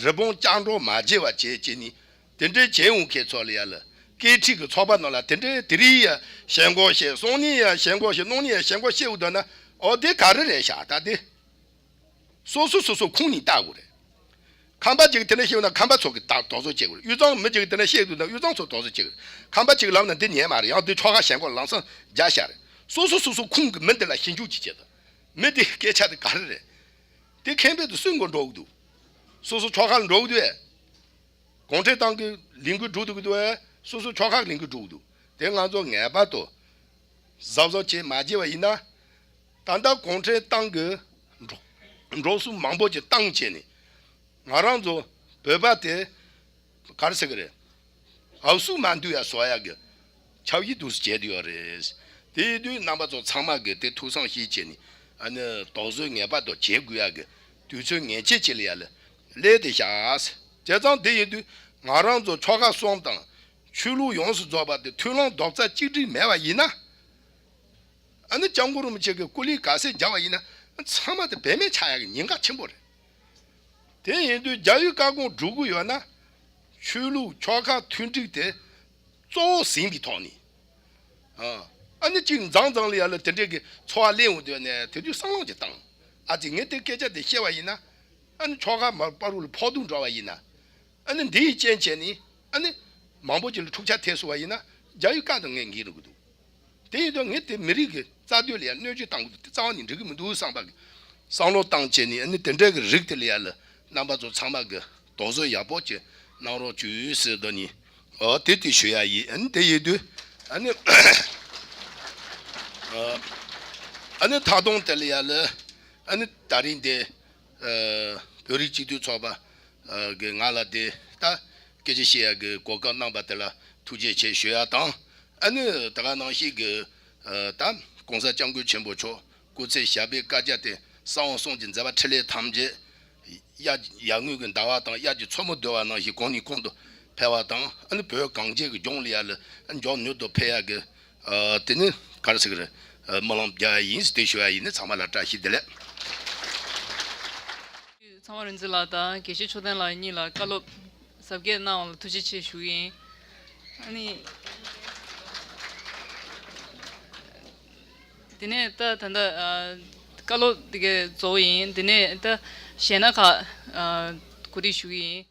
རི་བོང་ལྕགས་སྒྲོག་མ་བརྗེ་བ་བྱས་བྱས་ནི་དེ་འདྲའི་བྱས་འོང་མཁན་ཚོ་ལ་ཡ་ལ་སྐད་འཕྲིན་གི་ཚོགས་པ་ནང་ལ་དེ་འདྲའི་དེ་རིང་ཡ་ཞེན་ཁོག་བཤད། སང་ཉིན་ཡ་ཞེན་ཁོག་བཤད། གནངས་ཉིན་ཡ་ཞེན་ཁོག་བཤད་འོ་དོ་ན་ཨོ་དེ་ག་རེ་རེད་ཤག་ད་དེ། སོ་སོ་སོ་སོ་ཁུངས་ནས་བལྟ་དགོས་རེད། ཁམས་པ་གཅིག་དེ་འདྲ་བཤད་ན་ཁམས་པ་ཚོ་གི་ད་དོགས་ཟོན་བྱེད་དགོས་རེད། དབུས་གཙང་མི་གཅིག་དེ་འདྲ་བཤད་འདུག་ན་དབུས་གཙང་ཚོ་དོགས་ཟོན་བྱེད་དགོས་རེད། ཁམས་པ་གཅིག་ལབ་ན་འདི་ཉན་མ་རེད། ཡང་འདི་ཆོལ་ཁ་ཞེན་ཁོག་ལམ་སང་རྒྱག་བཞག་རེད། སོ་སོ་སོ་སོ་ཁུངས་ཀྱི་མི་འདི་ལ་ཞིབ་འཇུག་ཅིག་བྱེད་དང་། མི་འདི་སྐད་ཆ་དེ་ག་རེ་རེད། དེ་ཁེངས་པས་དུ་སུས་མགོ་འགྲོ་གི་འདུག་སོ་སོ་ཆོལ་ཁ་ལ་འགྲོ་གི་འདུག་ཨེ། གུང་ཁྲན་ཏང་གི་ལས་འགུལ་སྒྲུག་ཐུབ་ཀྱི་འདུག་ཨེ། སོ་སོ་ཆོལ་ཁ་གི་ལས་འགུལ་སྒྲུག་གི་འདུག་དེ་ང་ཚོ་ངེས་པར་དུ་གཟབ་གཟབ་བྱས་མ་བྱས་པ་ཡིན་ན། ད་ལྟ་གུང་ཁྲན་ཏང་གི་འགྲོ་འགྲོ་སོང་མང་པོ་ཅིག་བཏང་བྱས་ནས་ང་རང་ཚོ་བོད་པ་དེ་ག་རེ་ཟེར་གི་རེད། འུ་སུ་མ་འདུས་ཡ་བཟོ་ཡ་གི་ཆབ་ཡིག་འདུག་སེ་བྱས་བསྡད་ཡོད་རེད། དེ་ཡིན་དུས་རྣམ་པ་ཚོ་ཚང་མ་གི་དེ་ཐུགས་བསམ་བཞེས་བྱས་ནས་ཨ་ནི་དོགས་ཟོན་ངེས་པར་དུ་བྱེད་དགོས་ཡ་གི་དུས་ཚོད་ངེས་ཅན་ཅིག་ལ་ཡ་ལ་སླེབས་བསྡད་ཤག་བྱས་ཙང་དེ་ཡིན་དུས་ང་རང་ཚོ་ཆོལ་ཁ་གསུམ་དང་ཆོས་ལུགས་ཡོངས་སུ་རྫོགས་པ་དེ་མཐུན་ལམ་རྡོག་རྩ་གཅིག་སྒྲིལ་མེད་པ་ཡིན་ན། ཨ་ནི་སྐྱབས་མགོན་རིན་པོ་ཆེ་གི་སྐུ་ལས་ག་ཚད་རྒྱབ་པ་ཡིན་ན་ཚང་མ་དེ་བེད་མེད་ཆགས་ཡག་གི་ཉེན་ཁ་ཆེན་པོ་རེད། དེ་ཡིན་དུས་རྒྱ་ཡུལ་བཀའ་དགོངས་སྒྲུབ་དགོས་ཡོད་ན་ཆོས་ལུགས་ཆོལ་ཁ་མཐུན་སྒྲིལ་དེ་གཙོ་བོ་ཟིན་པའི་ཐོག་ནས། ཨ་ཨ་ནི་གཅིག་མཛངས་མཛངས་ལ་ཡ་ལ་དེ་འདྲས་ཀྱི་ཚོར་བ་སླེབས་འོང་དུས་ནས་དེ་དུས་བསམ་བློ་ཅིག་བཏང་། ཨ་ཙི་ངས་དེ་སྐད་ཆ་དེ་བཤད་པ་ཡིན་ན་ཨ་ནི་ཆོལ་ཁ་མ་བར་དུ་ལ་ཕོག་ཐུག་འགྲོ་བ་ཡིན་ན། ཨ་ནི་འདིའི་རྐྱེན་བྱས་ནས་ཨ་ནི་མང་པོ་ཅིག་ལ་འཁྲུག་ཆ་ཐེབས་སོང་བ་ཡིན་ན་རྒྱ་ཡུལ་བཀའ་དང་ངས་འགལ་འགྲོ་གི་འདུག་དེ་ཡིན་དུས་ངས་དེ་མི་རིགས་ཀྱི་རྩ་དོན་ལ་ཡང་གནོད་སྐྱོན་བཏང་གི་འདུག་དེ་རྩ་བ་ནས་འགྲིག་གི་མི་འདུག་བསམ་པ་གི་བསམ་བློ་བཏང་བྱས་ནས་ཨ་ནི་དེ་འདྲ་གི་རིགས་དེ་ལ་ཡང་ལ་རྣམ་པ་ཚོ་ཚང་མ་གི་དོགས་ཟོན་ཡག་པོ་ཅིག་གནང་རོགས་བྱོས་ཟེར་དོ་ནི་ཨོ་དེ་དེ་ཞུ་ཡ་ཡིན། ཨ་ནི་དེ་ཡིན་དུས་ཨ་ནི་ཨ་ནི་ད་དུང་དེ་ལ་ཡང་ལ་ཨ་ནི་ད་རིང་དེ་བོད་རིགས་སྤྱི་མཐུན་ཚོགས་པ་གི་ང་ལ་དེ་ད་སྐད་ཆ་བཤད་ཡ་གི་གོ་སྐབས་གནང་པ་དེ་ལ་ཐུགས་རྗེ་ཆེ་ཞུ་ཡ་དང་། ཨ་ནི་ད་ག་ནང་བཞིན་གི་ད་༸གོང་ས་༸སྐྱབས་མགོན་ཆེན་པོ་མཆོག་སྐུ་ཚེ་ཞབས་པད་བསྐལ་བརྒྱ་དེ་གསང་བ་གསུམ་གྱི་མཛད་པ་འཕྲིན་ལས་ཐམས་ཅད་དབྱར་ཡར་ངོའི་གི་ཟླ་བ་དང་དབྱར་གྱི་མཚོ་མོ་བསྡུ་བ་ནང་བཞིན་གོང་ནས་གོང་དུ་འཕེལ་བ་དང་། ཨ་ནི་བོད་གངས་ཅན་གྱི་ལྗོངས་ལ་ཡ་ལ་མགྱོགས་མྱུར་དུ་འཕེལ་ཡ་གི་དེ་ནི་ག་རེ་ཟེར་གི་རེད། སྨོན་ལམ་རྒྱག་ཡ་ཡིན་ཟེར་དེ་ཞུ་ཡ་ཡིན། ནི་ཚང་མ་ལ་བཀྲ་ཤིས་བདེ་ལེགས། ཚངས་པ་རིག་འཛིན་ལགས་དང་དགེ་བཤེས་ཆོས་ལྡན་ལགས་གཉིས་ལ་བཀའ་སློབ་གཟབ་རྒྱས་གནང་བ་ལ་ཐུགས་རྗེ་ཆེ་ཞུ་གི་ཡིན། ཨ་ནི། དེ་ནས་ད་ད་ལྟ་ཨ་བཀའ་སློབ་དེ་གའི་རྫོགས་ཡིན། དེ་ནས་ད་གཞས་སྣ་ཁག་ཨ་གོ་སྒྲིག་ཞུ་གི་ཡིན།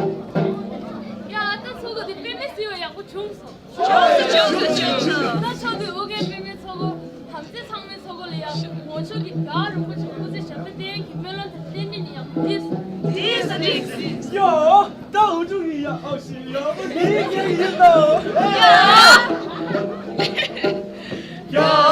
ཡ། ད་ཚོགས་འདུ་དེ་དཔེ་མི་སྲིད་པ་ཡག་པོ་བྱུང་སོང་། ཆོག་ཆོག་ཆོག་ཆོག་ད་ཆོག་འདུག་ཨོ་རྒྱན་དཔེ་མི་ཚོགས་འདུ་དམ་ཚིག་ཚང་མའི་ཚོགས་འདུ་ལ་ཡ། ངོ་མཚར་གྱི་རྒྱལ་བ་རིན་པོ་ཆེ་སྐུ་ཚེ་ཞབས་པད་བརྟན་གྱི་སྨོན་ལམ་དང་བརྟན་ནས་ནི་ཡང་འདི་སོང་། འདི་སོང་འདི་སོང་། ཡ། ད་འུ་ཚོ་གི་ཡ་ཨོ་ཤི་ཡ་ཨོ་འདི་གི་ཡིན་ད། ཡ།